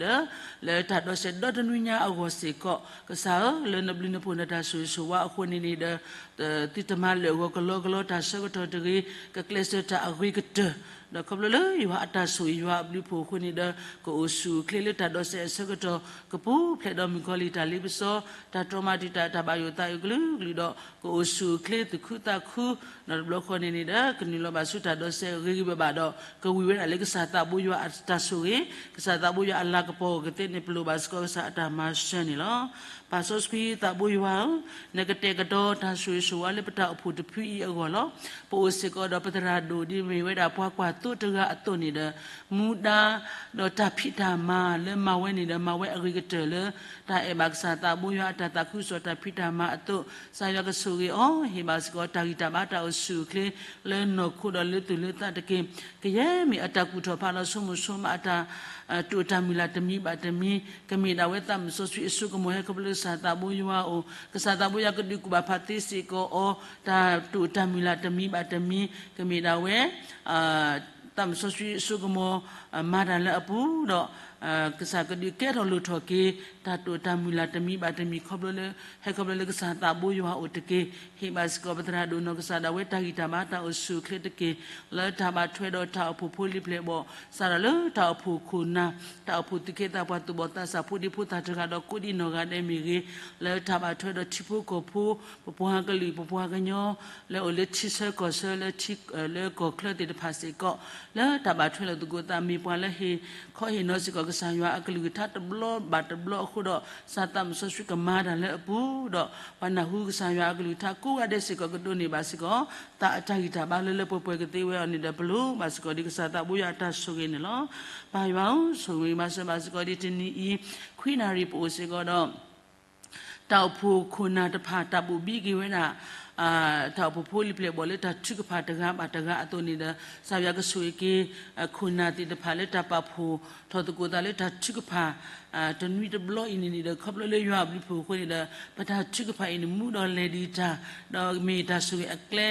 လၢတၢ်ဒိးစဲးဒီတနွံညါအဂီၢ်စ့ၢ်ကီး ကစၢ်ဧၢ, လၢနဘျုးနဖှိၣ်နတၢ်ဆိၣ်ဂ့ၤဆိၣ်ဝါအဃိန့ၣ်န့ၣ်ဒီး သုတမၤလၢာ်အဂီၢ်ကလီကလီတၢ်ဆၢကတီၢ်တဂ့ၤ, ကကျဲးစၢးတၢ်အဂ့ၤကတၢၢ်, ဒီးခီဖျိလၢယွၤအတၢ်ဆိၣ်ဂ့ၤယွၤအဘျုးအဖှိၣ်အဃိန့ၣ်ဒီး ကအိၣ်ဆူၣ်အိၣ်ချ့လၢတၢ်ဒိးစဲးအဆၢကတီၢ်, ကပူၤဖျဲးဒီးမုၣ်ကီၤလံၢ်တၢ်လ့ပစီ, တၢ်တြီမၤတံာ်တာ်တၢ်ဘၣ်ယိၣ်သးအုးကလုာ်ကလုာ်ဒီး ကအိၣ်ဆူၣ်အိၣ်ချ့သူၣ်ခုသးခု, ဒီးတဘျီဃီန့ၣ်န့ၣ်ဒီး ကနုာ်လီၤဘၣ်ဆူတၢ်ဒိးစဲးဂ့ၤဂ့ၤဘၣ်ဘၣ်ဒီး ကဝံၤဝဲဒၣ်လၢကစၢ်သးဘိယွၤအတၢ်ဆိၣ်ဂ့ၤ, ကစၢ်သးဘိယွၤအလၤကပီၤအဂီၢ်ကသ့န့ၣ် ပလိၣ်ဘၣ်စ့ၢ်ကီးကစၢ်အတၢ်မၤစၢၤန့ၣ်လီၤ. ပၢ်စီဆှံသးဘိယွၤဧၢ, နကတဲာ်ကတီၤတၢ်ဆိၣ်ဂ့ၤဆိၣ်ဝါလၢပတၢ်အိၣ်ဖှိၣ်တဖုအံၤအဂီၢ်လီၤ. ပအိၣ်စ့ၢ်ကီးဒီးပသရၣ်ဒိၣ်ဒ်မ့ၢ်ဝဲဒၣ်ပှၤကွၢ်သိတဂၤအသိးန့ၣ်ဒီး မူဒါ ဒီးတၢ်ဖံးတၢ်မၤလၢမၤဝဲန့ၣ်ဒီး မၤဝဲအဂ့ၤကတၢၢ်လၢ တၢ်အဲၣ်ဘၣ်ကစၢ်သးဘိယွၤအတၢ်သးခုကစီၣ်တၢ်ဖံးတၢ်မၤအသိး, ကစၢ်ယွၤကဆိၣ်ဂ့ၤအီၤ, ဟ့ၣ်ဘၣ်စ့ၢ်ကီးတၢ်ဂံၢ်တၢ်ဘါတၢ်အိၣ်ဆူၣ်အိၣ်ချ့ လၢနီၢ်ခိဒီးလၢသူၣ်လၢသးတက့ၢ်. ကယဲၢ်မ့ၢ်အတၢ်ကူၣ်ထီၣ်ဖးလီၤဆိကမိၣ်ဆိကမးအတၢ် တိာ်တၢ်မုၢ်လၢ်တမံၤဘၣ်တမံၤ, ကမ့ၢ်ဒၣ်ဝဲသးမုၣ်စီဆှံအစိကမီၤဟဲခီဖျိလၢကစၢ်သးဘိယွၤအအိၣ်, ကစၢ်သးဘိယွၤကဒုးကူၣ်ဘၣ်ဖးသ့စ့ၢ်ကီးအီၤ, တၢ်တိာ်တၢ်မုၢ်လၢ်တမံၤဘၣ်တမံၤ, ကမ့ၢ်ဒၣ်ဝဲ သးမုၣ်စီဆှံအစိကမီၤ မၤတၢ်လၢအပူၤဒီး ကစၢ်ကဒုးကဲထီၣ်လိၣ်ထီၣ်က့ၤ တၢ်တိာ်တၢ်မုၢ်လၢ်တမံၤဘၣ်တမံၤခီဖျိလၢ ဟဲခီဖျိလၢကစၢ်သးဘိယွၤအအိၣ်တက့ၢ်. ဟ့ၣ်ဘၣ်စ့ၢ်ကီးပသရၣ်ဒိၣ်နီၢ်ကစၢ်ဒၣ်ဝဲတၢ်ဂံၢ်တၢ်ဘါတၢ်အိၣ်ဆူၣ်အိၣ်ချ့တက့ၢ်. လၢတၢ်ဘၣ်ထွဲဒီးတၢ်အိၣ်ဖှိၣ်ဖိလံၤပျဲၢ်ဘီၣ် စးထီၣ်လၢတၢ်အိၣ်ဖှိၣ်ခိၣ်နၢ် တၢ်အိၣ်ဖှိၣ်သူၣ်က့သးပှၢ်သူၣ်ဘီၣ်သးစၢ်ဖိဒံဖိသၣ်တဂၤဒီးကိးဒံနီၢ်ဂၤဒဲးမ့ၢ်ဂ့ၤ, လၢတၢ်ဘၣ်ထွဲဒီးထံဖိကီၢ်ဖိ ပပှၤကလုာ်ပပှၤကညီ လၢအိၣ်လၢထံဆၢကီၢ်ဆၢလၢ လၢကီၢ်ချၢသ့ၣ်တဖၣ်စ့ၢ်ကီး လၢတၢ်ဘၣ်ထွဲလိာ်သကိးသးမ့ၢ်ပှၤလၢဟ့ၣ်ခီဟ့ၣ်နီၤစ့ၢ်ကီး ကစၢ်ယွၤအကလုၢ်ကထါတဘျီဘၣ်တဘျီအဃိဒီး ကစၢ်သးစီဆှံကမၤတၢ်လၢအပူၤဒီး ပှၤနၢ်ဟူကစၢ်ယွၤအကလုၢ်ကထါကိးဂၤဒဲးစ့ၢ်ကီးကဒိးန့ၢ်ဘၣ်စ့ၢ်ကီး သးအတၢ်ဂံၢ်တၢ်ဘါလၢလၢပှဲၤပှဲၤကသ့ဝဲအီၤန့ၣ်ဒီး ပလိၣ်ဘၣ်စ့ၢ်ကီးဒ်ကစၢ်သးဘိယွၤအတၢ်ဆိၣ်ဂ့ၤန့ၣ်လီၤ. ပၢ်ယွၤဧၢ, ဆိၣ်ဂ့ၤမၤစၢၤဘၣ်စ့ၢ်ကီးဒ်တနံၤအံၤ ခွံနၣ်ရံၣ်ပအိၣ်စ့ၢ်ကီးဒီး တၢ်အိၣ်ဖှိၣ်ခိၣ်နၢ်တဖၣ် တၢ်ဘိၣ်ဘံက့ၤဝဲဒၣ် တၢ်အိၣ်ဖှိၣ်ဖိလံၤပျဲၢ်ဘီၣ်လၢတၢ်ထုကဖၣ်တဂၤဘၣ်တဂၤအသိးန့ၣ်ဒီး ကစၢ်ယွၤကဆိၣ်ဂ့ၤက့ၤ ခိၣ်နၢ်သ့ၣ်တဖၣ်လၢတၢ်ပာ်ဖှိၣ်ထီၣ်သကိးသးလၢတၢ်ထုကဖၣ် တနွံတဘျီအံၤန့ၣ်န့ၣ်ဒီး ခီဖျိလၢယွၤအဘျုးအဖှိၣ်အဃိန့ၣ်ဒီး ပတၢ်ထုကဖၣ်အံၤန့ၣ် မူဒီးလဲၤဒံးတၢ် ဒီးမ့ၢ်တၢ်ဆိၣ်ဂ့ၤအကျဲ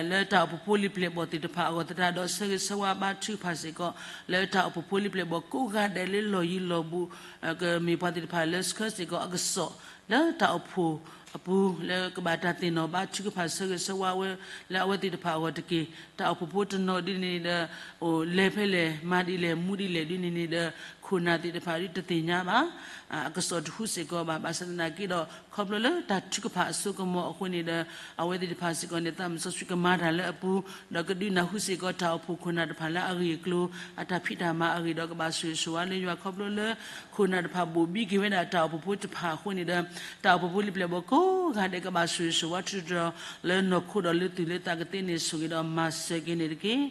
လၢတၢ်အိၣ်ဖှိၣ်ဖိလံၤပျဲၢ်ဘီၣ်သ့ၣ်တဖၣ်အဂီၢ်သတးဒီး ဆၢဂ့ၤဆၢဝါဘါထုကဖၣ်စ့ၢ်ကီး လၢတၢ်အိၣ်ဖှိၣ်ဖိလံၤပျဲၢ်ဘီၣ်ကိးဂၤဒဲးလၢလီၢ်ယံၤလီၢ်ဘူး ကမ့ၢ်ပှၤသ့ၣ်တဖၣ်လၢဆှၢစ့ၢ်ကီးအကစီၣ် လၢတၢ်အိၣ်ဖှိၣ်အပူၤ လၢကဘၣ်တၢ်သ့ၣ်နီၣ်ဘါထုကဖၣ်ဆၢဂ့ၤဆၢဝါဝဲ လၢအဝဲသ့ၣ်တဖၣ်အဂီၢ်တက့ၢ်. တၢ်အိၣ်ဖှိၣ်ဖိတနီၤဒ်န့ၣ်ဒီး အိၣ်လဲၤဖဲလဲၣ် မၤဒ်လဲၣ် မူဒ်လဲၣ်ဒ်န့ၣ်န့ၣ်ဒီး ခိၣ်နၢ်သ့ၣ်တဖၣ်ဒ်တသ့ၣ်ညါဘၣ် အကစီၣ်တဟူစ့ၢ်ကီးဘၣ်. ဘၣ်ဆၣ်သနာ်က့ဒီး ခီဖျိလၢတၢ်ထုကဖၣ်အစိကမီၤအဃိန့ၣ်ဒီး အဝဲသ့ၣ်တဖၣ်စ့ၢ်ကီးန့ၣ် သးစီဆှံကမၤတၢ်လၢအပူၤ ဒီးကဒုးနၢ်ဟူစ့ၢ်ကီးတၢ်အိၣ်ဖှိၣ်ခိၣ်နၢ်တဖၣ်လၢအဂ့ၢ်အကျိၤ အတၢ်ဖံးတၢ်မၤအဂ့ၢ်ဒီးကဘၣ်ဆိၣ်ဂ့ၤဆိၣ်ဝါလၢယွၤခီဖျိလၢ ခိၣ်နၢ်တဖၣ်ဘိၣ်ဘံက့ၤဝဲဒၣ်တၢ်အိၣ်ဖှိၣ်ဖိတဖၣ်အဃိန့ၣ်ဒီး တၢ်အိၣ်ဖှိၣ်ဖိလံၤပျဲၢ်ဘီၣ်ကိးဂၤဒဲးကဘၣ်ဆိၣ်ဂ့ၤဆိၣ်ဝါထူးထူးတီၤတီၤလၢနီၢ်ခိဒီးလၢသူၣ်လၢသးကသ့န့ၣ် ဆိၣ်ဂ့ၤဒီးမၤစၢၤက့ၤန့ၣ်တက့ၢ်.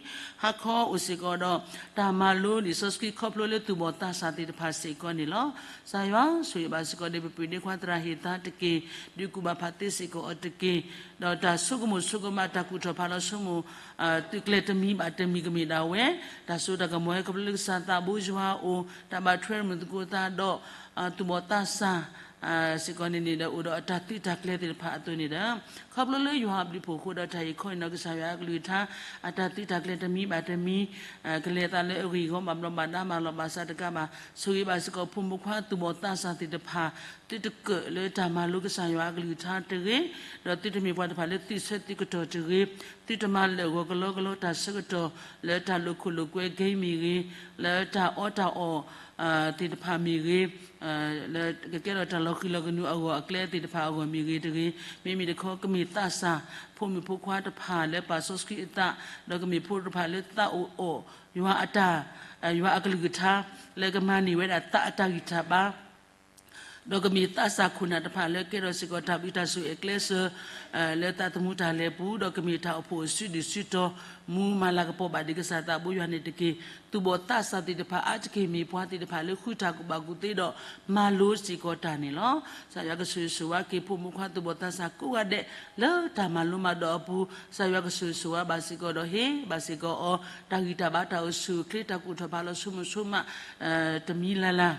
ဟါခီအိၣ်စ့ၢ်ကီးဒီး တၢ်မၤလိလံာ်စီဆှံခီဖျိလၢသူၣ်ဘီၣ်သးစၢ်သ့ၣ်တဖၣ်စ့ၢ်ကီးန့ၣ်လီၤ. ကစၢ်ယွၤဆိၣ်ဂ့ၤဘၣ်စ့ၢ်ကီးဒီး ပပၢ်ဒ့ခွါသရၣ်ဟ့ၣ်သါတက့ၢ်. ဒုးကူၣ်ဘၣ်ဖးသ့စ့ၢ်ကီးအီၤတက့ၢ်. ဒီးတၢ်ဆိကမိၣ်ဆိကမး တၢ်ကူၣ်ထီၣ်ဖးလီၤဆိကမိၣ် သုးကျဲၤတမံၤဘၣ်တမံၤကမ့ၢ်ဒၣ်ဝဲ တၢ်စိတၢ်ကမီၤဝဲခီဖျိလၢကစၢ်သးဘိယွၤအအိၣ် တၢ်ဘၣ်ထွဲမုာ်သကိးသးဒီး သူၣ်ဘီၣ်သးစၢ် စ့ၢ်ကီးန့ၣ်န့ၣ်ဒီး အိၣ်ဒီးအတၢ်သုးတၢ်ကျဲၤသ့ၣ်တဖၣ်အသိးန့ၣ်ဒီး ခီဖျိလၢယွၤအဘျုးအဖှိၣ်အဃိဒီး တၢ်အံၤခီအံၤနီၤ ကစၢ်ယွၤအကလုၢ်ကထါ အတၢ်သုးတၢ်ကျဲၤတမံၤဘၣ်တမံၤ ကလဲၤသးလၢအဂ့ၢ်အဂီၢ် ဘၣ်ဘျီးဘၣ်ဒါမၤလီၤဘၣ်စးတကးဘၣ် ဆိၣ်ဂ့ၤဘၣ်စ့ၢ်ကီးဖိမုၣ်ဖိခွါသူၣ်ဘီၣ်သးစၢ်သ့ၣ်တဖၣ် သုတကၢးလၢတၢ်မၤလိကစၢ်ယွၤအကလုၢ်ကထါတဂ့ၤ, ဒီးသုတမ့ၢ်ပှၤတဖၣ်လၢသုးဆၢသုးကတီၢ်တဂ့ၤ, သုတမၤလၢာ်ဂီၤကလီကလီတၢ်ဆၢကတီၢ် လၢတၢ်လိာ်ခိၣ်လိာ်ကွဲကဲမ့ၢ်ဂ့ၤ, လၢတၢ်အီတၢ်အီ သ့ၣ်တဖၣ်မ့ၢ်ဂ့ၤ, လၢကကဲထီၣ်တၢ်လီၤဃံၤလီၤကနူးအဂီၢ်အကျဲသ့ၣ်တဖၣ်အဂီၢ်မ့ၢ်ဂ့ၤတဂ့ၤ, မ့မ့ၢ်တခီ ကမ့ၢ်သးစၢ် ဖိမုၣ်ဖိခွါတဖၣ်လၢပာ်စီဆှံအသး, ဒီးကမ့ၢ်ဖိတဖၣ်လၢသးအိၣ်အီၣ် ယွၤအတၢ်, ယွၤအကလုၢ်ကထါ လၢကမၤန့ၢ်ဝဲဒၣ်သးအတၢ်ဂံၢ်တၢ်ဘါ ဒီးကမ့ၢ်သးစၢ်ခိၣ်နၢ်တဖၣ်လၢကဲထီၣ်စ့ၢ်ကီးတၢ်ဘျုးတၢ်ဆိၣ်ဂ့ၤအကျဲစၢၤ လၢသးသမူတၢ်လဲၤပူၤ, ဒီးကမ့ၢ်တၢ်အိၣ်ဖှိၣ်အစုဒုၣ်စုတီၤ မူမၤလၤကပီၤဘၣ်ဒံးကစၢ်သးဘိယွၤန့ၣ်တက့ၢ်. သူၣ်ဘီၣ်သးစၢ်သ့ၣ်တဖၣ်အါတက့ၢ်မ့ၢ်ပှၤသ့ၣ်တဖၣ်လၢဃုတၢ်ကူၣ်ဘၣ်ကူၣ်သ့ဒီးမၤလိစ့ၢ်ကီးတၢ်န့ၣ်လီၤ. ကစၢ်ယွၤကဆိၣ်ဂ့ၤဆိၣ်ဝါက့ၤဖိမုၣ်ဖိခွါသူၣ်ဘီၣ်သးစၢ်ကိးဂၤဒဲး လၢတၢ်မၤလိမၤဒိးအပူၤ, ကစၢ်ယွၤကဆိၣ်ဂ့ၤဆိၣ်ဝါဘၣ်စ့ၢ်ကီးဒီးဟ့ၣ်ဘၣ်စ့ၢ်ကီးအီၤ တၢ်ဂံၢ်တၢ်ဘါတၢ်အိၣ်ဆူၣ်အိၣ်ချ့ တၢ်ကူၣ်ထီၣ်ဖးလီၤဆိကမိၣ်ဆိကမး တမံၤလၢ်လၢ်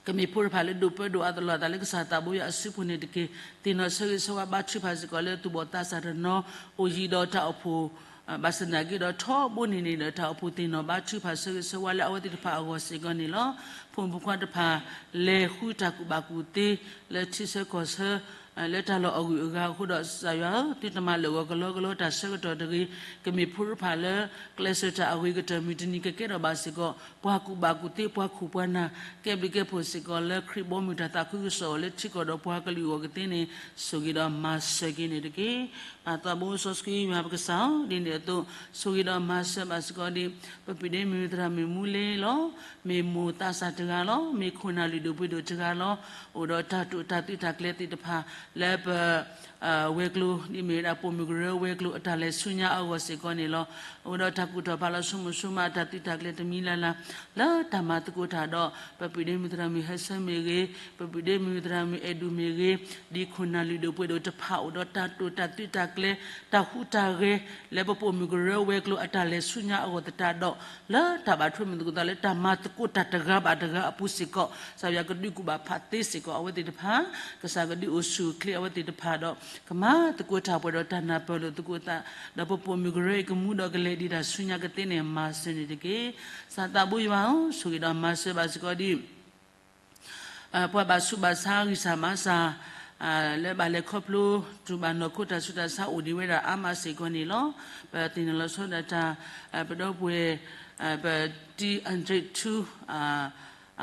ကမ့ၢ်ဖိတဖၣ်လၢဒိးပၢဒိးအးသလီၤအသးလၢကစၢ်သးဘိယွၤအစုပူၤန့ၣ်တက့ၢ်. သ့ၣ်နီၣ်ဆၢဂ့ၤဆၢဝါဘါထုကဖၣ်စ့ၢ်ကီးလၢသူၣ်ဘီၣ်သးစၢ်တနီၤ အိၣ်ယံၤဒီးတၢ်အိၣ်ဖှိၣ် ဘၣ်ဆၣ်သနာ်က့ဒီးထီဘိန့ၣ်န့ၣ်ဒီး တၢ်အိၣ်ဖှိၣ်သ့ၣ်နီၣ်ဘါထုကဖၣ်ဆၢဂ့ၤဆၢဝါလၢအဝဲသ့ၣ်တဖၣ်အဂီၢ်စ့ၢ်ကီးန့ၣ်လီၤ. ဖိမုၣ်ဖိခွါတဖၣ် လဲၤဃုတၢ်ကူၣ်ဘၣ်ကူၣ်သ့ လၢထံဆၢကီၢ်ဆၢ လၢတၢ်လီၢ်အဂုၤအဂၤအဃိဒီး ကစၢ်ယွၤဧၢ, သုတမၤလၢာ်ဂီၤကလီကလီတၢ်ဆၢကတီၢ်တဂ့ၤ, ကမ့ၢ်ဖိတဖၣ်လၢ ကျဲးစၢးတၢ်အဂ့ၤကတၢၢ်မုၢ်တနံၤကကဲထီၣ်ဘၣ်စ့ၢ်ကီး ပှၤကူၣ်ဘၣ်ကူၣ်သ့ ပှၤခိၣ်ပှၤနၢ် ကဲဘျုးကဲဖှိၣ်စ့ၢ်ကီးလၢခရံာ်ဘီမုၢ်တၢ်သးခုကစီၣ်အဂီၢ်လၢထံကီၢ်ဒီးပှၤကလုာ်အဂီၢ်ကသ့န့ၣ် ဆိၣ်ဂ့ၤဒီးမၤစၢၤက့ၤန့ၣ်တက့ၢ်. ပၢ်သးဘိစီဆှံယွၤပကစၢ်ဧၢ, ဒ်န့ၣ်အသိး ဆိၣ်ဂ့ၤဒီးမၤစၢၤဘၣ်စ့ၢ်ကီးဒ် ပပုၢ်ဒ့မုၣ်သရၣ်မုၣ်မူလ့လီၤ. မ့ၢ်မိၢ်သးစၢ်တဂၤလီၤ. မ့ၢ်ခိၣ်နၢ်လုၢ်ဒိၣ်ပှ့ၤဒိၣ်တဂၤလီၤ. အိၣ်ဒီးတၢ်တိာ်တၢ်သုးတၢ်ကျဲၤသ့ၣ်တဖၣ် လၢပ ဝဲၤကျိၤ ဒ်မ့ၢ်ဝဲဒၣ်ပိာ်မုၣ်ကရၢဝဲၤကျိၤအတၢ်လဲၤဆူညါအဂီၢ်စ့ၢ်ကီးန့ၣ်လီၤ. အိၣ်ဒီးတၢ်ကူၣ်ထီၣ်ဖးလီၤဆိကမိၣ်ဆိကမး တၢ်သုးတၢ်ကျဲၤတမံၤလၢ်လၢ် လၢတၢ်မၤသကိးတၢ်ဒီး ပပုၢ်ဒ့မုၣ်သရၣ်မုၣ်ဟဲဆၢမ့ၢ်ဂ့ၤ, ပပုၢ်ဒ့မုၣ်သရၣ်မုၣ်အဲၣ်ဒူၣ်မ့ၢ်ဂ့ၤ, ဒ်ခိၣ်နၢ်လုၢ်ဒိၣ်ပှ့ၤဒိၣ်တဖၣ် အိၣ်ဒီးတၢ်တိာ်တၢ်သုးတၢ်ကျဲၤ တၢ်ဟူးတၢ်ဂဲၤ လၢပပိာ်မုၣ်ကရၢဝဲၤကျိၤအတၢ်လဲၤဆူညါအဂီၢ်သတးဒီး လၢတၢ်ဘၣ်ထွဲမုာ်သကိးသးလၢတၢ်မၤသကိးတၢ်တဂၤဘၣ်တဂၤအပူၤစ့ၢ်ကီး ကစၢ်ယွၤကဒုးကူၣ်ဘၣ်ဖးသ့စ့ၢ်ကီးအဝဲသ့ၣ်တဖၣ်, ကစၢ်ကဒုးအိၣ်ဆူၣ်အိၣ်ချ့အဝဲသ့ၣ်တဖၣ်ဒီး ကမၤသကိးတၢ်ပှဲၤဒီးတၢ်နၢ်ပၢၢ်လိာ်သကိးသး, ဒီးပပိာ်မုၣ်ကရၢအံၤကမူဒီးကလဲၤဒံးတၢ်ဆူညါကသ့န့ၣ် မၤစၢၤန့ၣ်တက့ၢ်. ကစၢ်သးဘိယွၤဧၢ, ဆိၣ်ဂ့ၤဒီးမၤစၢၤဘၣ်စ့ၢ်ကီးဒ် ပှၤဘၣ်ဆူးဘၣ်ဆါဂံၢ်စၢ်ဘါစၢ် လၢဘၣ်လဲၤခီဖျိ တူၢ်ဘၣ်နီၢ်ခိတၢ်ဆူးတၢ်ဆါအိၣ်ဒံးဝဲဒၣ်အါမးစ့ၢ်ကီးန့ၣ်လီၤ. ပသ့ၣ်နီၣ်လီၤဆီဒၣ်တၢ် ပဒီပုၢ်ဝဲၢ် ပတံၤအၣ်ဒြံးထူ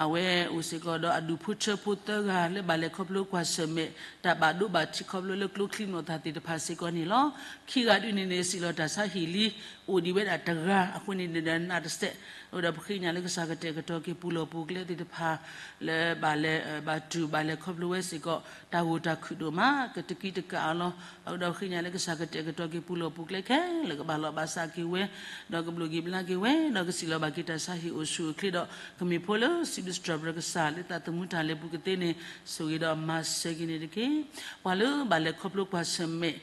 အဝဲအိၣ်စ့ၢ်ကီးဒီးအဒူၣ်ဖိထၢဖိသၢဂၤ လၢဘၣ်လဲၤခီဖျိကွၢ်ဆၢၣ်မဲာ် တၢ်ဘၣ်ဒိဘၣ်ထံးခီဖျိလၢကျိချံမျိာ်သၣ်သ့ၣ်တဖၣ်စ့ၢ်ကီးန့ၣ်လီၤ. ခံဂၤဒုးန့ၣ်န့ၣ် စံးလီၤတၢ်ဆါဟံၣ်လံ အိၣ်ဒံးဝဲဒၣ်တဂၤအဃိန့ၣ်ဒီး နးတစဲး, အဃိဒီးပဃ့ကညးလၢကစၢ်ကတဲာ်ကတီၤက့ၤပူၤလီၢ်ပူၤကျဲသ့ၣ်တဖၣ် လၢဘၣ်လဲၤ ဘၣ်တူၢ်ဘၣ်လဲၤခီဖျိဝဲစ့ၢ်ကီး တၢ်ဂိၢ်တၢ်ခုၣ်ဒိၣ်မး ကတကံတကးအလီၤ. အဃိဒီးပဃ့ကညးလၢကစၢ်ကတဲာ်ကတီၤက့ၤပူၤလီၢ်ပူၤကျဲခဲလၢာ် ကဘၣ်လီၤဘၣ်စးက့ၤဝဲ ဒီးကဘျိၣ်က့ၤဘျါက့ၤဝဲ ဒီးကစံၣ်လီၤဘၣ်က့ၤတၢ်ဆါဟံၣ်အိၣ်ဆူၣ်အိၣ်ချ့ဒီး ကမ့ၢ်ဖိလၢစံးဘျုးစံးထီၣ်ပတြၢၤကစၢ်လၢသးသမူတၢ်လဲၤပူၤကသ့န့ၣ် ဆိၣ်ဂ့ၤဒီးမၤစၢၤက့ၤန့ၣ်တက့ၢ်. ပှၤလၢဘၣ်လဲၤခီဖျိကွၢ်ဆၢၣ်မဲာ်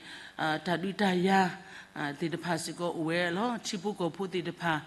တၢ်ဒုးတၢ်ယၤ သ့ၣ်တဖၣ်စ့ၢ်ကီးအိၣ်ဝဲလီၤ. ထံဖိကီၢ်ဖိသ့ၣ်တဖၣ်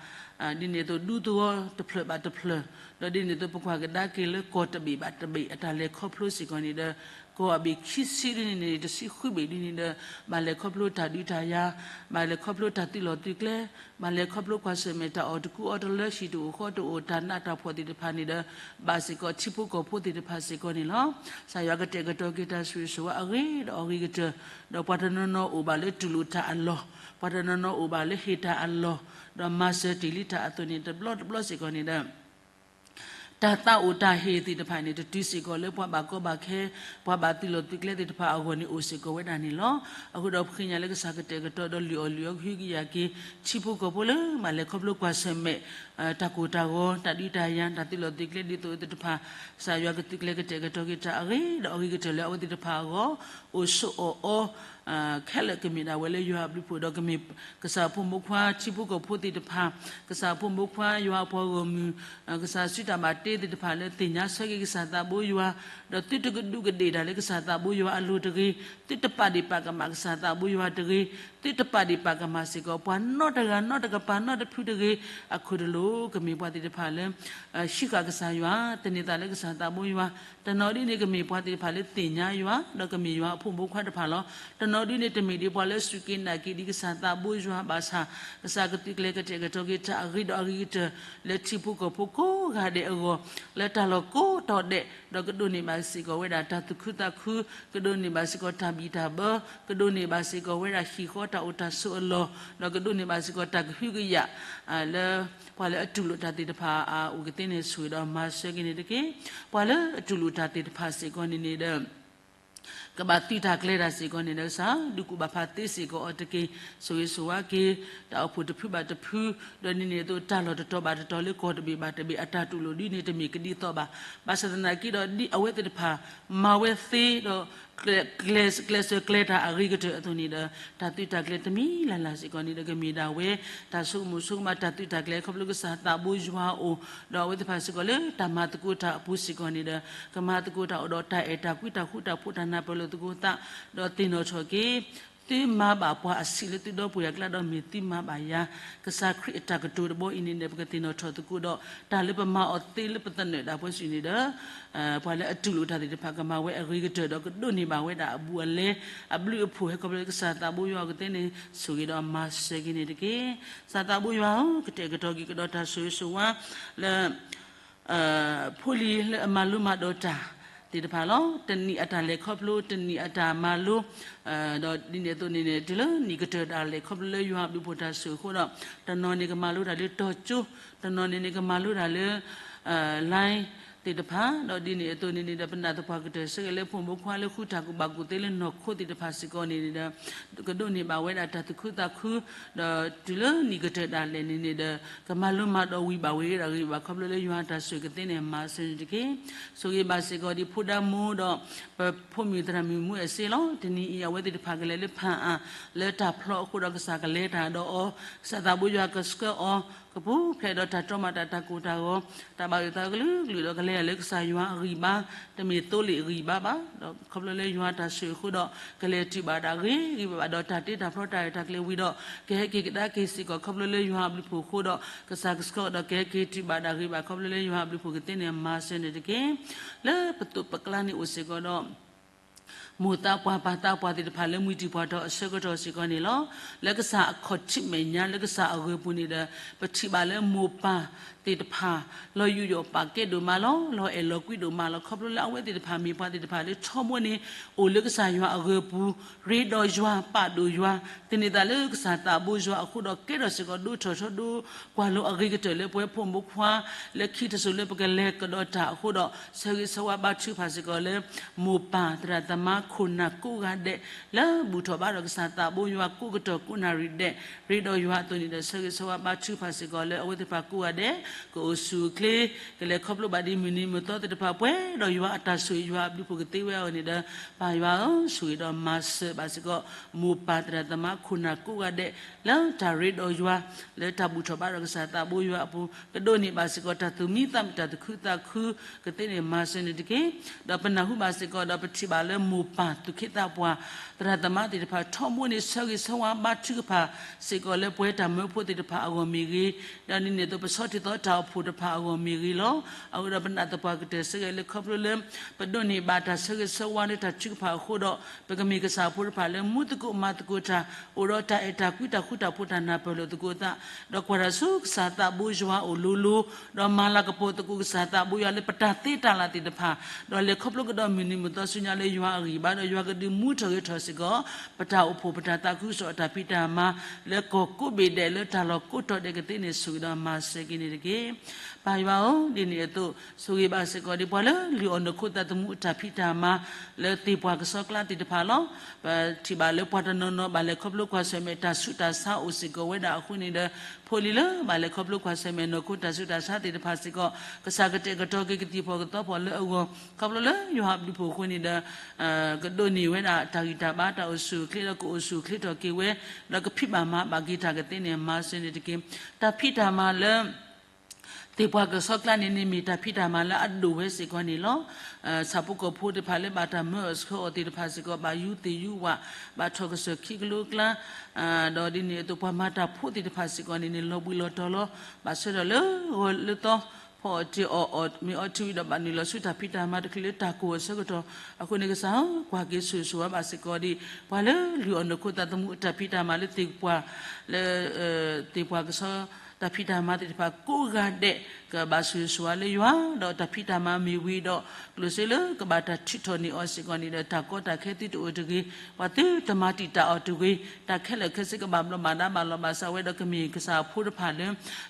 ဒ်န့ၣ်အသိးဒူသဝီတဖျၢၣ်ဘၣ်တဖျၢၣ်, ဒီးဒ်န့ၣ်အသိးပကွၢ်ကဒါက့ၤလၢကီၢ်တဘ့ၣ်ဘၣ်တဘ့ၣ်အတၢ်လဲၤခီဖျိစ့ၢ်ကီးန့ၣ်ဒီး ကီၢ်အဘ့ၣ်ခံဆံဒ်န့ၣ် တဆံဃုဘ့ၣ်ဒ်န့ၣ်ဒီး ဘၣ်လဲၤခီဖျိတၢ်ဒုးတၢ်ယၤ, ဘၣ်လဲၤခီဖျိတၢ်သုးလီၢ်သုးကျဲ, ဘၣ်လဲၤခီဖျိကွၢ်ဆၢၣ်မဲာ်တၢ်အီၣ်တကူအီတလၢ ဟံၣ်တအိၣ်ဃီတအိၣ် တၢ်နးတၢ်ဖှီၣ်သ့ၣ်တဖၣ်န့ၣ်ဒီး ဘၣ်စ့ၢ်ကီးထံဖိကီၢ်ဖိသ့ၣ်တဖၣ်စ့ၢ်ကီးန့ၣ်လီၤ. ကစၢ်ယွၤကတဲာ်ကတီၤက့ၤတၢ်ဆိၣ်ဂ့ၤဆိၣ်ဝါအဂ့ၤဒီးအဂ့ၤကတၢၢ်, ဒီးပှၤတနီၤနီၤအိၣ်ဘၣ်လၢတူၢ်လိာ်တၢ်အလီၢ်, ပှၤတနီၤနီၤအိၣ်ဘၣ်လၢဟ့ၣ်တၢ်အလီၢ်, ဒီးမၤစၢၤတ့ၢ်လံတၢ်အသိးန့ၣ် တဘျီတဘျီစ့ၢ်ကီးန့ၣ်ဒီး တၢ်သးအိၣ်တၢ်ဟ့ၣ်သ့ၣ်တဖၣ်န့ၣ် တတုၤစ့ၢ်ကီးလၢပှၤဘၣ်ကီဘၣ်ခဲ, ပှၤဘၣ်သုးလီၢ်သုးကျဲသ့ၣ်တဖၣ်အဂီၢ်န့ၣ် အိၣ်စ့ၢ်ကီးဝဲဒၣ်န့ၣ်လီၤ. အဃိဒီးပဃ့ကညးလၢကစၢ်ကတဲာ်ကတီၤဒီးလုၢ်အီၣ်လုၢ်အီကဟုကယာ်က့ၤ ထံဖိကီၢ်ဖိလၢဘၣ်လဲၤခီဖျိကွၢ်ဆၢၣ်မဲာ် တၢ်ကိၢ်တၢ်ဂီၤ တၢ်ဒုးတၢ်ယၤ တၢ်သုးလီၢ်သုးကျဲဒ်သိးသ့ၣ်တဖၣ် ကစၢ်ယွၤကသုးကျဲၤကတဲာ်ကတီၤက့ၤတၢ်အဂ့ၤဒီးအဂ့ၤကတၢၢ်လၢအဝဲသ့ၣ်တဖၣ်အဂီၢ် အိၣ်ဆိးအီၣ်အီ ခဲလၢာ်ကမ့ၢ်ဒၣ်ဝဲလၢယွၤအဘျုးအဖှိၣ်ဒီးကမ့ၢ် ကစၢ်အဖိမုၣ်ဖိခွါ ထံဖိကီၢ်ဖိသ့ၣ်တဖၣ် ကစၢ်အဖိမုၣ်ဖိခွါ ယွၤအပှၤဂီၢ်မုၢ် ကစၢ်စုတၢ်ဘၣ်တ့သ့ၣ်တဖၣ်လၢသ့ၣ်ညါဆၢက့ၤကစၢ်သးဘိယွၤ, ဒီးသုတကဒူးကဒ့ၣ်တၢ်လၢကစၢ်သးဘိယွၤအလိၤတဂ့ၤ, သုတပာ်ဒ့ၣ်ပာ်ကမၣ်ကစၢ်သးဘိယွၤတဂ့ၤ, သုတပာ်ဒ့ၣ်ပာ်ကမၣ်စ့ၢ်ကီး ပှၤနီတဂၤနီတကပၤနီတဖုတဂ့ၤ, အခိၣ်တလိၤကမ့ၢ်ပှၤသ့ၣ်တဖၣ်လၢ ဟံးဃာ်ကစၢ်ယွၤ သန့ၤသးလၢကစၢ်သးဘိယွၤ, တနီၤဒ်န့ၣ်ကမ့ၢ်ပှၤသ့ၣ်တဖၣ်လၢသ့ၣ်ညါယွၤ ဒီးကမ့ၢ်ယွၤအဖိမုၣ်ဖိခွါတဖၣ်လီၤ. တနီၤဒ်န့ၣ်တမ့ၢ်ဒ်ပှၤလၢစူၢ်က့ၤနာ်က့ၤဒ်ကစၢ်သးဘိယွၤဘၣ်ဆၣ် ကစၢ်ကသုးကျဲၤကတဲာ်ကတီၤက့ၤတၢ်အဂ့ၤဒီးအဂ့ၤကတၢၢ် လၢထံဖိကီၢ်ဖိကိးဂၤဒဲးအဂီၢ် လၢတၢ်လီၢ်ကိးတီၤဒဲး ဒီးကဒိးန့ၢ်ဘၣ်စ့ၢ်ကီးဝဲဒၣ်တၢ်သူၣ်ခုသးခု, ကဒိးန့ၢ်ဘၣ်စ့ၢ်ကီးတၢ်ဘံၣ်တၢ်ဘၢ, ကဒိးန့ၢ်ဘၣ်စ့ၢ်ကီးဝဲဒၣ်ဟံၣ်ဃီတၢ်အိၣ်တၢ်ဆိးအလီၢ်, ဒီးကဒိးန့ၢ်ဘၣ်စ့ၢ်ကီးတၢ်ကဟုကယာ် လၢ ပှၤလၢအတူၢ်လိာ်တၢ်သ့ၣ်တဖၣ်အအိၣ်ကသ့န့ၣ် ဆိၣ်ဂ့ၤဒီးမၤစၢၤက့ၤန့ၣ်တက့ၢ်. ပှၤလၢအတူၢ်လိာ်တၢ်သ့ၣ်တဖၣ်စ့ၢ်ကီးန့ၣ်န့ၣ်ဒီး ကဘၣ်သုးတၢ်ကျဲၤတၢ်စ့ၢ်ကီးန့ၣ်ဒီး ကစၢ်ဒုးကူၣ်ဘၣ်ဖးသ့စ့ၢ်ကီးအီၤတက့ၢ်. ဆိၣ်ဂ့ၤဆိၣ်ဝါက့ၤ တၢ်အိၣ်ဖှိၣ်တဖုဘၣ်တဖု, ဒီးဒ်န့ၣ်အသိးတၢ်လီၢ်တတီၤဘၣ်တတီၤလၢကီၢ်တဘ့ၣ်ဘၣ်တဘ့ၣ် အတၢ်တူၢ်လိာ်ဒ်န့ၣ်တမ့ၢ်ကဒ်သိးဘၣ်. ဘၣ်ဆၣ်သနာ်က့ဒီးဒ်အဝဲသ့ၣ်တဖၣ် မၤဝဲသ့ဒီး ကျဲးစၢးကျဲၤတၢ်အဂ့ၤကတၢၢ်အသိးန့ၣ်ဒီး တၢ်သုးတၢ်ကျဲၤတမံၤလၢ်လၢ်စ့ၢ်ကီးန့ၣ်ဒီး ကမ့ၢ်ဒၣ်ဝဲ တၢ်ဆိကမိၣ်ဆိကမး တၢ်သုးတၢ်ကျဲၤခီဖျိကစၢ်သးဘိယွၤအအိၣ်, ဒီးအဝဲသ့ၣ်တဖၣ်စ့ၢ်ကီးလၢတၢ်မၤသကိးတၢ်အပူၤစ့ၢ်ကီးန့ၣ်ဒီး ကမၤသကိးတၢ်အိၣ်ဒီးတၢ်အဲၣ်တၢ်ကွံ တၢ်ဃူတၢ်ဖိး တၢ်နၢ်ပၢၢ်လိာ်သကိးသး, ဒီးသ့ၣ်နီၣ်ထီၣ်က့ၤ သုမၤဘၣ်ပှၤအဆံးလၢသုဒီပုၢ်ဝဲၢ်အကျါ ဒီးမ့ၢ်သုမၤဘၣ်ယၤ, ကစၢ်ခရံာ်အတၢ်ကတိၤတဘီအံၤန့ၣ်ဒီး ပကသ့ၣ်နီၣ်ထီၣ်သကိးဒီး တၢ်လၢပမၤအီၤသ့လၢပသနၢၣ်ဒၣ်ပှၤစုာ်န့ၣ်ဒီး ပှၤလၢအတူၢ်လိာ်တၢ်သ့ၣ်တဖၣ် ကမၤဝဲအဂ့ၤကတၢၢ်ဒီး ကဒိးန့ၢ်ဘၣ်ဝဲဒၣ်အဘူးအလဲ အဘျုးအဖှိၣ်ဟဲခီဖျိကစၢ်သးဘိယွၤအကသ့န့ၣ် ဆိၣ်ဂ့ၤဒီးမၤစၢၤက့ၤန့ၣ်တက့ၢ်. ကစၢ်သးဘိယွၤဧၢ, ကတဲာ်ကတီၤက့ၤကဒီးတၢ်ဆိၣ်ဂ့ၤဆိၣ်ဝါလၢ ဖိလံၤလၢအမၤလိမၤဒိးတၢ်သ့ၣ်တဖၣ်လီၤ. တနံၣ်အတၢ်လဲၤခီဖျိ တနံၣ်အတၢ်မၤလိ ဒီးဒ်န့ၣ်အသိးန့ၣ်န့ၣ် တုၤလၢနံၣ်ကတၢၢ်တၢ်လဲၤခီဖျိလၢယွၤအဘျုးအဖှိၣ်တၢ်ဆိၣ်ဂ့ၤအဃိဒီး တနီၤန့ၣ်ကမၤလိတၢ်လၢတီၤကၠိ, တနီၤန့ၣ်န့ၣ်ကမၤလိတၢ်လၢ line သ့ၣ်တဖၣ်, ဒီးဒ်န့ၣ်အသိးန့ၣ်န့ၣ်ဒီး ပနၢ်သပှၢ်ကတၢၢ်ဆၢက့ၤလၢဖိမုၣ်ဖိခွါလၢဃုတၢ်ကူၣ်ဘၣ်ကူၣ်သ့လၢနီၢ်ခိသ့ၣ်တဖၣ်စ့ၢ်ကီးန့ၣ်န့ၣ်ဒီး ကဒိးန့ၢ်ဘၣ်ဝဲဒၣ်တၢ်သူၣ်ခုသးခု, ဒီးတုၤလၢနံၣ်ကတၢၢ်တၢ်လဲၤန့ၣ်န့ၣ်ဒီး ကမၤလိမၤဒိးဝံၤဘၣ်ဝဲဒၣ်ဂ့ၤဘၣ်ခီဖျိလၢယွၤတၢ်ဆိၣ်ဂ့ၤကသ့န့ၣ် မၤစၢၤန့ၣ်တက့ၢ်. ဆိၣ်ဂ့ၤဘၣ်စ့ၢ်ကီးဒ်ဖိဒါမိၢ်ဒီး ပဖိမုၣ်သရၣ်မုၣ်မူအဲၣ်စ့လီၤ. တနံၤအံၤအဝဲသ့ၣ်တဖၣ်ကလဲၤလၢဖၣ်အၣ် လၢတၢ်ဖျီအဃိဒီး ကစၢ်ကလဲၤတၢ်ဒီးအီၤ, ကစၢ်သးဘိယွၤကဆှၢအီၤ ကပူၤဖျဲးဒီးတၢ်တြီမးတၢ် တၢ်ကိၢ်တၢ်ဂီၤ တၢ်ဘၣ်ယိၣ်သးကလုာ်ကလုာ်ဒီး ကလဲၤတၢ်လၢကစၢ်ယွၤအဂံၢ်ဘါ, တမ့ၢ်သိလ့ၣ်အဂံၢ်ဘါဘၣ်. ဒီးခီဖျိလၢယွၤတၢ်ဆိၣ်ဂ့ၤအဃိဒီး ကလဲၤတုၤဘၣ်ဒၣ်ဂ့ၤဂ့ၤဘၣ်ဘၣ်ဒီး တၢ်တ့တၢ်ဖျီတၢ်ရဲၣ်တၢ်ကျဲၤဝံၤဒီး ကဟဲက့ၤကဒါက့ၤစ့ၢ်ကီးခီဖျိလၢယွၤအဘျုးအဖှိၣ်အဃိဒီး ကစၢ်ကဆှၢအီၤဒီး ကဟဲက့ၤတုၤဘၣ်ဒၣ်ဂ့ၤဘၣ် ခီဖျိလၢယွၤအဘျုးအဖှိၣ်ကသ့န့ၣ် မၤစၢၤန့ၣ်တက့ၢ်. လၢပသိးပကျါန့ၣ်အိၣ်စ့ၢ်ကီးဒီး မိၢ်သးပှၢ်ပၢ်သးပှၢ်သ့ၣ်တဖၣ်လၢမှံတံၢ်ပှၢ်တီၤအဆၢကတီၢ်စ့ၢ်ကီးန့ၣ်လီၤ. လၢကစၢ်အခီၣ်ထံးမဲာ်ညါ လၢကစၢ်အဂီၤပူၤန့ၣ်ဒီး ပထံၣ်ဘၣ်လၢမိၢ်ပၢ် သ့ၣ်တဖၣ် လီၤယူးယီၣ်ပာ်ကဲဒိၣ်မးလီၤ. လီၤအဲၣ်လီၤကွံဒိၣ်မးလီၤ. ခီဖျိလၢအဝဲသ့ၣ်တဖၣ်မ့ၢ်ပှၤသ့ၣ်တဖၣ်လၢထီဘိန့ၣ် အိၣ်လၢကစၢ်ယွၤအဂၢၤပူၤ, ရ့ဒီးယွၤ, ပာ်ဒိၣ်ယွၤ, သန့ၤသးလၢကစၢ်သးဘိယွၤအဃိဒီး ကဲထီၣ်စ့ၢ်ကီးဒိထီၣ်ထီဒိ ကွၢ်လိအဂ့ၤကတၢၢ်လၢပဝဲဖိမုၣ်ဖိခွါ လၢခံတစိၤလၢပကလဲၤကဒီးတၢ်အဃိဒီး ဆၢဂ့ၤဆၢဝါဘါထုကဖၣ်စ့ၢ်ကီးလၢ မိၢ်ပၢ်သရၣ်သမါခိၣ်နၢ်ကိးဂၤဒဲး လၢဘူၣ်ထီၣ်ဘါထီၣ်ကစၢ်သးဘိယွၤကိးကတီၢ်ကိးနၣ်ရံၣ်ဒဲး ရ့ဒီးယွၤအသိးန့ၣ်ဒီး ဆၢဂ့ၤဆၢဝါဘါထုကဖၣ်စ့ၢ်ကီးလၢ အဝဲသ့ၣ်တဖၣ်ကိးဂၤဒဲး ကအိၣ်ဆူၣ်အိၣ်ချ့ ကလဲၤခီဖျိဘၣ်ဒ်မုၢ်နံၤမုၢ်သီသ့ၣ်တဖၣ် ပှဲၤဒီးယွၤအတၢ်ဆိၣ်ဂ့ၤ ယွၤအဘျုးဖှိၣ်ကသ့ဝဲအဂီၢ်န့ၣ်ဒီး ပၢ်ယွၤဧၢ, ဆိၣ်ဂ့ၤဒီးမၤစၢၤဘၣ်စ့ၢ်ကီး မိၢ်ပၢ်သရၣ်သမါခိၣ်နၢ်ကိးဂၤဒဲး လၢတၢ်ရ့ဒီးယွၤ လၢတၢ်ဘူၣ်ထီၣ်ဘါထီၣ်ကစၢ်သးဘိယွၤအပူၤ ကဒိးန့ၢ်ဘၣ်စ့ၢ်ကီး တၢ်သူၣ်မံသးမုာ် တၢ်သူၣ်ခုသးခု ကသ့န့ၣ်မၤစၢၤန့ၣ်တက့ၢ်. ဒီးပနၢ်ဟူဘၣ်စ့ၢ်ကီး ဒီးပထံၣ်ဘၣ်လၢမိၢ်ပၢ်သူၣ်က့သးပှၢ် သရၣ်သမါသ့ၣ်တဖၣ် ထီဘိန့ၣ် ဆၢဂ့ၤဆၢဝါဘါထုကဖၣ်စ့ၢ်ကီးလၢပဝဲတၢ်မၢဖိသ့ၣ်တဖၣ်အဂီၢ်မ့ၢ်ဂ့ၤ, ဒီးဒ်န့ၣ်အသိး ပဆီထံသီတၢ်အိၣ်ဖှိၣ်တဖၣ်အဂီၢ်မ့ၢ်ဂ့ၤလီၤ. အဃိဒီးပနာ်သပှၢ်ကတၢၢ်ဆၢဂ့ၤလၢခီဖျိလၢ ပဒိးန့ၢ်ဘၣ်တၢ်ဆၢဂ့ၤဆၢဝါလၢတၢ်ထုကဖၣ်အဃိဒီး ပကမ့ၢ်ကစၢ်ဖိတဖၣ်လၢမူသကိးမၤသကိးတၢ် အိၣ်ဒီးတၢ်အဲၣ်တၢ်ကွံတၢ်ဃူတၢ်ဖိးတၢ်နၢ်ပၢၢ်လိာ်သကိးအသး, ဒီးကွၢ်တၢ်ဆူကစၢ်သးဘိယွၤအအိၣ်လိၤလိၤ, ဒီးမၤလၤကပီၤသကိးကစၢ်သးဘိယွၤလၢပတၢ်သ့တၢ်လၢ်သ့ၣ်တဖၣ်, ဒီးလဲၤခီဖျိကဒီးမုၢ်နံၤမုၢ်သီဆူညါလၢယွၤအဂံၢ်ဘါ ဒီးယွၤကဒုးမူထီၣ်ဂဲၤထီၣ်စ့ၢ်ကီး ပတၢ်အိၣ်ဖှိၣ်ပတၢ်သးခုကစီၣ်အတၢ်ဖံးတၢ်မၤ လၢကီၢ်ကိးဘ့ၣ်ဒဲး လၢတၢ်လီၢ်ကိးတီၤဒဲးကသ့န့ၣ် ဆိၣ်ဂ့ၤဒီးမၤစၢၤက့ၤန့ၣ်တက့ၢ်. ပၢ်ယွၤဧၢ, ဒ်န့ၣ်အသိး ဆိၣ်ဂ့ၤဘၣ်စ့ၢ်ကီးဒ်ပှၤလၢလုၢ်အီၣ်နီၢ်ခိသးသမူအတၢ်ဖံးတၢ်မၤ လၢသ့ၣ်ပှၢ်ကဆီကျါသ့ၣ်တဖၣ်လီၤ. ပထံၣ်ဘၣ်လၢပှၤတနီၤနီၤ ဘၣ်လဲၤခီဖျိကွၢ်ဆၢၣ်မဲာ်တၢ်ဆူးတၢ်ဆါအိၣ်စ့ၢ်ကီးဝဲဒၣ်အဃိန့ၣ်ဒီး ဖိလံၤလၢဘၣ်လဲၤခီဖျိကွၢ်ဆၢၣ်မဲာ်နီၢ်ခိတၢ်ဆူးတၢ်ဆါသ့ၣ်တဖၣ်စ့ၢ်ကီး ကစၢ်ကတဲာ်ကတီၤက့ၤကသံၣ်ဖီၣ်ကသီဖီၣ်လၢအဂီၢ် ခီဖျိလၢယွၤအဘျုးဖှိၣ်အဃိန့ၣ်ဒီး ကဒိးန့ၢ်ဝဲဒၣ်တၢ်ဂံၢ်တၢ်ဘါ တၢ်အိၣ်ဆူၣ်အိၣ်ချ့ ဒီးကအိၣ်ဆူၣ်အိၣ်ချ့ထီၣ်က့ၤဝဲ ဒီးကဖံးဘၣ်မၤဘၣ်က့ၤတၢ်ကသ့န့ၣ် မၤစၢၤန့ၣ်တက့ၢ်. တၢ်ဖံးတၢ်မၤလၢ သ့ၣ်ပှၢ်ကဆီကျါန့ၣ်န့ၣ် မ့ၢ်တၢ်ဖံးတၢ်မၤလၢအဒိၣ်ဝဲစ့ၢ်ကီးန့ၣ်လီၤ. ဆၣ်ဖိကီၢ်ဖိသ့ၣ်တဖၣ်လၢဘၣ်တၢ်မၢအီၣ်ဆှၢအီၣ်သ့ၣ်တဖၣ်စ့ၢ်ကီး ဘၣ်ယူးသ့ၣ်ယူးဝး ဘၣ်ထီၣ်ကစၢၢ်ခံကလိကျါ ဒီးဒ်န့ၣ်အသိး ပှၤမၤတၢ်ဖိသ့ၣ်တဖၣ်စ့ၢ်ကီးန့ၣ်န့ၣ် လီၤဘှံးလီၤတီၤလီၤ. ဘၣ်ဆၢထၢၣ်လၢဂီၤလၢသီ ဖီအီၣ်တ့ၢ်အီၣ်အီၣ်မ့ၤအီထံဝံၤဒီး ဘၣ်နုာ်လီၤဆူတၢ်ဖံးတၢ်မၤတချုးလၢတၢ်ကိၢ်အဆၢကတီၢ်အဃိန့ၣ် ကစၢ်ဧၢ, ကွၢ်က့ၤဆိၣ်ဂ့ၤဆိၣ်ဝါဘၣ်စ့ၢ်ကီးဒ် ပှၤလၢလုၢ်အီၣ်နီၢ်ခိသးသမူအတၢ်ဖံးတၢ်မၤလၢသ့ၣ်ပှၢ် လၢ သ့ၣ်ပှၢ်ကဆီ တၢ်ဖံးတၢ်မၤသ့ၣ်တဖၣ်ကိးဂၤဒဲး ကဘၣ်ဆိၣ်ဂ့ၤဆိၣ်ဝါလၢယွၤ ဒီးတၢ်ဖံးတၢ်မၤမ့ၢ်ဝံၤဒီး ကျိၣ်စ့လၢကဘၣ်တၢ်ထုးထီၣ်န့ၢ်အီၤစ့ၢ်ကီးန့ၣ်ဒီး တၢ်ကီတၢ်ခဲသုတအိၣ်တဂ့ၤ, ပှၤသုတမၤတံာ်တာ်အီၤတဂ့ၤ, တၢ်ခဲလၢာ်ခဲဆ့ကဘၣ်ဘျီးဘၣ်ဒါဘၣ်လီၤဘၣ်စးဝဲဒီး ကမ့ၢ်ကစၢ်အဖိတဖၣ်လၢ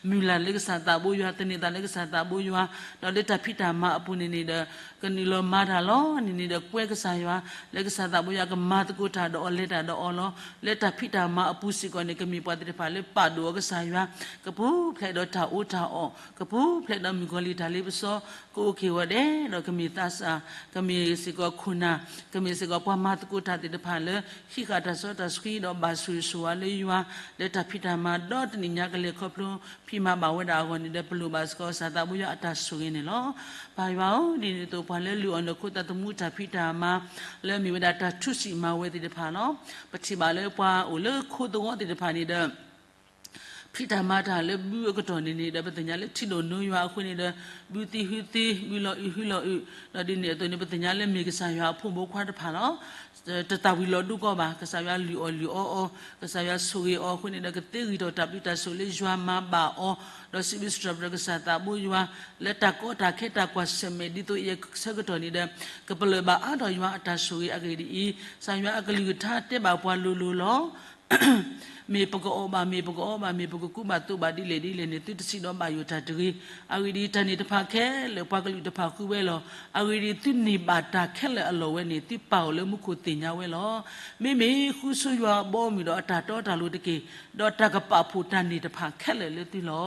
မုၢ်လၢ်လၢကစၢ်သးဘိယွၤ သန့ၤသးလၢကစၢ်သးဘိယွၤ ဒီးလၢတၢ်ဖံးတၢ်မၤအပူၤန့ၣ်န့ၣ်ဒီး ကနုာ်လီၤမၤတၢ်လီၤ. န့ၣ်န့ၣ်ဒီးကွဲကစၢ်ယွၤ လၢကစၢ်သးဘိယွၤကမၤသကိးတၢ်ဒီးအီၤလဲၤတၢ်ဒီးအီၤလီၤ. လၢတၢ်ဖံးတၢ်မၤအပူၤစ့ၢ်ကီးန့ၣ် ကမ့ၢ်ပှၤသ့ၣ်တဖၣ်လၢပာ်ဒိၣ်အီၤကစၢ်ယွၤ ကပူၤဖျဲးဒီးတၢ်အီၣ်တၢ်အီ ကပူၤဖျဲးဒီးမုၣ်ကီၤလံၢ်တၢ်လ့ပစီ ကအိၣ်က့ၤဝဲဒဲး ဒီးကမ့ၢ်သးစၢ် ကမ့ၢ်စ့ၢ်ကီးခိၣ်နၢ် ကမ့ၢ်စ့ၢ်ကီးပှၤမၤသကိးတၢ်သ့ၣ်တဖၣ်လၢ ဟံးဃာ်တၢ်စီတၢ်ဆှံဒီးဘၣ်ဆိၣ်ဂ့ၤဆိၣ်ဝါလၢယွၤ လၢတၢ်ဖံးတၢ်မၤဒီတနံၣ်ညါကလဲၤခီဖျိဖံးမၤဘၣ်ဝဲဒၣ်အဂီၢ်န့ၣ်ဒီး ပလိၣ်ဘၣ်စ့ၢ်ကီးကစၢ်သးဘိယွၤအတၢ်ဆိၣ်ဂ့ၤန့ၣ်လီၤ. ပၢ်ယွၤဧၢ, ဒ်န့ၣ်အသိး ပှၤလၢလုၢ်အီၣ်နီၢ်ခိသးသမူတၢ်ဖံးတၢ်မၤ လၢအမ့ၢ်ဝဲဒၣ်တၢ်ထူးစံးမၤဝဲသ့ၣ်တဖၣ်လီၤ. ပထံၣ်ဘၣ်လၢပှၤအိၣ်လၢခိသဝီသ့ၣ်တဖၣ်န့ၣ်ဒီး ဖံးတၢ်မၤတၢ်လၢဘုအကတီၢ်န့ၣ်န့ၣ်ဒီး ပသ့ၣ်ညါလၢထံဒိၣ်နိယွၤအဃိန့ၣ်ဒီး ဘုသံဟုသံ ဘုလီၤအုးဟုလီၤအုး ဒီးဒ်န့ၣ်အသိးန့ၣ် ပသ့ၣ်ညါလၢမ့ၢ်ကစၢ်ယွၤအဖိမုၣ်ဖိခွါတဖၣ်လီၤ. တသၣ်ဝံၤလီၤဒိကီးဘၣ်, ကစၢ်ယွၤလုၢ်အီၣ်လုၢ်အီအီၤ, ကစၢ်ယွၤဆိၣ်ဂ့ၤအီၤအဃိန့ၣ်ဒီး ကသ့ဂံၢ်ထီၣ်တၢ်ဘျုးတၢ်ဆိၣ်လၢယွၤမၤဘၣ်အီၤ, ဒီးစံးဘျုးစံးထီၣ်ပတြၢၤကစၢ်သးဘိယွၤ လၢတၢ်ကီတၢ်ခဲတၢ်ကွၢ်ဆၢၣ်မဲာ်ဒ်သိးအံၤအဆၢကတီၢ်န့ၣ်ဒီး ကပလၢၢ်ဘၣ်အါထီၣ်ယွၤအတၢ်ဆိၣ်ဂ့ၤအဂ့ၢ်ဒ်အံၤ, ကစၢ်ယွၤအကလုၢ်ကထါတဲဘၣ်ပှၤလိၤလိၤလီၤ. မ့ၢ်ပကအီၣ်ဘၣ် မ့ၢ်ပကအီဘၣ် မ့ၢ်ပကကူဘၣ်သိးဘၣ်ဒ်လဲၣ်ဒ်လဲၣ်န့ၣ် သုတစံးဒီးဘၣ်ယိၣ်တၢ်တဂ့ၤ. အဂ့ၢ်ဒ်အံၤ, တၢ်န့ၣ်တဖၣ်ခဲလၢာ် ပှၤကလုာ်တဖၣ်ဃုဝဲလီၤ. အဂ့ၢ်ဒ်အံၤ, သုန့ၢ်ဘၣ်တၢ်ခဲလၢာ်အလီၢ်ဝဲန့ၣ် သုပာ်အီၤလၢမူခိၣ်သ့ၣ်ညါဝဲလီၤ. မ့မ့ၢ်ဃုဆိယွၤအဘီအမုၢ်ဒီးအတၢ်တီတၢ်လိၤတက့ၢ်, ဒီးတၢ်ကပာ်ဖှိၣ်တၢ်န့ၢ်တဖၣ်ခဲလၢာ်လၢသုလီၤ.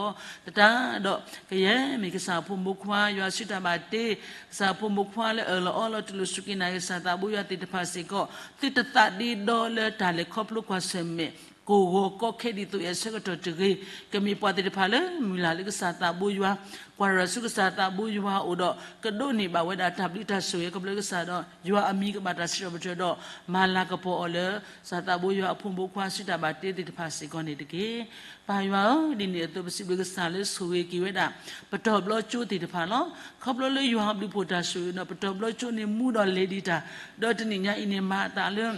သတးဒီး ကယဲၢ်မ့ၢ်ကစၢ်အဖိမုၣ်ဖိခွါ ယွၤစုတၢ်ဘၣ်တ့, ကစၢ်အဖိမုၣ်ဖိခွါလၢအၢၣ်လီၤအီလီၤ တူၢ်လိာ်စူၢ်က့ၤနာ်က့ၤကစၢ်သးဘိယွၤသ့ၣ်တဖၣ်စ့ၢ်ကီး, သုတသးဒ့ဒီလၢတၢ်လဲၤခီဖျိကွၢ်ဆၢၣ်မဲာ် ကိၢ်ဂီၤကီခဲဒ်သိးအံၤအဆၢကတီၢ်တဂ့ၤ. ကမ့ၢ်ပှၤသ့ၣ်တဖၣ်လၢမုၢ်လၢ်လၢကစၢ်သးဘိယွၤ, ကွၢ်ရၤဆူကစၢ်သးဘိယွၤအအိၣ်ဒီး ကဒိးန့ၢ်ဘၣ်ဝဲဒၣ်တၢ်ဘျုးတၢ်ဆိၣ်ဂ့ၤကဘျၢကစၢ်ဒီး ယွၤအမံၤကဘၣ်တၢ်စံးထီၣ်ပတြၢၤဒီး မၤလၤကပီၤအီၤလၢ ကစၢ်သးဘိယွၤအဖိမုၣ်ဖိခွါစုတၢ်ဘၣ်တ့သ့ၣ်တဖၣ်စ့ၢ်ကီးန့ၣ်တက့ၢ်. ပၢ်ယွၤဧၢ, ဒ်န့ၣ်အသိးပစံးဘျုးကစၢ်လၢဆိၣ်ဂ့ၤက့ၤဝဲဒၣ် ပတီၢ်ဘျီကၠိသ့ၣ်တဖၣ်လီၤ. ခီဖျိလၢယွၤအဘျုးဖှိၣ်တၢ်ဆိၣ်ဂ့ၤဒီး ပတီၢ်ဘျီကၠိန့ၣ်မူဒီးလဲၤဒံးတၢ်, ဒီးတနံၣ်ညါအံၤန့ၣ်မၤအသးလၢ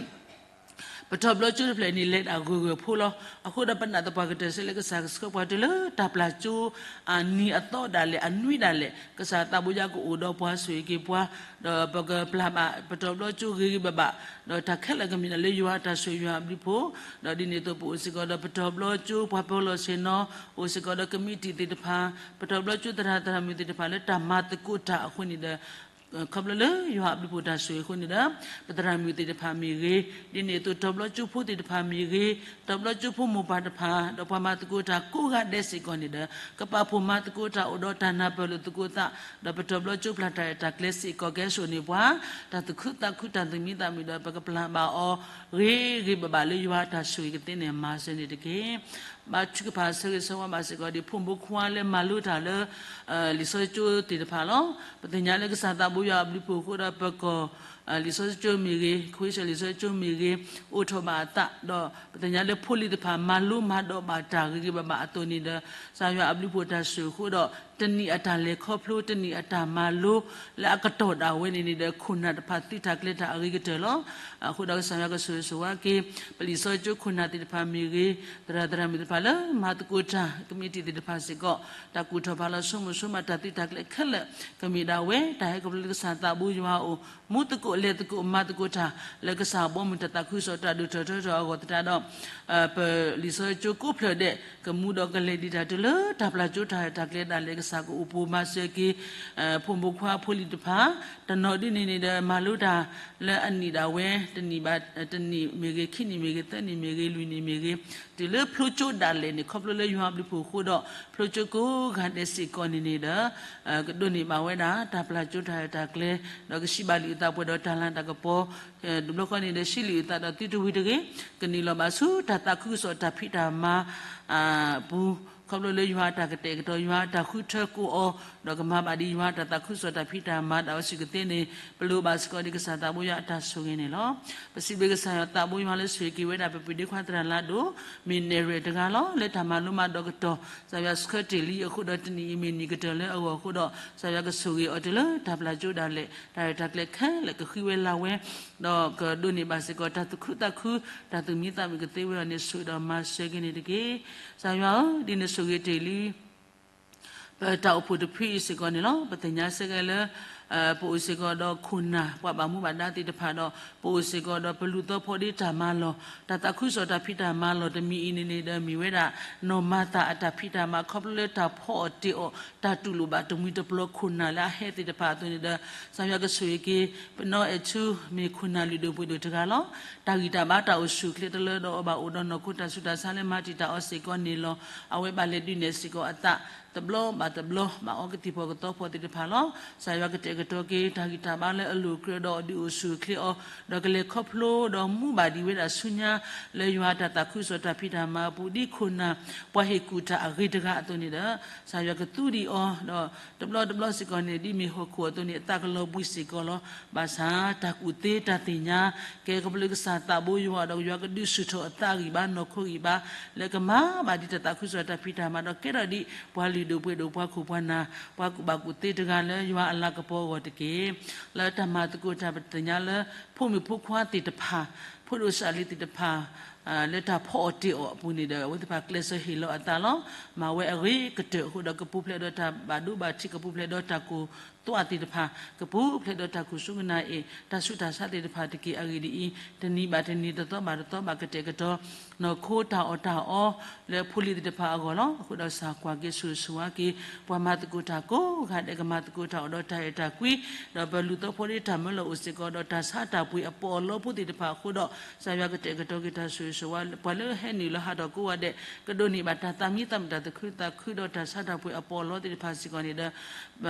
ပတီၢ်ဘျီကၠိတဖျၢၣ်န့ၣ် လဲၤဒၣ်ဂၢၢ်ဂၢၢ်ဖိလီၤ. အဃိဒီးပနာ်သပှၢ်ကတၢၢ်စ့ၢ်လၢကစၢ်ကဆှၢပှၤတုၤလၢတၢ်ပျၢ်ကၠိ အနံၤအသီဒၣ်လဲာ် အနွံဒၣ်လဲာ် ကစၢ်သးဘိယွၤကအိၣ်ဒီးပှၤဆိၣ်ဂ့ၤက့ၤပှၤ, ဒီးပကပျၢ်ဘၣ်ပတီၢ်ဘျီကၠိဂ့ၤဂ့ၤဘၣ်ဘၣ်, ဒီးတၢ်ခဲလၢာ်ကမ့ၢ်ဒၣ်လၢယွၤအတၢ်ဆိၣ်ဂ့ၤယွၤအဘျုးအဖှိၣ်, ဒီးဒ်န့ၣ်အသိးပအိၣ်စ့ၢ်ကီးဒီးပတီၢ်ဘျီကၠိပှၤပၢၤလီၢ်ဆ့ၣ်နီၤ, အိၣ်စ့ၢ်ကီးဒီးကမံးတံာ်သ့ၣ်တဖၣ်, ပတီၢ်ဘျီကၠိသရၣ်သရၣ်မုၣ်သ့ၣ်တဖၣ်လၢတၢ်မၤသကိးတၢ်အဃိန့ၣ်ဒီး ခီဖျိလၢယွၤအဘျုးအဖှိၣ်တၢ်ဆိၣ်ဂ့ၤအဃိန့ၣ်ဒီး ပသရၣ်မုၣ်သ့ၣ်တဖၣ်မ့ၢ်ဂ့ၤ, ဒ်န့ၣ်အသိးတီၢ်ဘျီကၠိဖိသ့ၣ်တဖၣ်မ့ၢ်ဂ့ၤ, တီၢ်ဘျီကၠိဖိမိၢ်ပၢ်တဖၣ် ဒီးပှၤမၤသကိးတၢ်ကိးဂၤဒဲးစ့ၢ်ကီးန့ၣ်ဒီး ကပာ်ဖှိၣ်မၤသကိးတၢ်အိၣ်ဒီးတၢ်နၢ်ပၢၢ်လိာ်သကိးသး, ဒီးပတီၢ်ဘျီကၠိပျၢ်တၢ်အဲၣ်တၢ်ကျဲစ့ၢ်ကီးကဲဆိၣ်န့ၢ်ပှၤ တၢ်သူၣ်ခုသးခုတၢ်သူၣ်မံသးမုာ်ဒီး ပကပျၢ်ဘၣ်အီၤ ဂ့ၤဂ့ၤဘၣ်ဘၣ်လၢယွၤအတၢ်ဆိၣ်ဂ့ၤကသ့န့ၣ် မၤစၢၤန့ၣ်တက့ၢ်. ဘါထုကဖၣ်ဆၢဂ့ၤဆၢဝါဘၣ်စ့ၢ်ကီးဒ်ဖိမုၣ်ဖိခွါလၢမၤလိတၢ်လၢ လံာ်စီဆှံကၠိသ့ၣ်တဖၣ်လီၤ. ပသ့ၣ်ညါလၢကစၢ်သးဘိယွၤအဘျုးအဖှိၣ်အဃိဒီးပကီၢ် လံာ်စီဆှံကၠိမ့ၢ်ဂ့ၤ, ခဝ့ၡၢၣ်လံာ်စီဆှံကၠိမ့ၢ်ဂ့ၤ, အိၣ်ထီၣ်ဘၣ်အသး, ဒီးပသ့ၣ်ညါလၢဖိလံၤတဖၣ်မၤလိမၤဒိးဘၣ်တၢ်ဂ့ၤဂ့ၤဘၣ်ဘၣ်အသိးန့ၣ်ဒီး ကစၢ်ယွၤအဘျုးအဖှိၣ်တၢ်ဆိၣ်ဂ့ၤအဃိဒီး တနံၣ်အတၢ်လဲၤခီဖျိ တနံၣ်အတၢ်မၤလိ လၢအကတီၢ်ဒၣ်ဝဲန့ၣ်န့ၣ်ဒီး ခိၣ်နၢ်တဖၣ်သုးတၢ်ကျဲၤတၢ်အဂ့ၤကတၢၢ်လီၤ. အဃိဒီးကစၢ်ယွၤကဆိၣ်ဂ့ၤဆိၣ်ဝါက့ၤ ပလံာ်စီဆှံကၠိခိၣ်နၢ်သ့ၣ်တဖၣ်မ့ၢ်ဂ့ၤ, သရၣ်သရၣ်မုၣ်သ့ၣ်တဖၣ်လၢမၤသကိးတၢ် ကမံးတံာ်သ့ၣ်တဖၣ်စ့ၢ်ကီး တၢ်ကူၣ်ထီၣ်ဖးလီၤဆိကမိၣ်ဆိကမးတၢ်သုးတၢ်ကျဲၤခဲလၢာ် ကမ့ၢ်ဒၣ်ဝဲ တၢ်ဟဲခီဖျိလၢကစၢ်သးဘိယွၤအအိၣ် မူသကိးလဲၤသကိးမၤသကိးတၢ် လၢကစၢ်အဘီအမုၢ်တၢ်သးခုကစီၣ်တၢ်ဒိၣ်ထီၣ်ထီထီၣ်အဂီၢ်သတးဒီး ပလံာ်စီဆှံကၠိကိးဖျၢၣ်ဒဲး ကမူဒီးကလဲၤဒံးတၢ်တုၤလၢတၢ်ပျၢ်ကၠိတၢ်အဲၣ်တၢ်ကျဲဒၣ်လဲာ် ကစၢ်ကအိၣ်ပိၢ်မၤစၢၤက့ၤ ဖိမုၣ်ဖိခွါဖိလံၤတဖၣ် တနီၤဒ်န့ၣ်န့ၣ်ဒီး မၤလိတၢ်လၢအနံၣ်ဒၣ်ဝဲ တနံၣ်ဘၣ်တနံၣ်မ့ၢ်ဂ့ၤ, ခံနံၣ်မ့ၢ်ဂ့ၤ, သၢနံၣ်မ့ၢ်ဂ့ၤ, လွံၢ်နံၣ်မ့ၢ်ဂ့ၤ, တုၤလၢဖျိကၠိဒၣ်လဲာ်န့ၣ် ခီဖျိလၢယွၤအဘျုးအဖှိၣ်အဃိဒီး ဖျိကၠိကိးဂၤဒဲးစ့ၢ်ကီးန့ၣ်န့ၣ်ဒီး ကဒိးန့ၢ်ဘၣ်ဝဲဒၣ် တၢ်ပျၢ်ကၠိတၢ်အဲၣ်တၢ်ကျဲ ဒီးကစံးဘၣ်လံာ်အုၣ်သးပှဲၤဒီးတၢ်လၤတၢ်ကပီၤ တဘျီဃီန့ၣ်ဒီး စံးလံာ်အုၣ်သးဒီးသုတဝံၤတဂ့ၤ, ကနုာ်လီၤဘၣ်ဆူတၢ်သးခုကစီၣ်တၢ်ဖံးတၢ်မၤ ပူၤ, ခီဖျိလၢယွၤအတၢ်ကတဲာ်ကတီၤ ယွၤအတၢ်ဃုထၢကိးအီၤ, ဒီးကမၤဘၣ်ဒ်ယွၤအတၢ်သးခုကစီၣ်တၢ်ဖံးတၢ်မၤဒၣ်ဝဲစ့ၢ်ကီးသ့န့ၣ် ပလိၣ်ဘၣ်စ့ၢ်ကီးဒ်ကစၢ်သးဘိယွၤအတၢ်ဆိၣ်ဂ့ၤန့ၣ်လီၤ. ပစံးဘျုးကစၢ်ယွၤသးဘိယွၤလၢဆိၣ်ဂ့ၤက့ၤဝဲဒၣ်ပပှၤဒ့ခွါသရၣ်လါဒိၣ် မ့ၢ်နဲၣ်ရွဲၣ်တဂၤလီၤ. လၢတၢ်မၤလိမၤဒိးကတီၢ် ကစၢ်ယွၤဆှၢတ့ၢ်လံအဃိဒီး တနံၣ်အံၤမ့ၢ်နံၣ်ကတၢၢ်လၢအဂီၢ်အဃိဒီး ကစၢ်ယွၤကဆိၣ်ဂ့ၤအီၤတုၤလၢတၢ်ပျၢ်ကၠိဒၣ်လဲာ် တၢ်ရဲၣ်တၢ်ကျဲၤခဲလၢာ်ကဃံဝဲလၤဝဲ ဒီးကဒိးန့ၢ်ဘၣ်စ့ၢ်ကီးတၢ်သူၣ်ခုသးခု တၢ်သူၣ်မံသးမုာ်ကသ့ဝဲအီၤန့ၣ် ဆိၣ်ဂ့ၤဒီးမၤစၢၤက့ၤန့ၣ်တက့ၢ်. ကစၢ်ယွၤဧၢ, ဒ်နဆိၣ်ဂ့ၤတ့ၢ်လံ ပတၢ်အိၣ်ဖှိၣ်တဖုအံၤစ့ၢ်ကီးန့ၣ်လီၤ. ပသ့ၣ်ညါစ့ၢ်ကီးလၢ ပအိၣ်စ့ၢ်ကီးဒီးခိၣ်နၢ် ပှၤဘၣ်မူဘၣ်ဒါသ့ၣ်တဖၣ်ဒီး ပအိၣ်စ့ၢ်ကီးဒီးပလူၤသီဖိဒ်တၢ်မၤလီၢ် တၢ်သးခုကစီၣ်တၢ်ဖံးတၢ်မၤလီၢ်တမံၤအံၤန့ၣ်န့ၣ်ဒီး မ့ၢ်ဝဲဒၣ် နီၢ်မၤသၤအတၢ်ဖံးတၢ်မၤ ခီဖျိလၢတၢ်ဖီအီၣ်တ့ၢ်အီၣ် တၢ်တူၢ်လိာ်ဘၣ်တမှံၤတပျီၤခိၣ်နၢ်လၢအဟဲသ့ၣ်တဖၣ်အသိးန့ၣ်ဒီး ကစၢ်ယွၤကဆိၣ်ဂ့ၤက့ၤ ပနီၢ်အဲၣ်ထူ မ့ၢ်ခိၣ်နၢ်လုၢ်ဒိၣ်ပှ့ၤဒိၣ်တဂၤလီၤ. တၢ်ဂံၢ်တၢ်ဘါတၢ်အိၣ်ဆူၣ်အိၣ်ချ့တလၢဒီးအီၤဘၣ်အိၣ်ဒီးနီၢ်ခိတၢ်ဆူးတၢ်ဆါလၢမၤတံာ်တာ်အီၤစ့ၢ်ကီးန့ၣ်လီၤ. အဝဲဘၣ်လဲၤဒုးနဲၣ်စ့ၢ်ကီးအသး တဘျီဘၣ်တဘျီ ဘၣ်အီကသံၣ်ဖီၣ်ကသီဖီၣ်သ့ၣ်တဖၣ်လီၤ. ကစၢ်ယွၤကတဲာ်ကတီၤက့ၤ တၢ်ဂံၢ်တၢ်ဘါလၢအလိၤကြၢးဒီးအဒုးအိၣ်ဆူၣ်အိၣ်ချ့အီၤ ဒီးကလဲၤခီဖျိဒီးမူဘၣ်ဒံးဝဲဒၣ်ဆူညါ လၢယွၤအတၢ်သးခုကစီၣ်တၢ်ဖံးတၢ်မၤအပူၤ ဒ်ခိၣ်နၢ် ပှၤဟ့ၣ်ကူၣ်တၢ်အဂ့ၤတဂၤအသိးန့ၣ်ဒီး ကစၢ်ယွၤကသူဒံးအီၤ ဒီးတဘျီတဘျီစ့ၢ်ကီးန့ၣ် ဒ်မ့ၢ်ဟီၣ်ခိၣ်အသိးန့ၣ် အသးကလီၤဘှံးစ့ၢ်ကီးလီၤ. ဘၣ်ဆၣ်တၢ်ကူၣ်သ့တၢ်သ့ၣ်ညါ ကဲခီဖျိလၢကစၢ်သးဘိယွၤဒီး ယွၤကဒုးဆူၣ်ထီၣ်အသးဂံၢ်ဘါနီၢ်ခိဂံၢ်ဘါ လၢကမၤဘၣ်ဒ်တၢ်သးခုကစီၣ်တၢ်ဖံးတၢ်မၤဒီး ကဲထီၣ်ဒ်ပှၤလုၢ်ဒိၣ်ပှ့ၤဒိၣ် ပှၤခိၣ်ပှၤနၢ် ပှၤကူၣ်ဘၣ်ကူၣ်သ့တဂၤလၢယွၤအလၤကပီၤအဂီၢ်တက့ၢ်. လၢတၢ်မၤသကိးတၢ်ပသ့ၣ်ညါလၢ ဖိမုၣ်ဖိခွါသ့ၣ်တဖၣ် ဖိဒိၣ်စၢ်လံၤသ့ၣ်တဖၣ် လၢတၢ်ဖီအီၣ်တ့ၢ်အီၣ်အပူၤန့ၣ်ဒီး အဝဲသ့ၣ်တဖၣ်ကျဲးစၢးဟ့ၣ်လီၤအသးလီၤ. မၤဝဲအဂ့ၤကတၢၢ်အဃိဒီး ကပူၤဖျဲးဒီးတၢ်ဘၣ်ဒိဘၣ်ထံး ကပူၤဖျဲးဒီးတၢ်ကိၢ်သွးသ့ၣ်တဖၣ် ကပူၤဖျဲးဒီးတၢ်ခိၣ်ဆူကနၣ်အ့ၣ် တၢ်ဆူးတၢ်ဆါသ့ၣ်တဖၣ်တက့ၢ်. အဂ့ၢ်ဒ်အံၤ, တနံၤဘၣ်တနံၤ တသီဘၣ်တသီဘၣ်ကတဲာ်ကတီၤ နီၢ်ခိတၢ်အီၣ်တၢ်အီ လၢဖိလံၤသ့ၣ်တဖၣ်အဂီၢ်လီၤ. အဃိဒီးစၢ်ကွၢ်က့ၤဆိၣ်ဂ့ၤဆိၣ်ဝါက့ၤ ပှၤမၤသကိးတၢ်ကိးဂၤဒဲး ကမၤသကိးတၢ်အိၣ်ဒီးတၢ်အဲၣ်တၢ်ကွံ ဒီးပလူၤသီဖိဒ်တၢ်မၢလီၤအိၣ်စ့ၢ်ကီးဒီး တၢ်ဆါတၢ်ပှ့ၤအပီးအလီဖိသ့ၣ်တဖၣ်အဃိဒီး ကစၢ်ယွၤကတဲာ်ကတီၤက့ၤတၢ်ဆိၣ်ဂ့ၤဆိၣ်ဝါ ပှၤလၢဟဲနုာ်လီၤဟးထီၣ်ကိးဂၤဒဲး ကဒိးန့ၢ်ဘၣ်တၢ်သးမံသးမုာ် တၢ်သူၣ်ခုသးခုဒီးတၢ်ဆါတၢ်ပှ့ၤအပီးအလီသ့ၣ်တဖၣ်စ့ၢ်ကီးန့ၣ်ဒီး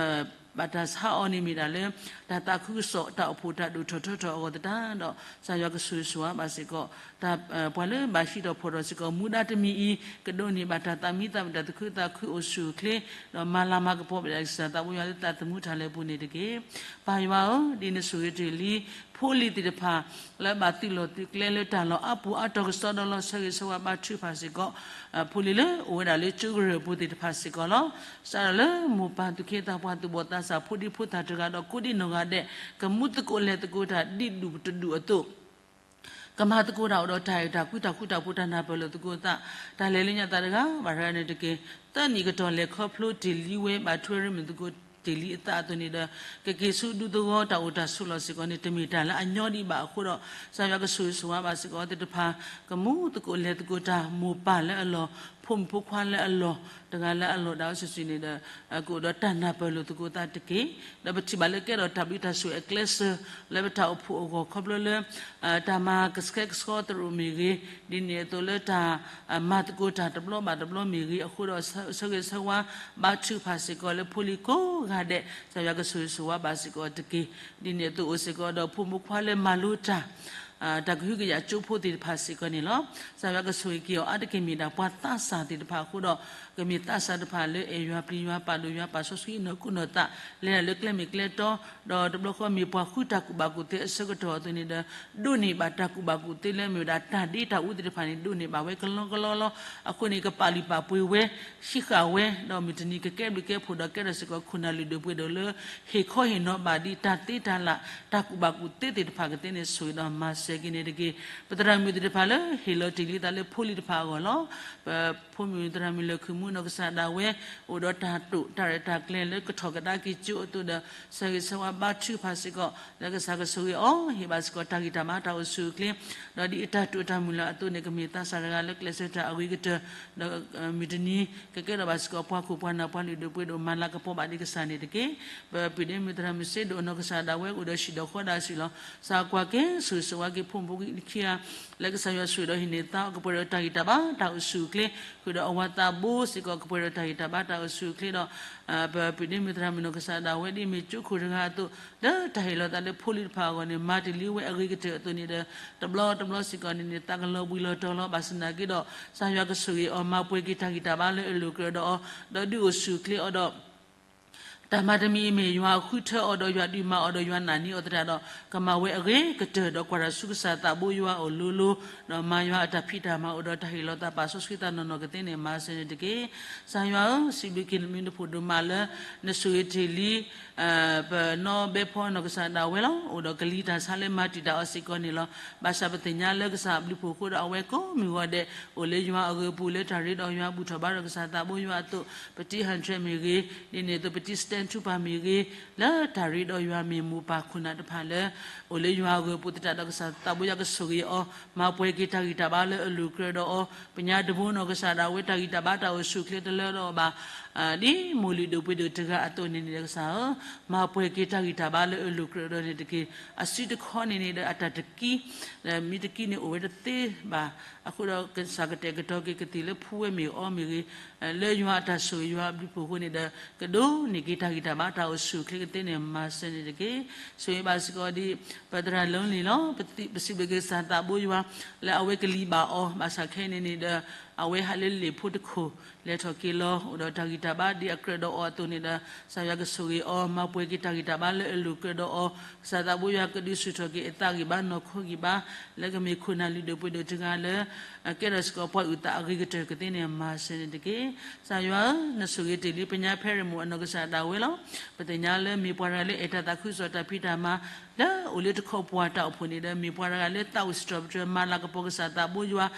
ဘၣ်တၢ်ဆါအီၤန့ၣ်မ့ၢ်ဒၣ်လၢ တၢ်သးခုကစီၣ်တၢ်အိၣ်ဖှိၣ်တၢ်ဒိၣ်ထီၣ်ထီထီၣ်အဂီၢ်သတးဒီး ကစၢ်ယွၤကဆိၣ်ဂ့ၤဆိၣ်ဝါဘၣ်စ့ၢ်ကီး တၢ် ပှၤလၢဘၣ်ဟံးထီၣ်ဖီၣ်ထီၣ်စ့ၢ်ကီး မူဒါတမံၤအံၤ ကဒိးန့ၢ်ဘၣ်တၢ်သးမံသးမုာ် တၢ်သူၣ်ခုသးခုအိၣ်ဆူၣ်အိၣ်ချ့ ဒီးမၤလၤမၤကပီၤဘၣ်ဒၣ်ကစၢ်သးဘိယွၤလၢသးသမူထၣ်လဲၣ်အပူၤန့ၣ်တက့ၢ်. ပၢ်ယွၤဧၢ, ဒ်နဆိၣ်ဂ့ၤတ့ၢ်လံ ဖိလံၤသ့ၣ်တဖၣ် လၢဘၣ်သုးလီၢ်သုးကျဲလၢတၢ်လီၢ်အါပူၤအါတီၤကစီဒီလီၤ ဆၢဂ့ၤဆၢဝါဘါထုကဖၣ်စ့ၢ်ကီး ဖိလံၤလၢအိၣ်ဝဲဒၣ်လၢကၠိကရၢၢ်ပူၤသ့ၣ်တဖၣ်စ့ၢ်ကီးလီၤ. စးထီၣ်လၢမိၢ်ပၢ်သူၣ်က့သးပှၢ်သူၣ်ဘီၣ်သးစၢ် ဖိဒံဖိသၣ်တဂၤဒီးကိးဒံနီၢ်ဂၤဒဲး ကမူသကိးလဲၤသကိးတၢ်ဒ်ဒူၣ်တဒူၣ်အသိး ကမၤသကိးတၢ်အိၣ်ဒီးတၢ်အဲၣ်တၢ်ကွံ တၢ်ဃူတၢ်ဖိး တၢ်နၢ်ပၢၢ်လိာ်သကိးအသး တၢ်လဲၤလၢညါသးတဂၤဘၣ်တဂၤန့ၣ်တက့ၢ်. သၢနံၣ်ကတီၢ်လဲၤခီဖျိတ့ၢ်လံဝဲ ဘၣ်ထွဲရ့မုၢ်သကိးတ့ၢ်လံအသးအသိးန့ၣ်ဒီး ကက့ၤဆူဒူသဝီတၢ်အိၣ်တၢ်ဆိးလီၢ်စ့ၢ်ကီးန့ၣ် တမ့ၢ်တၢ်လၢအညီဒံးဘၣ်အဃိဒီး ကစၢ်ယွၤကဆိၣ်ဂ့ၤဆိၣ်ဝါဘၣ်စ့ၢ်ကီးသ့ၣ်တဖၣ် ကမူသကိးလဲၤသကိးတၢ် မိၢ်ပၢ်လၢအလီၢ် ဖိမုၣ်ဖိခွါလၢအလီၢ် တဂၤလၢအလီၢ်ဒၣ်ဝဲစုာ်စုာ်န့ၣ်ဒီး ကအိၣ်ဒီးတၢ်နၢ်ပၢၢ်လိာ်သကိးသးတက့ၢ်. ဒီးပထံၣ်ဘၣ်လၢကဲထီၣ်တၢ်ဘျုးတၢ်ဆိၣ်ဂ့ၤအကျဲးစၢး လၢပတၢ်အိၣ်ဖှိၣ်အဂီၢ်ခီဖျိလၢ တၢ်မၤကဆှဲကဆှီသရိာ်မ့ၢ်ဂ့ၤ, ဒ်န့ၣ်အသိးလၢတၢ်မၤသကိးတၢ်တဘျီဘၣ်တဘျီမ့ၢ်ဂ့ၤအဃိဒီး ဆၢဂ့ၤဆၢဝါဘါထုကဖၣ်စ့ၢ်ကီးလၢဖိလံၤကိးဂၤဒဲး ကစၢ်ယွၤကဆိၣ်ဂ့ၤဆိၣ်ဝါဘၣ်စ့ၢ်ကီးတက့ၢ်. ဒ်န့ၣ်အသိးအိၣ်စ့ၢ်ကီးဒီးဖိမုၣ်ဖိခွါလၢမၤလိတၢ် တၢ်ကဟုကယာ်ကၠိဖိသ့ၣ်တဖၣ်စ့ၢ်ကီးန့ၣ်လီၤ. ကစၢ်ယွၤကဆိၣ်ဂ့ၤက့ၤအီၤအါတက့ၢ် မ့ၢ်ဒၣ်ပှၤသးစၢ်သ့ၣ်တဖၣ်အဃိဒီး ကမ့ၢ်သးစၢ်တဖၣ်လၢအဲၣ်ယွၤပျံၤယွၤပာ်ဒိၣ်ယွၤပာ်စီဆှံနီၢ်ခိနီၢ်သး လဲၤတၢ်လၢကျဲမ့ၢ်ကျဲတီ ဒီးတဘျီဃီမ့ၢ်ပှၤဃုတၢ်ကူၣ်ဘၣ်ကူၣ်သ့အဆၢကတီၢ်အသိးန့ၣ်ဒီး ဒိးန့ၢ်ဘၣ်တၢ်ကူၣ်ဘၣ်ကူၣ်သ့လၢမ့ၢ်ဝဲဒၣ်တၢ်ဒ့တၢ်အူသ့ၣ်တဖၣ်န့ၣ် ဒိးန့ၢ်ဘၣ်ဝဲကလီကလီလီၤ. အဃိန့ၣ် ကပာ်လုၢ်ပာ်ပှ့ၤဝဲ ဟံးဃာ်ဝဲ ဒီးမုၢ်တနံၤကကဲဘျုးကဲဖှိၣ်ဒီးကဲထီၣ်စ့ၢ်ကီးခိၣ်နၢ်လုၢ်ဒိၣ်ပှ့ၤဒိၣ်လၢ ဟ့ၣ်ခီဟ့ၣ်နီၤဘၣ်ဒံးတၢ်သ့တၢ်လၢ် တၢ်ကူၣ်ဘၣ်ကူၣ်သ့သ့ၣ်တဖၣ်ကသ့န့ၣ် ဆိၣ်ဂ့ၤဒီးမၤစၢၤက့ၤန့ၣ်တက့ၢ်. ပသရၣ်မုၣ်သ့ၣ်တဖၣ်လၢဟ့ၣ်လီၤတ့ၢ်လံသးလၢဖိလံၤတဖၣ်အဂီၢ်လီၤ. ပဖိမုၣ်သရၣ်မုၣ်လၢၢ်ခုၣ်မူနီၢ်ကစၢ်ဒၣ်ဝဲ အိၣ်ဒီးတၢ်တိာ်တၢ်ရဲၣ်တၢ်ကျဲၤလၢကထီၣ်ကဒါက့ၤကၠိအသိးဒီး ဆၢဂ့ၤဆၢဝါဘါထုကဖၣ်စ့ၢ်ကီး လၢကစၢ်ကဆိၣ်ဂ့ၤအီၤ ဟ့ၣ်ဘၣ်စ့ၢ်ကီးတၢ်ဂံၢ်တၢ်ဘါတၢ်အိၣ်ဆူၣ်အိၣ်ချ့ ဒီးဒ်အတၢ်တိာ်တၢ်မုၢ်လၢ်အသိးန့ၣ် ကမ့ၢ်သးစၢ်တဂၤလၢကျဲးစၢးတၢ်အဂ့ၤကတၢၢ် ဒီးမုၢ်တနံၤ ကကဲထီၣ်ဘၣ်စ့ၢ်ကီးပှၤခိၣ်ပှၤနၢ်ပှၤလုၢ်ဒိၣ်ပှ့ၤဒိၣ်မၤလၤကပီၤဘၣ်ဒံးကစၢ်န့ၣ်တက့ၢ်. ပပၢ်ဒ့မုၢ်သရၣ်မုၣ်စ့ဒိၣ်နီၢ်ကစၢ်ဒၣ်ဝဲအိၣ်ဒီးဟံၣ်ဒီးဃီဒၣ်ဆံးလီၤ. ကစၢ်ကွၢ်က့ၤဆိၣ်ဂ့ၤဆိၣ်ဝါက့ၤဖိမုၣ်ဖိခံဂၤ လၢကစၢ်ယွၤဆိၣ်ဂ့ၤဒီးဟံးန့ၢ်သါအီၤ ကပှဲၤဒီးတၢ်ဂံၢ်တၢ်ဘါတၢ်အိၣ်ဆူၣ်အိၣ်ချ့ ဃုာ်ဒီးအဝၤသးဘိစ့ၢ်ကီး ကပှဲၤဒီးတၢ်ဂံၢ်တၢ်ဘါတၢ်အိၣ်ဆူၣ်အိၣ်ချ့ဒီး ပပၢ်ဒ့မုၢ်သရၣ်မုၣ်နီၢ်ကစၢ်ဒၣ်ဝဲဒ်မ့ၢ်ကၠိခိၣ်တဂၤအသိး လၢတၢ်ဟ့ၣ်လီၤသးလၢဖိလံၤတဖၣ်အဂီၢ်န့ၣ် မၤတ့ၢ်လံဝဲအဂ့ၤကတၢၢ်အသိးန့ၣ်ဒီး တဘျီတဘျီစ့ၢ်ကီးန့ၣ်န့ၣ် သးကလီၤဘှံးလီၤတီၤလီၤ ဘၣ်ဆၣ်သနာ်က့ဒီး ကစၢ်ယွၤကဆိၣ်ဂ့ၤအီၤ မၤပှဲၤက့ၤတၢ်ဂံၢ်တၢ်ဘါလၢအလိၤကြၢးဒီးအီၤ ဒီးဒုးအိၣ်ဆူၣ်အိၣ်ချ့အီၤဒီး တၢ်မၤတမံၤအံၤမ့ၢ် ယွၤဃုထၢအီၤဒီးယွၤဒုးမၤအီၤဒီးယွၤနာ်န့ၢ်အီၤသတးဒီး ကမၤဝဲအဂ့ၤကတၢၢ်ဒီးကွၢ်တၢ်ဆူကစၢ်သးဘိယွၤအအိၣ်လိၤလိၤ ဒီးမၤယွၤအတၢ်ဖံးတၢ်မၤအိၣ်ဒီးတၢ်ဟ့ၣ်လီၤသးပာ်စီဆှံသးနီၢ်နီၢ်ကသ့န့ၣ် မၤစၢၤန့ၣ်တက့ၢ်. ကစၢ်ယွၤဧၢ, စံးဘျုးက့ၤနမံၤနဖိဒိၣ်မးလၢ နဆိၣ်ဂ့ၤတ့ၢ်လံ ပနီၢ်ဘဲဖီနီၢ်ကစၢ်ဒၣ်ဝဲလီၤ. အိၣ်ဒီးကလံၤတၢ်ဆါလၢမၤတံာ်တာ်အီၤစ့ၢ်ကီးန့ၣ်လီၤ. ဘၣ်ဆၣ်ပသ့ၣ်ညါလၢကစၢ်အဘျုးဖှိၣ်အဃိဒီးအဝဲကိးမုၢ်ဂီၤဒဲး အိၣ်လၢယွၤအဂၢၤအပူၤလၢတၢ်ရ့ဒီးယွၤဘူၣ်ထီၣ်ဘါထီၣ်ကစၢ်သးဘိယွၤအသိး ပတံဟၣ်ထြဲးမ့ၢ်ဂ့ၤ, ဒ်န့ၣ်အသိးပတံစတဲထူပၢ်မ့ၢ်ဂ့ၤ, လၢတၢ်ရ့ဒီးယွၤမ့ၢ်မိၢ်ပၢ်ခိၣ်နၢ်တဖၣ်လၢ အိၣ်လၢယွၤအဂၢၤအပူၤသတးဒီးကစၢ်သးဘိယွၤကဆိၣ်ဂ့ၤအီၤ, မၤပှဲၤက့ၤတၢ်ဂံၢ်တၢ်ဘါလၢအလိၤကြၢးဒီးအီၤ, ပညါတဘိနီၢ်ကစၢ်ဒၣ်ဝဲ တၢ်ဂံၢ်တၢ်ဘါတၢ်အိၣ်ဆူၣ်အိၣ်ချ့တလၢဒီးအီၤဘၣ် ဒ်မိၢ်လုၢ်ဒိၣ်ပှ့ၤဒိၣ်တဂၤအသိးန့ၣ်န့ၣ်ဒီးကစၢ်ဧၢ, မၤပှဲၤက့ၤတၢ်ဂံၢ်တၢ်ဘါလၢအလိၤကြၢးဒီးန့ၣ်တက့ၢ်. အစုတခီန့ၣ်န့ၣ်ဒီးအတၢ်တကံ, မ့ၢ်တကံန့ၣ်အိၣ်ဝဲတသ့ဘၣ်. အဃိဒီးကစၢ်ကတဲာ်ကတီၤက့ၤကသံၣ်လၢဖှူဝဲမ့ၢ်အီၤမ့ၢ်ဂ့ၤ, လၢယွၤအတၢ်ဆိၣ်ဂ့ၤယွၤအဘျုးဖှိၣ်အဃိန့ၣ်ဒီး ကဒိးန့ၢ်က့ၤတၢ်ဂံၢ်တၢ်ဘါတၢ်အိၣ်ဆူၣ်အိၣ်ချ့ကသ့န့ၣ် မၤစၢၤန့ၣ်တက့ၢ်. ဆိၣ်ဂ့ၤဘၣ်စ့ၢ်ကီးဒ် ပသရၣ်လၢလံၤလီၤ. ပစံးဘျုးက့ၤကစၢ်သးဘိယွၤ လၢအဝဲကလံၤဘၣ်အီၤ, ဘၣ်ဆၣ်ခဲအံၤန့ၣ်န့ၣ်ဒီး အဝဲဟးလၢလံာ်ဖိတခိၣ် လဲၤထီၣ်က့ၤလီၤ အိၣ်ဒီးတၢ်ဂံၢ်တၢ်ဘါဒ်အကြၢးဒီးအီၤအသိးန့ၣ်ဒီး ကစၢ်ယွၤကဆိၣ်ဂ့ၤအီၤ, မၤပှဲၤက့ၤတၢ်ဂံၢ်တၢ်ဘါလၢအလိၤကြၢးဒီးအီၤ, ကစၢ်သးဘိယွၤကဒုးဆူၣ်ထီၣ်က့ၤအသးဂံၢ်ဘါနီၢ်ခိဂံၢ်ဘါ လၢကမ့ၢ်ခိၣ်နၢ်လုၢ်ဒိၣ်ပှ့ၤဒိၣ်တဂၤလၢ ကဲထီၣ်စ့ၢ်ကီးပှၤအုၣ်သးအဂ့ၤကတၢၢ်ကသ့န့ၣ် မၤစၢၤန့ၣ်တက့ၢ်. ကစၢ်ယွၤဧၢ, နဆိၣ်ဂ့ၤတ့ၢ်လံပညါဖဲရ့ၣ်မိၢ်အနီၢ်ကစၢ်ဒၣ်ဝဲလီၤ. ပသ့ၣ်ညါလၢမ့ၢ်ပှၤတဂၤလၢအဲၣ်တၢ်သးခုကစီၣ်တၢ်ဖံးတၢ်မၤ လၢအိၣ်လၢတခီပှၤတၢ်အိၣ်ဖှိၣ်န့ၣ်ဒီး မ့ၢ်ပှၤတဂၤလၢသးအိၣ်စံးထီၣ်ပတြၢၤမၤလၤကပီၤကစၢ်သးဘိယွၤ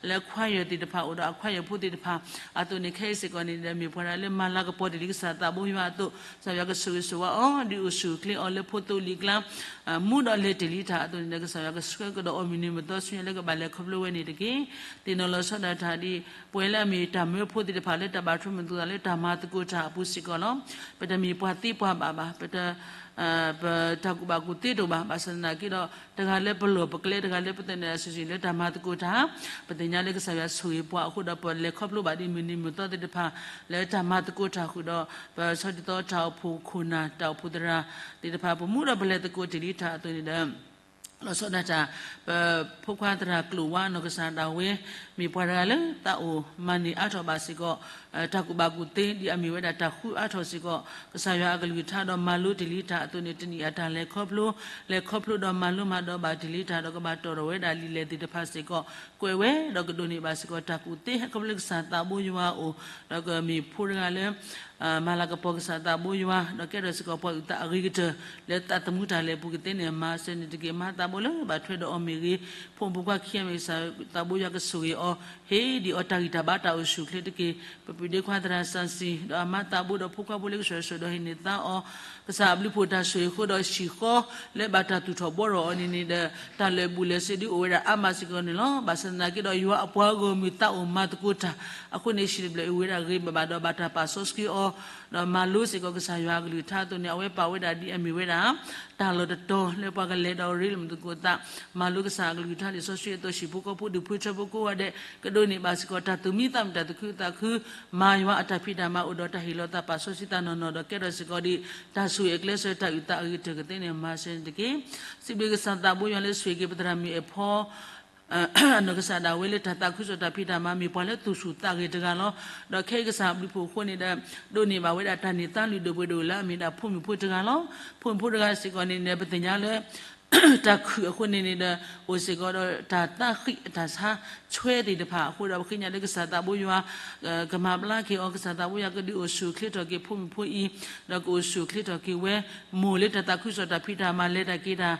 လၢ choir သ့ၣ်တဖၣ်အိၣ်ဒီးအ choir ဖိသ့ၣ်တဖၣ်အသိးန့ၣ် ခဲအံၤစ့ၢ်ကီးန့ၣ်ဒီး မ့ၢ်ပှၤတဂၤလၢမၤလၤကပီၤတ့ၢ်လံကစၢ်သးဘိယွၤအသိး ကစၢ်ယွၤကဆိၣ်ဂ့ၤဆိၣ်ဝါအီၤ ဒုးအိၣ်ဆူၣ်အိၣ်ချ့အီၤလၢဖိသိလံၤကျါ မူဒီးလဲၤတ့ၢ်လံတၢ်အသိးန့ၣ်ဒီး ကစၢ်ယွၤကဆှၢကဒီးအီၤမုၢ်နံၤမုၢ်သီဆူညါလၢကဘၣ်လဲၤခီဖျိဝဲန့ၣ်တက့ၢ်. သ့ၣ်နီၣ်လီၤဆီဒၣ်တၢ်ဒ် ပဝဲလၢအမ့ၢ်တၢ်မၢဖိသ့ၣ်တဖၣ်လၢတၢ်ဘၣ်ထွဲမုာ်သကိးသးလၢတၢ်မၤသကိးတၢ်အပူၤစ့ၢ်ကီးလီၤ. ပတမ့ၢ်ပှၤသ့ပှၤဘၣ်ဘၣ်, ပတ ပတၢ်ကူၣ်ဘၣ်ကူၣ်သ့တအိၣ်ဘၣ်. ဘၣ်ဆၣ်သနာ်က့ဒီး တဂၤလၢပလီၢ်ပကျဲ တဂၤလၢပသနၢၣ်အစုစ့ၢ်လၢတၢ်မၤသကိးတၢ်, ပသ့ၣ်ညါလၢကစၢ်ယွၤဆိၣ်ဂ့ၤပှၤအဃိဒီး ပလဲၤခီဖျိဘၣ်ဒ်မုၢ်နံၤမုၢ်သီသ့ၣ်တဖၣ် လၢတၢ်မၤသကိးတၢ်ဃုာ်ဒီး ပဆီတံသီတၢ်အိၣ်ဖှိၣ်ခိၣ်နၢ် တၢ်အိၣ်ဖှိၣ်သရၣ်သ့ၣ်တဖၣ် ပမူဒီးပလဲၤသကိးတ့ၢ်လံတၢ်အသိးန့ၣ်ဒီး လီၤဆီဒၣ်တၢ် ပဖိခွါသရၣ်ကျိၣ်ဝါနီၢ်ကစၢ်ဒၣ်ဝဲ မ့ၢ်ပှၤတဂၤလၢသးအိၣ်မၤန့ၢ်အါထီၣ်ဘၣ်စ့ၢ်ကီး တၢ်ကူၣ်ဘၣ်ကူၣ်သ့ ဒ်အမ့ၢ်ဝဲဒၣ်တၢ်ဃုအါထီၣ်စ့ၢ်ကီး ကစၢ်ယွၤအကလုၢ်ကထါဒီးမၤလိတ့ၢ်လံတၢ်အသိးန့ၣ် တနံၣ်အတၢ်လဲၤခီဖျိ လဲၤခီဖျိဒီးမၤလိမၤဒိးဘၣ်တ့ၢ်လံတၢ်ဒီးကဘၣ်တီၣ်ထီၣ်ဝဲဒၣ်လံာ်လဲၢ်သ့ၣ်တဖၣ်စ့ၢ်ကီး ကွဲးဝဲဒီးကဒိးန့ၢ်ဘၣ်စ့ၢ်ကီးတၢ်ကူၣ်သ့ ဟဲခီဖျိလၢကစၢ်သးဘိယွၤအအိၣ် ဒီးကမ့ၢ်ဖိတဂၤလၢ မၤလၤကပီၤကစၢ်သးဘိယွၤ ဒီးကဲထီၣ်စ့ၢ်ကီးပှၤအုၣ်သးအဂ့ၤကတၢၢ် လၢသးသမူတၢ်လဲၤပူၤကသ့န့ၣ် မၤစၢၤန့ၣ်တက့ၢ်. မၤသးဘိလၢဘၣ်ထွဲဒီးအီၤမ့ၢ်ဂ့ၤ, ဖိမုၣ်ဖိခွါခံဂၤမ့ၢ်ဂ့ၤ ကစၢ်သးဘိယွၤကဆိၣ်ဂ့ၤအီၤ, ဟ့ၣ်ဒံးအီၤတၢ်ဂံၢ်တၢ်ဘါတၢ်အိၣ်ဆူၣ်အိၣ်ချ့တက့ၢ်. ပပုၢ်ဒ့ခွါသရၣ်စီဆှံ ဒီးအမါသးဘိဒီးဖိခွါဖိလၢကဆှၢဆှၢဒီးဟ့ၣ်န့ၢ်သါအီၤ ကစၢ်အဘျုးဖှိၣ်တၢ်ဆိၣ်ဂ့ၤအဃိဒီးဟံၣ်ဃီ လၢဘၣ်တၢ်သူၣ်ထီၣ်ဘှီထီၣ်အီၤန့ၣ်န့ၣ်ဒီး တၢ်လၢာ်ဘူၣ်လၢာ်စ့ဒုးအိၣ်ဝဲဒၣ်အါမးစ့ၢ်ကီးန့ၣ်လီၤ. ဘၣ်ဆၣ်သနာ်က့ဒီး ယွၤအပှၤဂီၢ်မုၢ်သးအိၣ်မၤသကိးတၢ်အဃိန့ၣ် ဟံၣ်တဖျၢၣ်အံၤအိၣ်ဝဲဒၣ်ဂ့ၤဘၣ်ဘၣ်ဒီး ဘၣ်တၢ်ပာ်စီဆှံအီၤ ဒီးမၤလိစ့ၢ်ကီးကစၢ်ယွၤအကလုၢ်ကထါအသိးန့ၣ် အဝဲပာ်ဝဲဒၣ်ဒ်အမ့ၢ်ဝဲဒၣ် တၢ်လီၢ်တတီၤလၢပှၤကလဲၤဒီးရ့လိာ်မုာ်သကိးသး မၤလိကစၢ်အကလုၢ်ကထါလံာ်စီဆှံအသိး ဟံၣ်ဖိဃီဖိဒူၣ်ဖိထၢဖိကိးဂၤဒဲး ကဒိးန့ၢ်ဘၣ်စ့ၢ်ကီး တၢ်သူၣ်မံသးမုာ်တၢ်သူၣ်ခုသးခု မၤယွၤအတၢ်ဖံးတၢ်မၤအိၣ်ဒီးတၢ်ဟ့ၣ်လီၤသးပာ်စီဆှံသးနီၢ်နီၢ်ဒီး ကဲထီၣ်စ့ၢ်ကီးဒ် တၢ်ဆိၣ်ဂ့ၤအကျဲးစၢးတၢ်အုၣ်သးအဂ့ၤကတၢၢ်ကသ့န့ၣ် မၤစၢၤန့ၣ်တက့ၢ်. စံးဘျုးကစၢ်သးဘိယွၤလၢဆိၣ်ဂ့ၤက့ၤပသရၣ်မုၣ်အဖီ အနီၢ်ကစၢ်ဒၣ်ဝဲလၢတၢ်သးခုကစီၣ်တၢ်ဖံးတၢ်မၤ မ့ၢ်ပှၤလၢသူၣ်ဆူၣ်သးဂဲၤတဂၤလီၤ. ဒီးခဲအံၤကစၢ်အဘျုးဖှိၣ်အဃိန့ၣ်ဒီး ဒိးန့ၢ်ဘၣ်ဝဲဒၣ်တၢ်န့ၢ်သါလုၢ်ဒိၣ်ပှ့ၤဒိၣ်လၢအမ့ၢ်ဒၣ်ဖိမုၣ်ဖိတဂၤလီၤ. ဖိမုၣ်ဖိတဂၤစ့ၢ်ကီးန့ၣ်ဒီး ပသ့ၣ်ညါလၢ တၢ်ခုၣ်အဃိန့ၣ်န့ၣ်ဒီး အိၣ်စ့ၢ်ကီးဒီးတၢ်သးဃံးအတၢ်ဆါဆွဲသ့ၣ်တဖၣ်အဃိဒီး ပဃ့ကညးလၢကစၢ်သးဘိယွၤ ကမၤဘျါက့ၤအီၤ ကစၢ်သးဘိယွၤကဒုးအိၣ်ဆူၣ်အိၣ်ချ့ထီၣ်က့ၤဖိမုၣ်ဖိအံၤ ဒီးကအိၣ်ဆူၣ်အိၣ်ချ့ထီၣ်က့ၤဝဲ မိၢ်လၢတၢ်သးခုကစီၣ်တၢ်ဖံးတၢ်မၤလဲၤတၢ်က့ၤတၢ်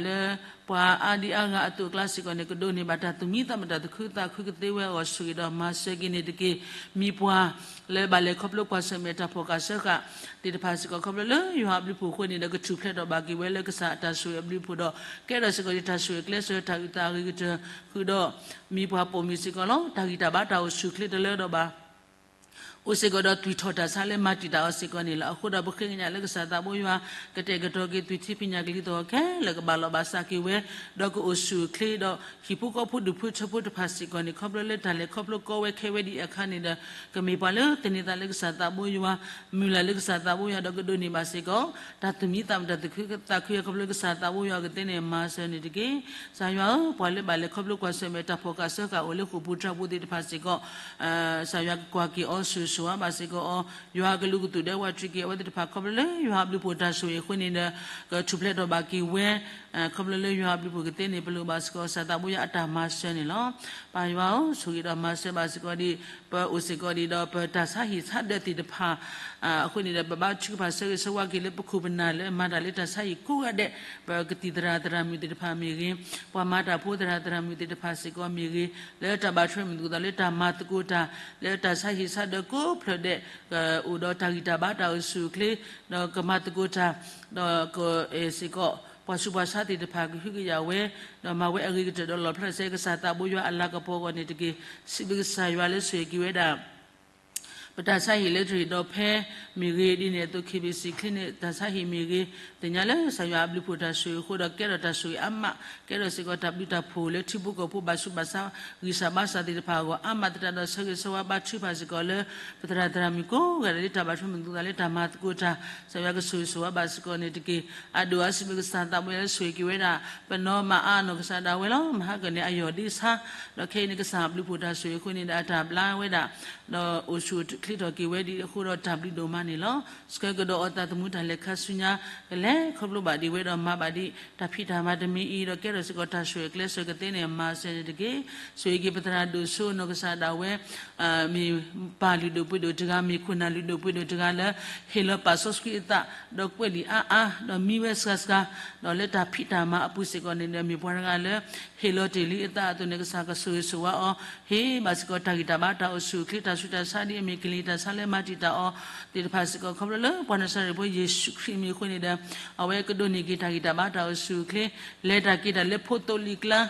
လၢပှၤအါဒံအါဂၤအသိးအကျါစ့ၢ်ကီးန့ၣ် ကဒိးန့ၢ်ဘၣ်တၢ်သူၣ်မံသးမုာ်တၢ်သူၣ်ခုသးခုကသ့ဝဲအဂီၢ် ဆိၣ်ဂ့ၤဒီးမၤစၢၤက့ၤန့ၣ်တက့ၢ်. မံၤပှၢ်လၢဘၣ်လဲၤခီဖျိကွၢ်ဆၢၣ်မဲာ်တၢ်ဖီၣ်ဃာ်စၢဃာ်သ့ၣ်တဖၣ်စ့ၢ်ကီး ခီဖျိလၢယွၤအဘျုးဖှိၣ်အဃိန့ၣ်ဒီး ကထူၣ်ဖျဲးထီၣ်ဘၣ်က့ၤဝဲလၢကစၢ်အတၢ်ဆိၣ်ဂ့ၤအဘျုးဖှိၣ်ဒီး ကဲထီၣ်စ့ၢ်ကီးဒ်တၢ်ဆိၣ်ဂ့ၤအကျဲးစၢးတၢ်အုၣ်သးအဂ့ၤကတၢၢ်ဃုာ်ဒီး မံၤပှၢ်ပိာ်မုၣ်စ့ၢ်ကီးလီၤ. တၢ်ဂံၢ်တၢ်ဘါတၢ်အိၣ်ဆူၣ်အိၣ်ချ့တလၢဒီးဘၣ် အိၣ်စ့ၢ်ကီးဒီးသွံၣ်ထီၣ်တၢ်ဆါလၢမၤတံာ်တာ်အီၤစ့ၢ်ကီးန့ၣ်လီၤ. အဃိဒီးပဃ့ကညးလၢကစၢ်သးဘိယွၤ ကတဲာ်ကတီၤက့ၤသွံၣ်ထံဖံးညၣ်ကလံၤသီၣ်ခဲလၢာ်ကဘၣ်လီၤဘၣ်စးက့ၤဝဲ ဒီးကအိၣ်ဆူၣ်အိၣ်ချ့ဒီး ဟံၣ်ဖိဃီဖိဒူၣ်ဖိထၢဖိတဖၣ်စ့ၢ်ကီးန့ၣ် ခီဖျိလၢတၢ်လဲၤခီဖျိကီဝဲခဲဝဲဒံးအခါန့ၣ်ဒီး ကမ့ၢ်ပှၤလၢသန့ၤသးလၢကစၢ်သးဘိယွၤ မုၢ်လၢ်လၢကစၢ်သးဘိယွၤဒီးကဒိးန့ၢ်ဘၣ်စ့ၢ်ကီး တၢ်သူၣ်မံသးမုာ်တၢ်သူၣ်ခုသးခုအံၤ ခီဖျိလၢကစၢ်သးဘိယွၤကသ့န့ၣ် မၤစၢၤန့ၣ်တက့ၢ်. ကစၢ်ယွၤဧၢ, ပှၤလၢဘၣ်လဲၤခီဖျိကွၢ်ဆၢၣ်မဲာ်တၢ်ဖီၣ်ဃာ်စၢဃာ်အိၣ်လၢဃိာ်ပူၤတြၢ်ပူၤသ့ၣ်တဖၣ်စ့ၢ်ကီး ကစၢ်ယွၤကကွၢ်က့ၤအီၤ ဆိၣ်ဂ့ၤဆိၣ်ဝါဘၣ်စ့ၢ်ကီးအီၤ, ယွၤကလူးကသူၣ်ဒဲဝးတရံးက့ၤအဝဲသ့ၣ်တဖၣ် ခီဖျိလၢယွၤအဘျုးဖှိၣ်တၢ်ဆိၣ်ဂ့ၤအဃိန့ၣ်ဒီး ကထူၣ်ဖျဲးထီၣ်ဘၣ်က့ၤဝဲ ခီဖျိလၢယွၤအဘျုးဖှိၣ်ကသ့န့ၣ် ပလိၣ်ဘၣ်စ့ၢ်ကီး ကစၢ်သးဘိယွၤအတၢ်မၤစၢၤန့ၣ်လီၤ. ပၢ်ယွၤဧၢ, ဆိၣ်ဂ့ၤဒီးမၤစၢၤဘၣ်စ့ၢ်ကီးဒ် ပအိၣ်စ့ၢ်ကီးဒံးဒီး ပတၢ်ဆါဟံၣ်ဆါဒၢးသ့ၣ်တဖၣ် အဃိန့ၣ်ဒီး ပဘါထုကဖၣ်ဆၢဂ့ၤဆၢဝါက့ၤလၢပခိၣ်ပနၢ်လၢမၤတၢ်လၢတၢ်ဆါဟံၣ်ကိးဂၤဒဲး, ပကသံၣ်သရၣ်သရၣ်မုၣ်သ့ၣ်တဖၣ်မ့ၢ်ဂ့ၤ, ပှၤမၤတၢ်ဖိသရၣ်သရၣ်မုၣ်သ့ၣ်တဖၣ်စ့ၢ်ကီးမ့ၢ်ဂ့ၤ, လၢတၢ်ဘၣ်ထွဲမုာ်သကိးသးလၢတၢ်မၤသကိးတၢ် လၢတၢ်ဆါဟံၣ်ဆါဒၢးကိးဖျၢၣ်ဒဲး ကအိၣ်ဒီးတၢ်ဂံၢ်တၢ်ဘါတၢ်အိၣ်ဆူၣ်အိၣ်ချ့, ဒီးကမၤသကိးတၢ်, ဒီးကအဲၣ်စ့ၢ်ကီး ပှၤဆူးပှၤဆါသ့ၣ်တဖၣ်ကဟုကယာ်ဝဲ, ဒီးမၤဝဲအဂ့ၤကတၢၢ်ဒီးလီၣ်ဖျါစဲကစၢ်သးဘိယွၤအလၤကပီၤအဂီၢ်န့ၣ်တက့ၢ်. စံးဘျုးကစၢ်ယွၤလၢဆိၣ်ဂ့ၤက့ၤဝဲဒၣ် ပတၢ်ဆါဟံၣ်လၢတရံးဒီးဖဲမ့ၢ်ဂ့ၤ, ဒ်န့ၣ်အသိး KBC Clinic တၢ်ဆါဟံၣ်မ့ၢ်ဂ့ၤ, သ့ၣ်ညါလၢကစၢ်ယွၤအဘျုးဖှိၣ်တၢ်ဆိၣ်ဂ့ၤအဃိဒီး ကဲထီၣ်တၢ်ဆိၣ်ဂ့ၤအါမး, ကဲထီၣ်စ့ၢ်ကီးတၢ်ဘျုးတၢ်ဖှိၣ်လၢထံဖိကီၢ်ဖိဘၣ်ဆူးဘၣ်ဆါ ဂံၢ်စၢ်ဘါစၢ်သ့ၣ်တဖၣ်အဂီၢ် အါမးသတးဒီး ဆၢဂ့ၤဆၢဝါဘါထုကဖၣ်စ့ၢ်ကီးလၢ ပသရၣ်သရၣ်မုၣ်ကိးဂၤဒဲးလၢတၢ်ဘၣ်ထွဲမုာ်သကိးသးလၢတၢ်မၤသကိးတၢ်, ကစၢ်ယွၤကဆိၣ်ဂ့ၤဆိၣ်ဝါဘၣ်စ့ၢ်ကီးန့ၣ်တက့ၢ်. အဒိၣ်အါစံးဘျုးကစၢ်သးဘိယွၤလၢဆိၣ်ဂ့ၤက့ၤဝဲဒၣ် ပနီၢ်မၤအါနီၢ်ကစၢ်ဒၣ်ဝဲလီၤ. မဟါကန့ၣ် အယီၢ်ဒ့ဆါ, ဒီးခဲအံၤန့ၣ် ကစၢ်အဘျုးဖှိၣ်တၢ်ဆိၣ်ဂ့ၤအဃိန့ၣ်ဒီး အတၢ်ဘျါဝဲဒၣ်, ဒီးအိၣ်ဆူၣ်အိၣ်ချ့ထီၣ်က့ၤဝဲဒ်အဃိဒီးတၢ်ဘျုးဒိၣ်မးန့ၣ်လီၤ. ဆှၢကဒီးအီၤသးသမူတၢ်လဲၤခါဆူညါ ကလဲၤခီဖျိဘၣ်ဒံးဝဲဒီးမၤဘၣ်ဒံး တၢ်ဖံးတၢ်မၤတမံၤအံၤ ဒီးကဲထီၣ်စ့ၢ်ကီးတၢ်ဆိၣ်ဂ့ၤအကျဲးစၢးကသ့န့ၣ် မၤစၢၤန့ၣ်တက့ၢ်. ဆိၣ်ဂ့ၤက့ၤပသရၣ်ဒိၣ်စိနီၢ်ကစၢ်ဒၣ်ဝဲ မ့ၢ်ပၢ်လုၢ်ဒိၣ်ပှ့ၤဒိၣ်တဂၤ, မ့ၢ်ခိၣ်နၢ်လုၢ်ဒိၣ်ပှ့ၤဒိၣ်တဂၤလၢ ဟ့ၣ်လီၤပာ်စီဆှံအသး, ဒီးကွဲးလံာ်အါအါ, ဒီးမံဝဲစှၤစှၤ, ဒီးလၢတၢ်ဖံးတၢ်မၤအပူၤစ့ၢ်ကီးန့ၣ်ဒီး မ့ၢ်ပှၤတဂၤလၢ ဟ့ၣ်လီၤတ့ၢ်လံအသးအသိးန့ၣ် ကစၢ်ကဆိၣ်ဂ့ၤဆိၣ်ဝါအီၤ, ဟ့ၣ်ဘၣ်စ့ၢ်ကီးတၢ်ဂံၢ်တၢ်ဘါတၢ်အိၣ်ဆူၣ်အိၣ်ချ့ တၢ်ဆူးတၢ်ဆါဒ်အမ့ၢ်ကလံၤတၢ်ဆါလၢမၤတံာ်တာ်အီၤ သ့ၣ်တဖၣ်စ့ၢ်ကီး ခီဖျိလၢပှၤနၤစၤရ့းဖိယ့ၣ်ၡူးခရံာ်မံၤအဃိန့ၣ်ဒီး အဝဲကဒိးန့ၢ်က့ၤတၢ်ဂံၢ်တၢ်ဘါတၢ်အိၣ်ဆူၣ်အိၣ်ချ့, လဲၤတၢ်က့ၤတၢ်လၢဖိသိလံၤကျါ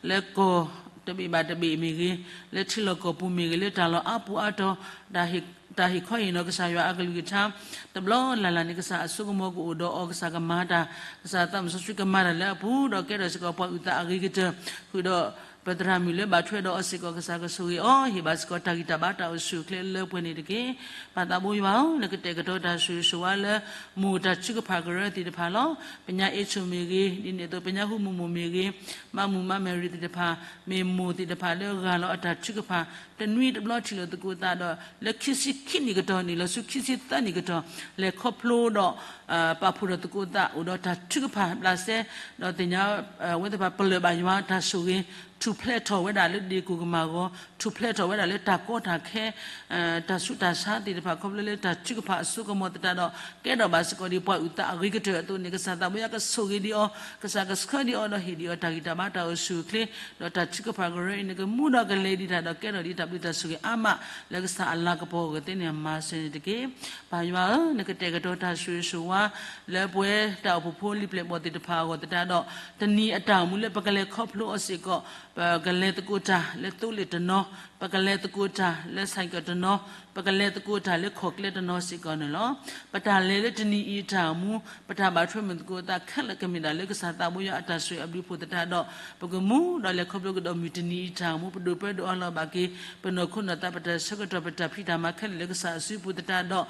လၢကီၢ်တဘ့ၣ်ဘၣ်တဘ့ၣ်မ့ၢ်ဂ့ၤ, လၢထံလီၢ်ကီၢ်ပူၤမ့ၢ်ဂ့ၤ, လၢတၢ်လီၢ်အါပူၤအါတီၤ, တၢ်ဟ့ၣ်ခီဟ့ၣ်နီၤကစၢ်ယွၤအကလုၢ်ကထါ တဘျီလၢ်လၢ်န့ၣ် ကစၢ်အစိကမီၤကအိၣ်ဒီးအီၤ, ကစၢ်ကမၤတၢ်, ကစၢ်သးစီဆှံကမၤတၢ်လၢအပူၤ, ဒီးကဲထီၣ်စ့ၢ်ကီးပှၤအုၣ်သးအဂ့ၤကတၢၢ်, ဃုာ်ဒီး ပသရၣ်မုၣ်လၢဘၣ်ထွဲဒီးအီၤစ့ၢ်ကီး ကစၢ်ကဆိၣ်ဂ့ၤအီၤ, ဟ့ၣ်ဘၣ်စ့ၢ်ကီးတၢ်ဂံၢ်တၢ်ဘါတၢ်အိၣ်ဆူၣ်အိၣ်ချ့လၢပှဲၤန့ၣ်တက့ၢ်. ပၢ်သးဘိယွၤဧၢ, နကတဲာ်ကတီၤတၢ်ဆိၣ်ဂ့ၤဆိၣ်ဝါလၢ မိၢ်တၢ်ထုကဖၣ်ကရၢသ့ၣ်တဖၣ်လီၤ. ပညါအ့ၣ်ဆိၣ်မ့ၢ်ဂ့ၤ, ဒ်န့ၣ်အသိး ပညါဟူမုၢ်မိၢ်မ့ၢ်ဂ့ၤ, မါမုၢ်မါမဲာ်ရံၤသ့ၣ်တဖၣ်, မ့ၢ်မိၢ်သ့ၣ်တဖၣ်လၢဂၢ်လီၤအတၢ်ထုကဖၣ် တနွံတဘျီထံၣ်လိာ်သကိးသးဒီး လၢခံဆံခံနံၣ်ကတီၢ်န့ၣ် လီၤဆူခံဆံသၢနံၣ်ကတီၢ် လဲၤခီဖျိဒီး ပာ်ဖှိၣ်ထီၣ်သကိးသး အိၣ်ဒီးတၢ်ထုကဖၣ်ဘျးစဲ ဒီးသ့ၣ်ညါ အဝဲသ့ၣ်တဖၣ်ပလၢၢ်ဘၣ်ယွၤတၢ်ဆိၣ်ဂ့ၤ ထူၣ်ဖျဲးထီၣ်ဝဲဒၣ်လၢဒ့ၣ်ကိၢ်ကမၢ်ဂီၤ, ထူၣ်ဖျဲးထီၣ်ဝဲဒၣ်လၢတၢ်ကီတၢ်ခဲ တၢ်ဆူးတၢ်ဆါသ့ၣ်တဖၣ် ခီဖျိလၢတၢ်ထုကဖၣ်အစိကမီၤသတးဒီး ကဲထီၣ်ဘၣ်စ့ၢ်ကီးဒ်ပှၤအုၣ်သးအဂ့ၤကတၢၢ်အသိးန့ၣ် ကစၢ်သးဘိယွၤကဆိၣ်ဂ့ၤဒံးအီၤ, ကစၢ်ကဆှၢဒံးအီၤဒီးဟ့ၣ်ဒံးအီၤတၢ်ဂံၢ်တၢ်ဘါတၢ်အိၣ်ဆူၣ်အိၣ်ချ့, ဒီးတၢ်ထုကဖၣ်ကရၢအံၤန့ၣ် ကမူဒီးကလဲၤဒံးတၢ်ဒီးကဲထီၣ်ဒံးတၢ်ဘျုးတၢ်ဆိၣ်ဂ့ၤအါမး လၢကစၢ်အလၤကပီၤအဂီၢ်သ့ၣ်န့ၣ် မၤစၢၤန့ၣ်တက့ၢ်. ပၢ်ယွၤဧၢ, နကတဲာ်ကတီၤတၢ်ဆိၣ်ဂ့ၤဆိၣ်ဝါ လၢပဝဲတၢ်အိၣ်ဖှိၣ်ဖိလံာ်ပျဲၢ်ဘီၣ်သ့ၣ်တဖၣ်အဂီၢ်သတးဒီး တနံၤအတၢ်အိၣ်မူလၢပကလဲၤခီဖျိအီၤစ့ၢ်ကီး ပကလဲၤသကိးတၢ်လၢသိလ့ၣ်တနီၤ, ပကလဲၤသကိးတၢ်လၢဆဲးကၠီၣ်တနီၤ, ပကလဲၤသကိးတၢ်လၢခီၣ်ကျဲတနီၤစ့ၢ်ကီးန့ၣ်လီၤ. ပတၢ်လဲၤလၢတနံၤအံၤအတၢ်အိၣ်မူ ပတၢ်ဘၣ်ထွဲမုာ်သကိးသးခဲလၢာ်ကမ့ၢ်ဒၣ်လၢကစၢ်သးဘိယွၤအတၢ်ဆိၣ်ဂ့ၤအဘျုးအဖှိၣ်သတးဒီး ပကမူဒီးလဲၤခီဖျိကဒီးမုၢ်တနံၤအံၤတၢ်အိၣ်မူ ပဒိၣ်ပၢဒီးအီၤလီၤဘၣ်က့ၤ ပနီၢ်ခိနီၢ်သး ပတၢ်ဆၢကတီၢ်ပတၢ်ဖံးတၢ်မၤခဲလၢာ်လၢကစၢ်အစုပူၤသတးဒီး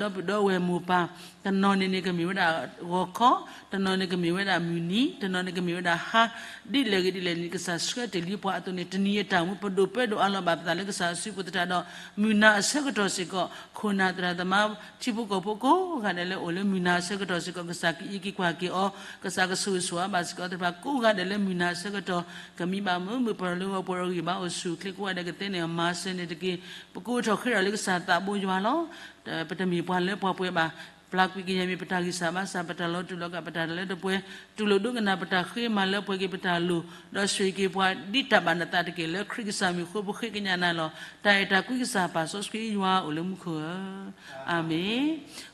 ဒီပုၢ်ဒီဝဲၢ်မိၢ်ပၢ် တနီၤန့ၣ်န့ၣ်ကမ့ၢ်ဝဲဒၣ်ဂီၤခီ, တနီၤန့ၣ်ကမ့ၢ်ဝဲဒၣ်မုၢ်နံၤ, တနီၤန့ၣ်ကမ့ၢ်ဝဲဒၣ်ဟါ, ဒ်လဲၣ်ဂ့ၤဒ်လဲၣ်န့ၣ် ကစၢ်ဆှၢတ့ၢ်လံပှၤအသိးန့ၣ် တနံၤအတၢ်အိၣ်မူ ပဒိၣ်ပၢဒီးအီၤလီၤဘၣ်ပသးလၢကစၢ်အစုပူၤသတးဒီး မုၢ်နၤအဆၢကတီၢ်စ့ၢ်ကီး ခိၣ်နၢ်သရၣ်သမါ ထံဖိကီၢ်ဖိကိးဂၤဒဲးလၢအိၣ်လၢမုၢ်နၤအဆၢကတီၢ်စ့ၢ်ကီး ကစၢ်ကအံးက့ၤကွၢ်က့ၤအီၤ, ကစၢ်ကဆိၣ်ဂ့ၤဆိၣ်ဝါဘၣ်စ့ၢ်ကီးသ့ၣ်တဖၣ်ကိးဂၤဒဲးလၢမုၢ်နၤအဆၢကတီၢ် ကမံဘၣ်မုာ်မုာ်ပှၤလၢဂီၤပှၤဂံၢ်ဘါအိၣ်ဆူၣ်အိၣ်ချ့ကိးဂၤဒဲးကသ့န့ၣ် မၤစၢၤန့ၣ်တက့ၢ်. ပကိးထီၣ်ဃ့ထီၣ်လၢကစၢ်သးဘိယွၤလီၤ. ပတမ့ၢ်ပှၤလၢပှၤပှဲၤဘၣ်. ပျၢ်ကွံာ်ကယဲၢ်မ့ၢ်ပတၢ်ဂံၢ်စၢ်ဘါစၢ် ပတၢ်လီၤတူာ်လီၤကာ် ပတၢ်လၢတပှဲၤ, တူၢ်လိာ်ဒိကနၣ်ပတၢ်ဃ့မၤလၢပှဲၤက့ၤပတၢ်လိၣ်, ဒီးဆိၣ်ဂ့ၤက့ၤပှၤဒ်တၢ်ဘၣ်နသးတက့ၢ်. လၢခရံာ်ကစၢ်မံၤအဃိပဃ့ကညးနၤလီၤ. တၢ်အဲၣ်တၢ်ကွံကစၢ်ပၢ်စီဆှံယွၤအိၣ်လၢမူခိၣ်ဧၢ, အၤမ့ၣ်.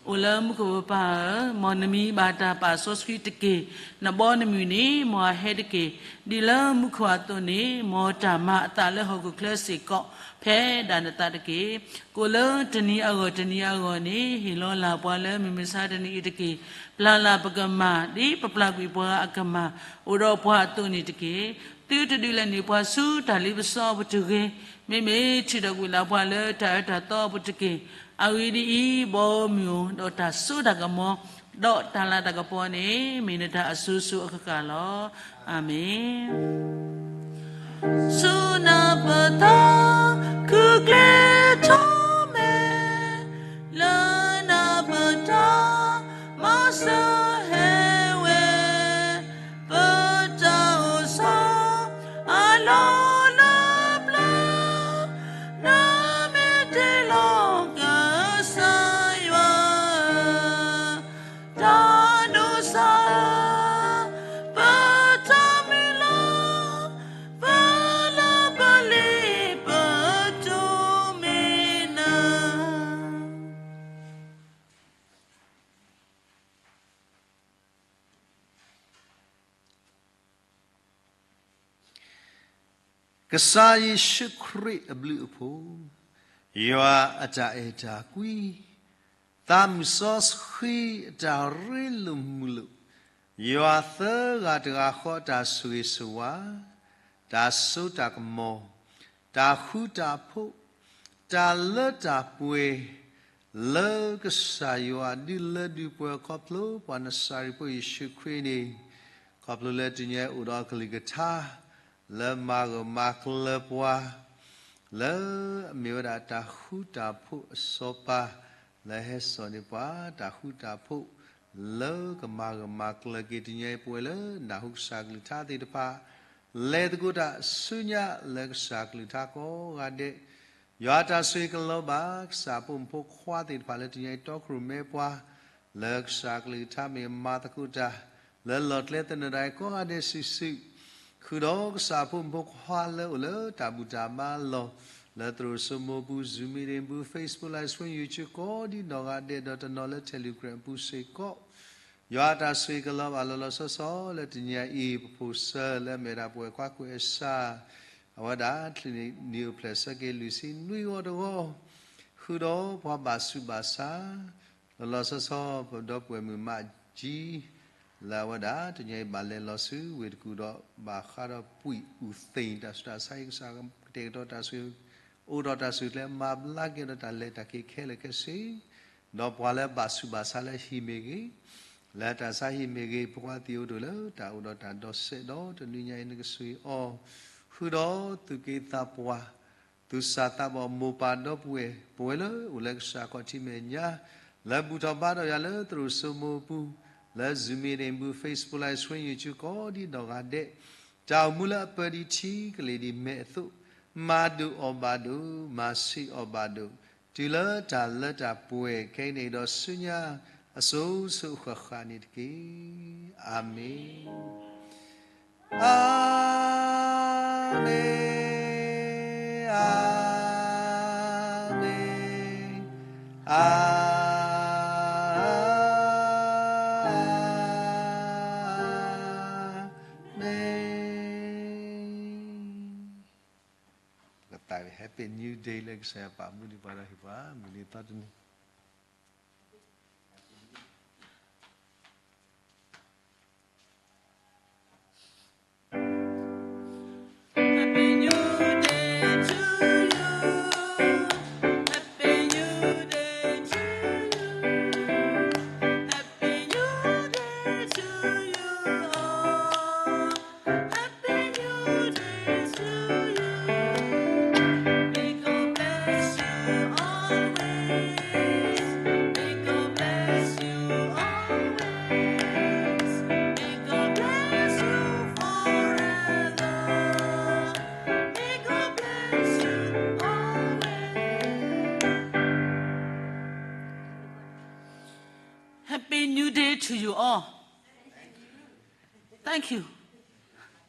အိၣ်လၢမူခိၣ်ပပၢ်ဧၢ, မ်နမံၤဘၣ်တၢ်ပၢ်စီဆှံတက့ၢ်. နဘီနမုၢ်န့ၣ် မ်အဟဲတက့ၢ်. ဒ်လၢမူခိၣ်အသိးန့ၣ် မ်တၢ်မၤအသးလၢဟီၣ်ခိၣ်ချၢစ့ၢ်ကီး ဖဲဒၣ်နသးတက့ၢ်. ကိးလၢတနံၤအဂီၢ်တနံၤအဂီၢ်န့ၣ် ဟ့ၣ်လီၤလၢ်ပှၤလၢမုၢ်မဆါတနံၤအံၤတက့ၢ်. ပျၢ်လၢ်ပကမၢ် ဒ်ပပျၢ်ကွံာ်ပှၤအကမၢ် အိၣ်ဒီးပှၤအသိးန့ၣ်တက့ၢ်. သုတဒုးလဲၤနုာ်ပှၤဆူတၢ်လ့ပစီအပူၤတဂ့ၤ. မ့မ့ၢ်ထုးထီၣ်ကွံာ်လၢ်ပှၤလၢတၢ်အၢတၢ်သီအပူၤတက့ၢ်. အဂ့ၢ်ဒ်အံၤ, ဘီမုၢ်အိၣ်ဒီးတၢ်စိတၢ်ကမီၤ ဒီးတၢ်လၤတၢ်ကပီၤန့ၣ် မ့ၢ်နတၢ်အစိၤစိၤအဃၣ်ဃၣ်လီၤ. အၤမ့ၣ်. ဆူနပတၢ် ခုၣ်ကျဲထီၣ်မဲာ် လၢနပတၢ် မၤစၢၤဟဲဝဲ ပတၢ်အိၣ်ဆီ အလီၢ်လၢပျၢၤ နမ့ၢ်တ့ၢ်လီၤကစၢ်ယွၤ တၢ်ဒိးစၢ် ပတၢ်မုၢ်လၢ် ပလၢပလ့ပတိၢ်မ့ၢ်နၤ ကစၢ်ယ့ၣ်ၡူးခရံာ်အဘျုးအဖှိၣ်, ယွၤအတၢ်အဲၣ်တၢ်ကွံ, သးမုၣ်စီဆှံအတၢ်ရ့လိာ်မုာ်လိာ်, ယွၤသၢဂၤတဂၤဃီအတၢ်ဆိၣ်ဂ့ၤဆိၣ်ဝါ, တၢ်စိတၢ်ကမီၤ, တၢ်ဃူတၢ်ဖိး, တၢ်လၢတၢ်ပှဲၤ လၢကစၢ်ယွၤဒုးလၢဒုးပှဲၤခီဖျိပှၤနစၤရ့းဖိယ့ၣ်ၡူးခရံာ်န့ၣ်, ခီဖျိလၢတနံၤအံၤအိၣ်ဒီးအကလုၢ်ကထါ လၢမၤဂၢၢ်မၤကျၢၤပှၤ လၢအမ့ၢ်ဝဲဒၣ်တၢ်ဃူတၢ်ဖိးအစီၤပၤ လၢဟဲစိာ်န့ၢ်ပှၤ တၢ်ဃူတၢ်ဖိး လၢကမၤဂၢၢ်မၤကျၢၤက့ၤတနံၤအံၤ ပဝဲလၢနၢ်ဟူကစၢ်ကလုၢ်ကထါသ့ၣ်တဖၣ် လဲၤသကိးတၢ်ဆူညါလၢကစၢ်ကလုၢ်ကထါကိးဂၤဒဲး ယွၤတၢ်ဆိၣ်ဂ့ၤကလီၤဘၣ် ကစၢ်ဖိမုၣ်ဖိခွါသ့ၣ်တဖၣ်လၢတနံၤအံၤတီခိၣ်ရိၣ်မဲပှၤ လၢကစၢ်ကလုၢ်ကထါမ့ၢ်မၤသကိးတၢ် လၢလီၢ်ကျဲသနၢၣ်ဒၣ်အံၤကိးဂၤဒဲးစုာ်စုာ်, ဃုာ်ဒီးကစၢ်ဖိမုၣ်ဖိခွါလၢအိၣ်လၢတၢ်ဘူၣ်တၢ်ဘါအလီၢ်, လၢသရိာ်စိမိၤအပူၤ, Zoom meetingအပူၤ, Facebook Live Stream, YouTube ကိးဒံနီၢ်ဂၤဒဲးဒီးတနီၤလၢ Telegram အပူၤစ့ၢ်ကီး ယွၤအတၢ်ဆိၣ်ဂ့ၤကလီၤဘၣ်လီၤလီၤဆီဆီလၢတနံၤအံၤ ပဖိၣ်စၢၤလၢအမ့ၢ်ဒၣ်ပဝဲခွါကွဲးအစၢ် အဝဲဒၣ် ချံးနံၣ်အိၣ်ဖျဲၣ်ဆၢက့ၤလွံၢ်ဆံနွံဂီၢ်တဂီၢ်, ဃုာ်ဒီးပှၤဘၣ်ဆူးဘၣ်ဆါ လီၤလီၤဆီဆီ ပဒီပုၢ်ဝဲၢ်မုၣ်မးကၠံ လၢအဝဲဒၣ်တနံၤအံၤဘၣ်လဲၤလီၤဆူဝ့ၢ်တကူၣ်ဒီး ဘၣ်ဃးဒီးပှံၢ်အူၣ်သ့ၣ်တၢ်ဆူးတၢ်ဆါအံၤ ကစၢ်ကတဲာ်ကတီၤတၢ်ဆူး အိၣ်ဒီးတၢ်ဆူးကျဲ မၤဘျါက့ၤဒီးတၢ်လဲၤတၢ်က့ၤခဲလၢာ်ခဲဆ့ ဒီးပှၤလၢဘၣ်ဆူးဘၣ်ဆါလၢဟံၣ်မ့ၢ်ဂ့ၤ, လၢတၢ်ဆါဟံၣ်မ့ၢ်ဂ့ၤ ပှၤသ့ၣ်အိၣ်ဒိၣ်လၢတၢ်အိၣ်ဒီးတၢ်ဒီးစဲးဒီးတနံၤညါအံၤ နကဆိၣ်ဂ့ၤအီၤ ဃုာ်ဒီးသူၣ်က့သးပှၢ် သူၣ်စၢ်သးဘီၣ်မိၢ်ပၢ်ဒီပုၢ်ဝဲၢ် ပဝဲလၢအိၣ်လၢကစၢ်ခီၣ်ထံးမဲာ်ညါ လၢဘူၣ်ထီၣ်ဘါထီၣ်ယၤလၢသရိာ်စိမိပူၤ လၢ Zoom meeting ပူၤ Facebook Live Stream YouTube ကိးဒံနီၢ်ဂၤဒဲး တၢ်အိၣ်မူလၢအပၢဒ်ထံကလ့ၢ်ဒ်မဲးအသိး မၤဒိၣ်အီၣ်ဘၣ်ဒိၣ် မၤဆံးအီၣ်ဘၣ်ဒိၣ် တုၤလၢတၢ်လၢတၢ်ပှဲၤခဲအံၤန့ၣ်ဒီးဆူညါ အစိၤစိၤအဃၣ်ဃၣ်န့ၣ်တက့ၢ်. အၤမ့ၣ် အၤမ့ၣ်, အၤမ့ၣ်, အၤမ့ၣ်. ကသးဝံၣ် Happy New Day လၢကစၢ်ယွၤပာ်မူဒံးပှၤဒီးဟ့ၣ်ပှၤ မုၢ်နံၤသီတနံၤ Happy New Day to you. Happy New Day to you. Happy New Day to you all. Happy New Day to you. May God bless you always. May God bless you always. May God bless you forever. May God bless you always. Happy New Day to you all. Thank you.